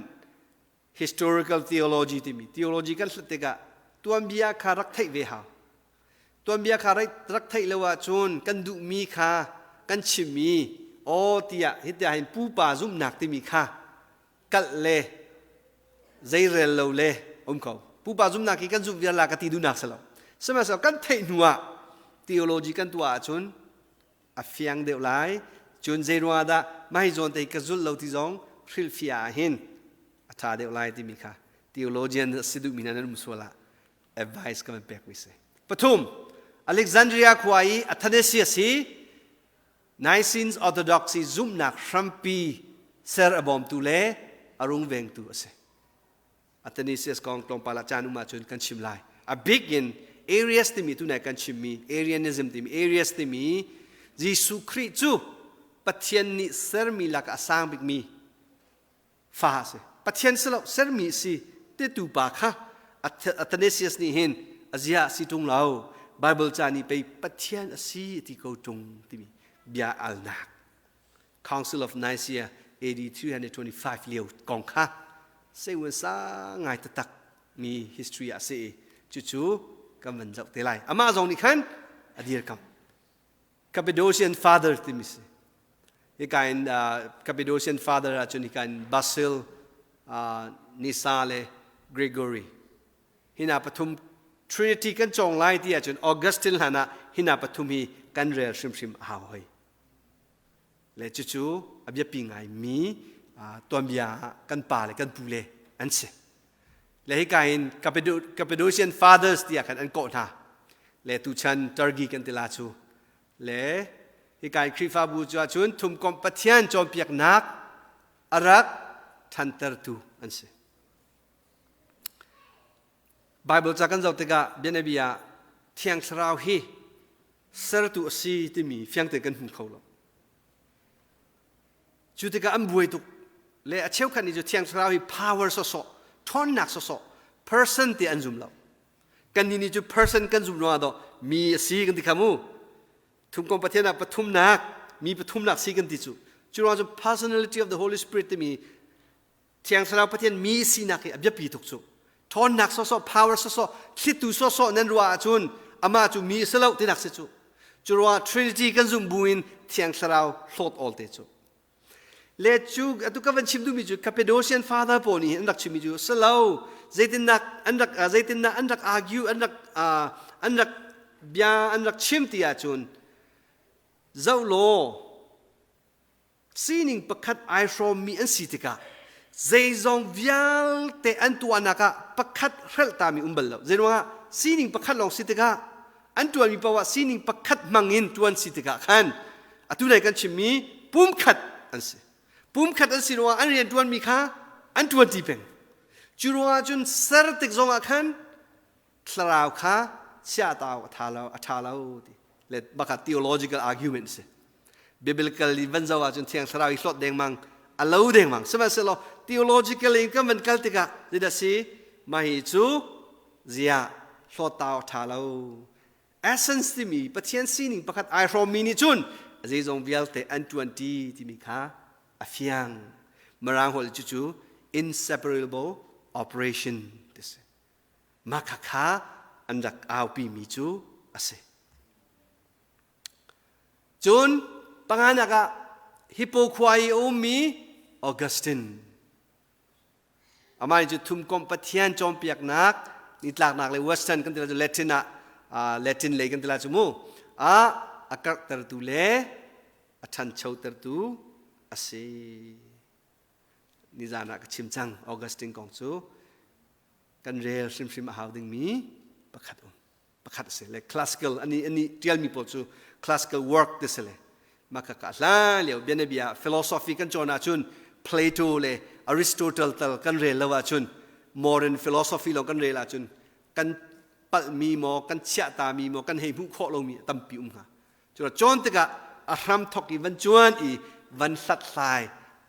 historical theology timi theology kan hlat tikah tuanbia kha rak theih ve hau. Tuanbia kha rak theih lo ahcun kan duhmi kha kan chimmi aw tiah hitiah hin pupa zumhnak timi kha kalh le zeirel lo le um ko. Pupa zumhnak hi kan zumh vial la ka ti duhnak si lo. Sihmanhsehlaw kan theih hnu ah theology kan tuah ahcun a fiang deuh lai. Cun zei ruangah dah mah hi zawn te ka zulh lo ti zong hrilhfiah ah hin a ṭha deuh lai timi kha theologian si duhmi hna nan um sual ah advice ka van pekmi si. Pathum, Alexandria khua i Athanasius hi Nicene Orthodoxy zumhnak hrampi ser a bawmtu le a rungvengtu a si. Athanasius kong tlawmpal ah caan um ahcun kan chim lai. A bik in Arius timi tunai kan chimmi Arianism timi Arius timi Jesuh Khrih cu Pathian nih sermi lakah a sang bikmi fa a si. Pathian si lo sermi si tetu pa kha Athanasius nih hin a zia si ṭung lo Bible ca nih pei Pathian a si ti ko ṭung timi bia alnak Council of Nicaea AD 325 lio kong kha seiuan sa ngai taktak mi history ah si i cucu kan van zoh te lai. Amah zong nih khan a dirkamh. Cappadocian Father timi si. Hika in Cappadocian Father ahcun hika in Basil, Nisa le Gregory. Hina pathum Trinity kan cawng lai ti ahcun Augustine hlan ah hina pathum hi kan rel hrimhrim a hau hoi. Le cucu a biapi ngaimi tuanbia kan pa le kan pu le an si. Le hika in Cappadocian Fathers tiah khan an kawh hna. Le tuchan Turkey kan ti la cu. Le hika in Khrihfabu cu ahcun thumkomh Pathian cawnpiaknak a rak ṭhantertu an si. Bible ca kan zoh tikah bianabia ah Thiang Thlarau hi sertu a si timi fiang tein kan hmu kho lo. Cu tikah an buai tuk. Le a cheukhat nih cu Thiang Thlarau hi power sawsawh, ṭhawnnak sawsawh, person ti an zum lo. Kannih nih cu person kan zum ruangah dawh mi a si kan ti kha mu. Thumkom Pathian ah pathumnak, mi pathumnak si kan ti cu. Cu ruangah cu personality of the Holy Spirit timi Thiang Thlarau Pathian mi sinak hi a biapi tuk cu. Ṭhawnnak sawsawh, power sawsawh, thlitu sawsawh nan ruah ahcun amah cu mi a si lo tinak si cu. Cu ruangah Trinity kan zumh buin Thiang Thlarau hlawt awl te cu. Le cu atu ka van chim duhmi cu Cappadocian father pawl nih an rak chimmi cu si lo. Zeitinnak an rak zeitinnak an rak argue an rak an rak bia an rak chim ti ahcun zoh law sining pakhat ai hrawmmi an si tikah zeizong vialte an tuahnak ah pakhat hrelhtami um bal lo. Zeiruangah sining pakhat lawng si tikah an tuanmi paoh ah sining pakhat hmang in tuan si tikah khan atu lei kan chimmi pumkhat an si. Pumkhat an si ruangah an rian tuanmi kha an tuanti peng. Cu ruangah cun ser tik zongah khan thlarau kha chiatau a tha lo a tha lo ti le baka theological argument si biblical in van zoh ahcun thiang thlarau i hlawt dengmang a lo dengmang sihmanhsehlaw theological in kan van kal tikah zeidah si mah hi cu zia hlawt tau a tha lo essence timi Pathian sining pakhat ai hrawmmi nih cun zeizong vialte an ṭuanṭi timi kha a fiang mirang holh cu cu inseparable operation ti si Mah khakha an rak aupimi cu a si. Cun panganak ah Hippo khua i a ummi Augustine. Amah cu thumkomh Pathian cawnpiaknak nitlaknak le Western kan ti lai cu Latin ah Latin lei kan ti lai cu mu ah a karhtertu le a ṭhanchotertu a si. Nizan ah ka chim cang Augustine kong cu kan rel hrimhrim a hau dingmi pakhat um pakhat a si le classical ani ani tialmi pawl cu classical work ti si le maka ka hla lio bianabia philosophy kan cawn ahcun Plato le Aristotle tal kan rel lo ahcun modern philosophy lo kan rel ahcun kan palhmi maw kan chiahtami maw kan hei hmuh khawh lomi tampi um hnga Cu cawn tikah a hram thok i van cuan i van hlathlai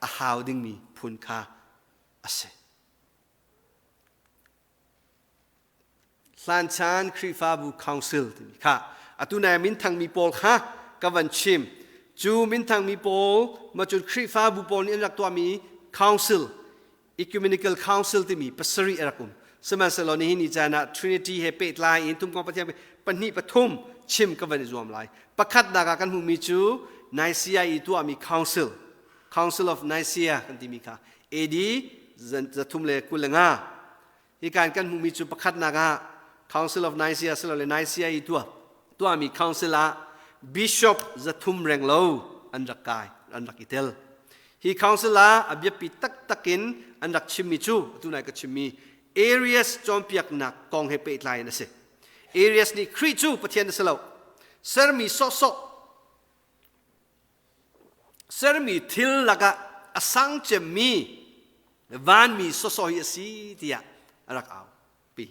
a hau dingmi phun kha a si. Hlanchan Khrihfabu Council timi kha atu nai minthangmi pawl kha ka van chim. Cu minthangmi pawl ma cun Khrihfabu pawl nih an rak tuahmi council Ecumenical Council timi pasarih a rak um. Sihmanhsehlaw nihin ni caan ah Trinity he pehtlai in Thumkong Pathian pahnih pathum chim ka van i zuam lai. Pakhatnak ah kan hmuhmi cu Nicaea i tuahmi council, Council of Nicaea kan timi kha AD 325. Hi kan kan hmuhmi cu pakhatnak ah Council of Nicaea silole Nicaea i tuah tuahmi council ah bishop 300 renglo an rak kai, an rak i tel. Hi council ah a biapi taktak in an rak chimmi cu atu nai ka chimmi Arius cawnpiaknak kong he pehtlai in a si. Arius nih Khrih cu Pathian a si lo. Sermi sawhsawh, sermi thil lakah a sang cemmi vanmi sawhsawh hi a si tiah a rak au pi.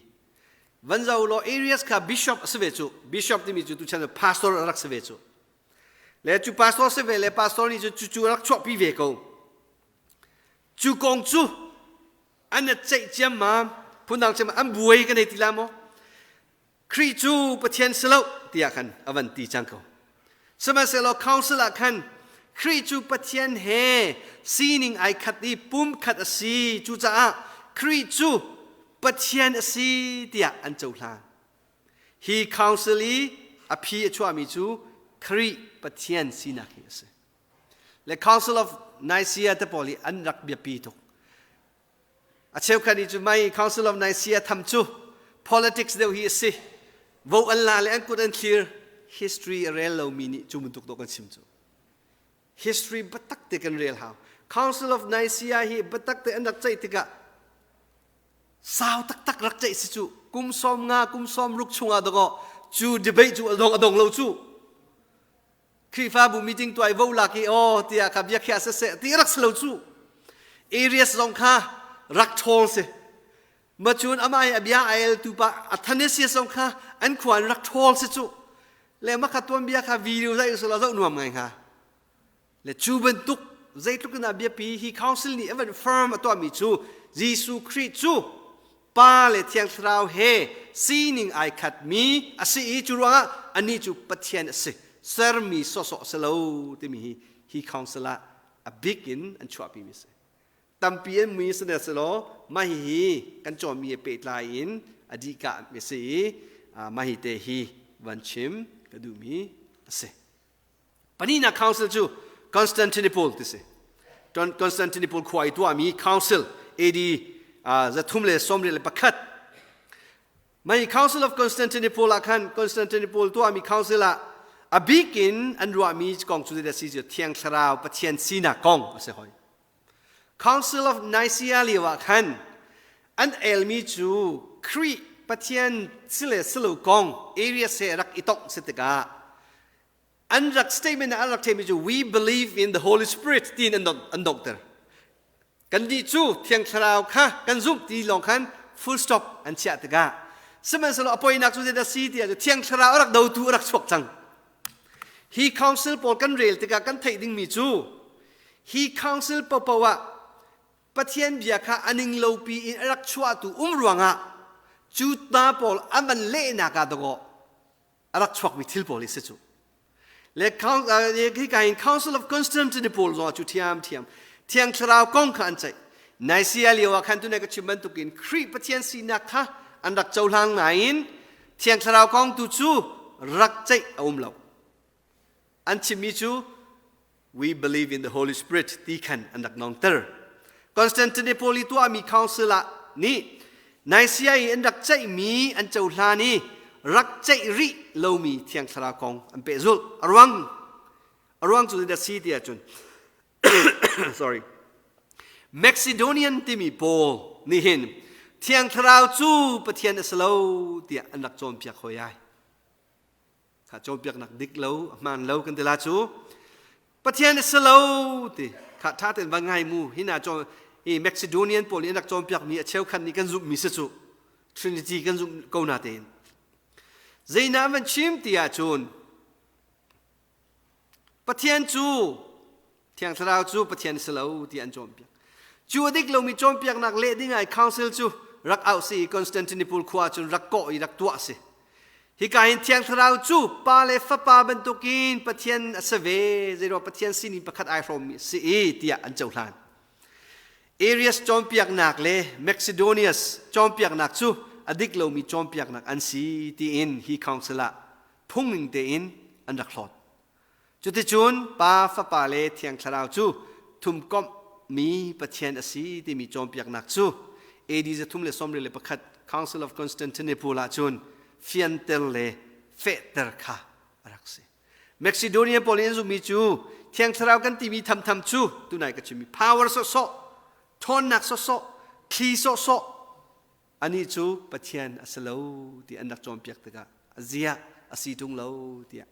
Van zo law Arius kha bishop a si ve cu. Bishop timi cu tuchan pastor a rak si ve cu. Le cu pastor si ve le pastor nih cu cu rak chuahpi ve ko. Cu kong cu an i ceih ciammam, phundang ciammam an buai kan ei ti la maw? Khrih cu Pathian si lo tiah khan a van ti cang ko. Sihmanhsehlaw council ah khan Khrih cu Pathian he sining ai khat i pum khat a si, cucaah Khrih cu Pathian a si tiah an cohlan. Hi council i a phi a chuahmi cu Khrih Pathian sinak hi a si. Le Council of Nicaea te pawl hi an rak biapi tuk. A cheukhat nih cu mai Council of Nicaea tham cu politics deuh hi a si. Vo an la le an kut an thlir. History a rel lomi nih cu bantuk dawh kan chim cu. History biatak te kan rel hau. Council of Nicaea hi biatak te an rak ceih tikah sau taktak rak ceih si cu kum 50, kum 60 chungah dawkaw cu debate cu a dong a dong lo cu. Khrihfabu meeting tuai vo lak i aw tiah kha bia khiah siseh ti rak si lo cu. Arius zong kha rak ṭhawl si. Macun amah i a bia a el tu pa Athanasius zong kha an khua in rak ṭhawl si cu. Le mah kha tuanbia kha video zai usula zoh nuam ngai hnga. Le cu bantuk zeitluk in a biapi hi council nih a van firm a tuahmi cu Jesuh Khrih cu Pa le Thiang Thlarau he sining ai khatmi a si i cu ruangah anih cu Pathian a si, sermi sawhsawh a si lo timi hi hi council ah a bik in an chuahpimi a si. Tampi an mui si ne selaw mah hihi kan cawnmi he pehtlai in a dihka a si i mah hi te hi van chim ka duhmi a si. Pahnihnak council cu Constantinople ti si. Constantinople khua i tuahmi council AD 321. Mei Council of Constantinople ah khan Constantinople tuahmi council ah a bik in an ruahmi kong cu zeidah si cu Thiang Thlarau Pathian sinak kong a si hoi. Council of Nicaea lio ah khan an elmi cu Khrih Pathian si le si lo kong Arius he rak i tongh si tikah an rak statement ah an rak theimi cu we believe in the Holy Spirit tiin an an donghter. Kan nih cu Thiang Thlarau kha kan zumh ti lawng khan full stop an chiah tikah sihmanhsehlaw a poinak cu zeidah si tiah cu Thiang Thlarau a rak dotu a rak chuak cang. Hi council pawl kan rel tikah kan theih dingmi cu hi council paohpaoh ah Pathian bia kha a ning lopi in a rak chuahtu um ruangah cu ta pawl an van lehnak ah dawh a rak chuakmi thil pawl hi si cu. Le hika in Council of Constantinople zong cu thiam thiam Thiang Thlarau kong kha an ceih. Nicaea lio ah khan tunai ka chim bantukin Khrih Pathian sinak kha an rak cohlang nain Thiang Thlarau kong tu cu rak ceih a um lo. An chimmi cu we believe in the Holy Spirit ti khan an rak nongter. Constantinople i tuahmi council ah nih Nicaea i an rak ceihmi an cohlan i rak ceih rih lomi Thiang Thlarau kong an pehzulh. A ruang cu zeidah si ti ahcun sorry, Macedonian timi pawl nih hin Thiang Thlarau cu Pathian a si lo tiah an rak cawnpiak hoi ai. Kha cawnpiaknak dik lo, a hmaan lo kan ti la cu. Pathian a si lo ti kha ṭha tein va ngai mu. Hi na cawn hi Macedonian pawl nih an rak cawnpiakmi a cheukhat nih kan zumhmi si cu. Trinity kan zumh ko na tein. Zeina van chim ti ahcun Pathian cu Thiang Thlarau cu Pathian si lo ti an cawnpiak. Cu a dik lomi cawnpiaknak leh ding ai council cu rak auh si i Constantinople khua cun rak kawh i rak tuah si. Hika hin Thiang Thlarau cu Pa le Fapa bantukin Pathian a si ve, zeiruang Pathian sining pakhat ai hrawmmi a si i tiah an cohlan. Arius cawnpiaknak le Macedonius cawnpiaknak cu a dik lomi cawnpiaknak an si tiin hi council ah phungning tein an rak hlawt. Cuticun Pa, Fapa le Thiang Thlarau cu thumkomh mi Pathian a si timi cawnpiaknak cu AD 321 Council of Constantinople ah cun fianter le fehter kha a rak si. Macedonia pawl nih an zumhmi cu Thiang Thlarau kan timi thamtham cu tunai ka chimmi power sawhsawh, ṭhawnnak sawhsawh, thli sawhsawh anih cu Pathian a si lo ti an rak cawnpiak tikah a zia a si ṭung lo tiah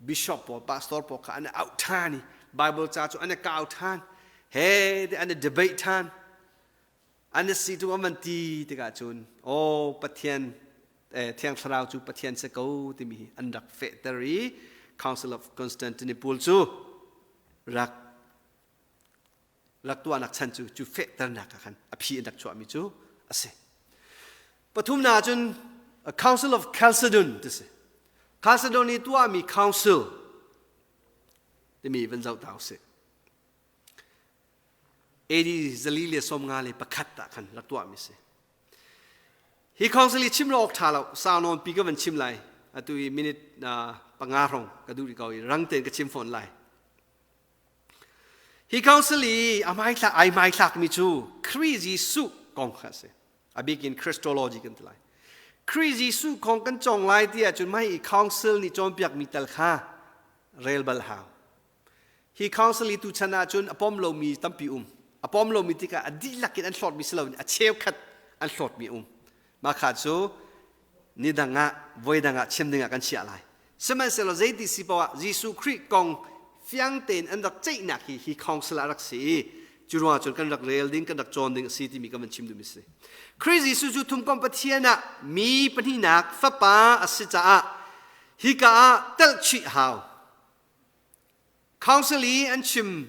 bishop pawl pastor pawl kha an auh ṭhan i Bible ca cu an i kau ṭhan he te an i debate ṭhan an i si ṭung an van ti tikah cun aw Pathian Thiang Thlarau cu Pathian si ko timi hi an rak fehter i Council of Constantinople cu rak rak tuahnak chan cu cu fehternak ah khan a phi an rak chuahmi cu a si. Pathumnak ah cun Council of Chalcedon ti si. Chalcedon i tuahmi council timi van zoh ta usih. AD 451 ah khan rak tuahmi si. Hi council i chim lo awk ṭha lo, sau nawn pi ka van chim lai. Atu i minute panga hrawng ka duh rih ko i rang tein ka chim fawn lai. Hi council i a hmaithlak ai hmaithlakmi cu Khrih Jesuh kong kha a si. A bik in Christology kan ti lai. Khrih Jesuh kong kan cawng lai ti ahcun mah hi council nih cawnpiakmi tal kha rel bal hau. Hi council i tuchan ahcun a pom lomi tampi um. A pom lomi tikah a dihlak in an hlawtmi si loin a cheukhat an hlawtmi um. Mah kha cu ni dang ah voi dang ah chim ding ah kan chiah lai. Sihmanhsehlaw zeiti si paoh ah Jesuh Khrih kong fiang tein an rak ceihnak hi hi council ah rak si i cu ruangah cun kan rak rel ding kan rak cawn ding a si timi kan van chim duhmi si. Khrih Jesuh cu thumkomh Pathian ah mi pahnihnak fapa a si caah hika ah telhchih hau. Council i an chim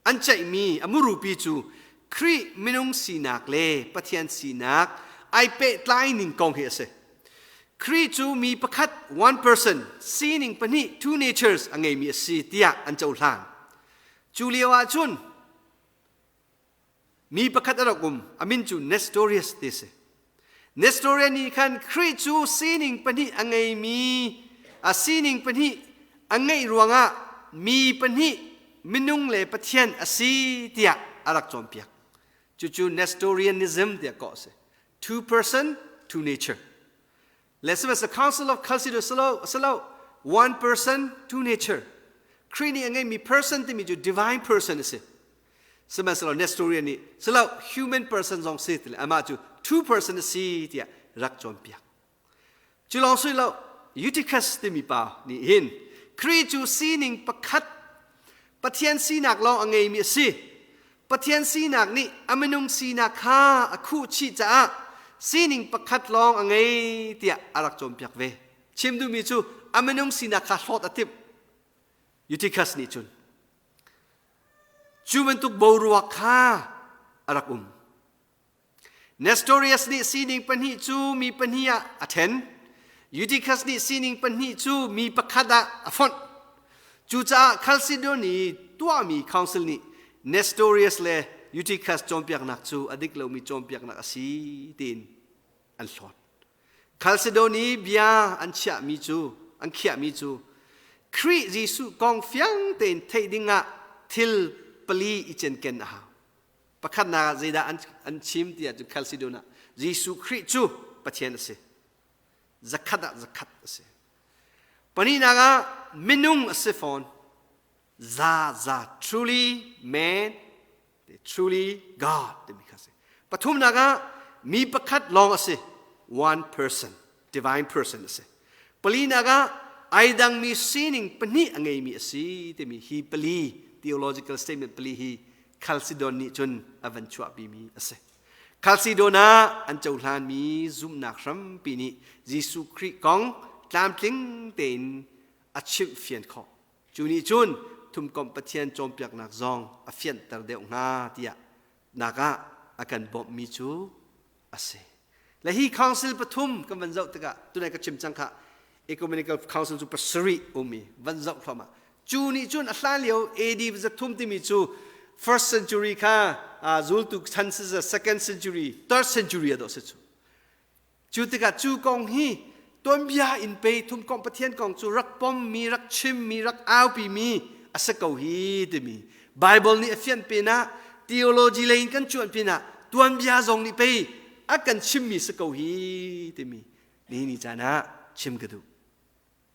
an ceihmi a murupi cu Khrih minung sinak le Pathian sinak ai pehtlai ning kong hi a si. Khrih cu mi pakhat one person sining pahnih two natures a ngeimi a si tiah an cohlan. Cu lio ah cun Mi pakhat a rak um, a min cu Nestorius ti a si. Nestorius nih khan Khrih cu sining pahnih a ngeimi, a sining pahnih a ngeih ruangah mi pahnih minung le Pathian a si tiah a rak cawnpiak. Cucu Nestorianism tiah kawh a si. Two person, two nature. Le sihmanhsehlaw Council of Chalcedon silo one person, two nature. Khrih nih a ngeimi person timi cu divine person a si. Sihmanhsehlaw Nestorian nih silo human person zong si ti le amah cu two person a si tiah rak cawnpiak. Cu lawng si lo Eutychus timi pa nih hin Khrih cu sining pakhat Pathian sinak lawng a ngeimi a si. Pathian sinak nih a minung sinak kha a khuh chih caah sining pakhat lawng a ngei tiah a rak cawnpiak ve. Chim duhmi cu a minung sinak kha hlawt a timh. Eutychus nih cun cu bantuk boruak kha a rak um. Nestorius nih sining pahnih cu mi pahnih ah a ṭhen. Eutychus nih sining pahnih cu mi pakhat ah a fonh. Cucaah Chalcedon i tuahmi council nih Nestorius le Eutychus cawnpiaknak cu a dik lomi cawnpiaknak a si tiin an hlawt. Chalcedon i bia an chiahmi cu an khiahmi cu Khrih Jesuh kong fiang tein theih dingah thil pali i cinken a hau. Pakhatnak ah zeidah an chim ti ahcun Chalcedon ah Jesuh Khrih cu Pathian a si. Zakhat ah zakhat a si. Pahnihnak ah minung a si fawn. Za za truly man, truly God timi kha a si. Pathumnak ah mi pakhat lawng a si. One person, divine person a si. Palinak ah ai dangmi sining pahnih a ngeimi a si timi hi pali theological statement pali hi Chalcedon nih cun a van chuahpimi a si. Chalcedon ah an cohlanmi zumhnak hrampi nih Jesuh Khrih kong tlamtling tein a chimhfian khawh. Cu nih cun thumkomh Pathian cawnpiaknak zong a fianter deuh hnga tiah nak ah a kan bawmhmi cu a si. Le hi council pathum kan van zoh tikah tunai ka chim cang kha ecumenical council cu pasarih um i van zoh thluahmah cu nih cun a hlan lio AD zathum timi cu first century kha zultu chan si second century third century a dawh si cu cu tikah cu kong hi Tuanbia in pei thumkomh Pathian kong cu rak pommi, rak chimmi, rak aupimi a si ko hi timi Bible nih a fianh pinah, theology lei in kan cuanh pinah tuanbia zong nih pei a kan chimmi si ko hi timi nihin ni caan ah chim ka duh.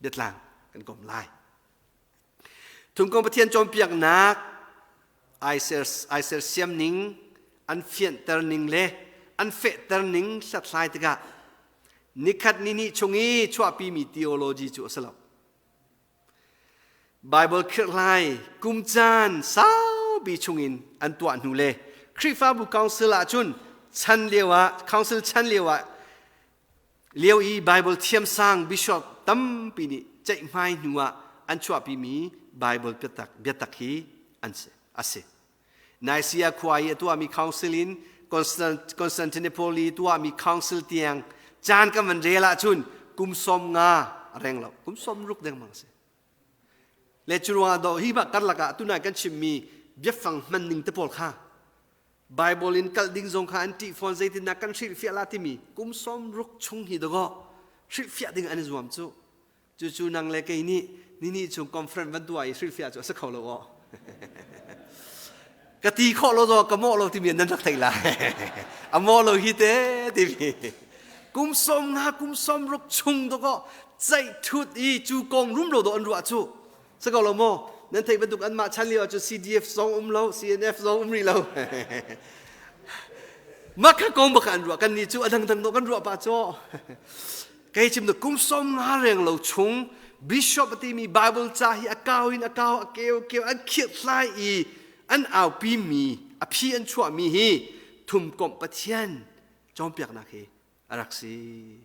Biatlang kan kom lai. Thumkomh Pathian cawnpiaknak ai sersiam ning, an fianhter ning le an fehter ning hlathlai tikah nikhat ni hnih chung i chuahpimi theology cu a si lo. Bible khirhlai kum caan saupi chungin an tuah hnu le Khrihfabu Council ahcun chan lio ah Council chan lio ah lio i Bible thiamsang bishop tampi nih ceihmai hnu ah an chuahpimi Bible biatak biatak hi an si a si. Nicaea khua i a tuahmi council in Constantinople i tuahmi council tiang caan kan van rel ahcun kum 50 a reng lo, kum 60 dengmang a si. Le cu ruangah do hi bak karlak ah tunai kan chimmi biafang hman ning te pawl kha Bible in kalh ding zong kha an ṭih fawn, zeitindah kan hrilhfiah la timi kum 60 chung hi dawkaw hrilhfiah ding an i zuam cu. Cucu nang le kei nih nini chung conference van tuah i hrilhfiah cu a si kho lo aw. Ka ti khawh lo zaw ka mawh lo timi nan rak theih lai. A mawh lo hi te timi. Kum 50 kum 60 chung dawkaw ceih thut i cu kong rum lo do an ruah cu. Si ko lo maw? Nan theih bantuk anmah chan lio ahcun CDF zong um lo, CNF zong um rih lo. Mah kha kong bak an ruah. Kan nih cu a dangdang dawh kan ruah pah caw. Kei chim na kum 50 reng lo chung bishop a timi Bible ca hi a kau in a kau, a keu keu an khirh i an aupi mi a phi an chuah mi hi thumkomh Pathian cawnpiaknak hi a rak si.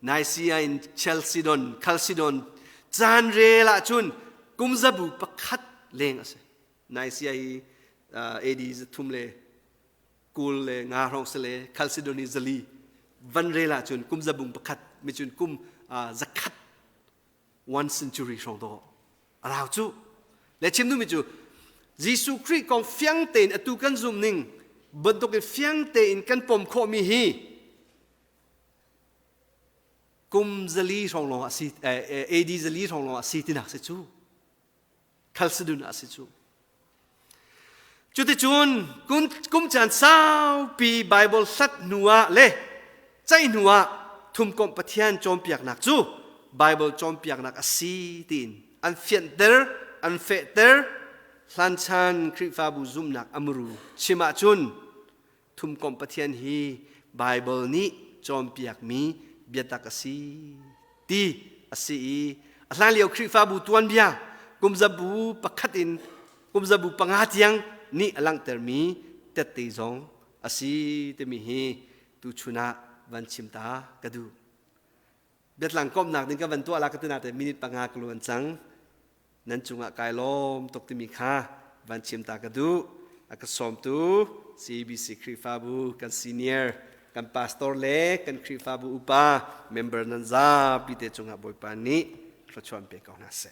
Nicaea in Chalcedon, Chalcedon caan rel ahcun kum zabu pakhat leng a si. Nicaea hi AD 325 hrawng si le Chalcedon hi 400 van rel ahcun kum zabung pakhat micun kum 100, one century hrawng dawh a rau cu. Le chim duhmi cu Jesuh Khrih kong fiang tein atu kan zumh ning bantukin fiang tein kan pom khawhmi hi kum 400 hrawng lawng a si, AD 400 hrawng lawng a si tinak si cu, Chalcedon a si cu. Cuticun kum, kum caan saupi Bible hlat hnu ah le ceih hnu ah thumkomh Pathian cawnpiaknak cu Bible cawnpiaknak a si tiin an fianhter, an fehter. Hlanchan Khrihfabu zumhnak a muru chim ahcun thumkomh Pathian hi Bible nih cawnpiakmi biatak a si ti a si i a hlanlio Khrihfabu tuanbia kum zabu pakhat in kum zabu panga tiang nih a langhtermi tette zong a si timi hi tuchun ah van chim ta ka duh. Biatlang komhnak ding ka van tuah la ka tina te minute 5 ka luan cang. Nan cungah kai lawm tuk timi kha van chim ta ka duh. A ka sawmtu CBC Khrihfabu kan senior kan pastor le kan Khrihfabu upa member nan zapi te cungah Bawipa nih thluachuah pe ko hna seh.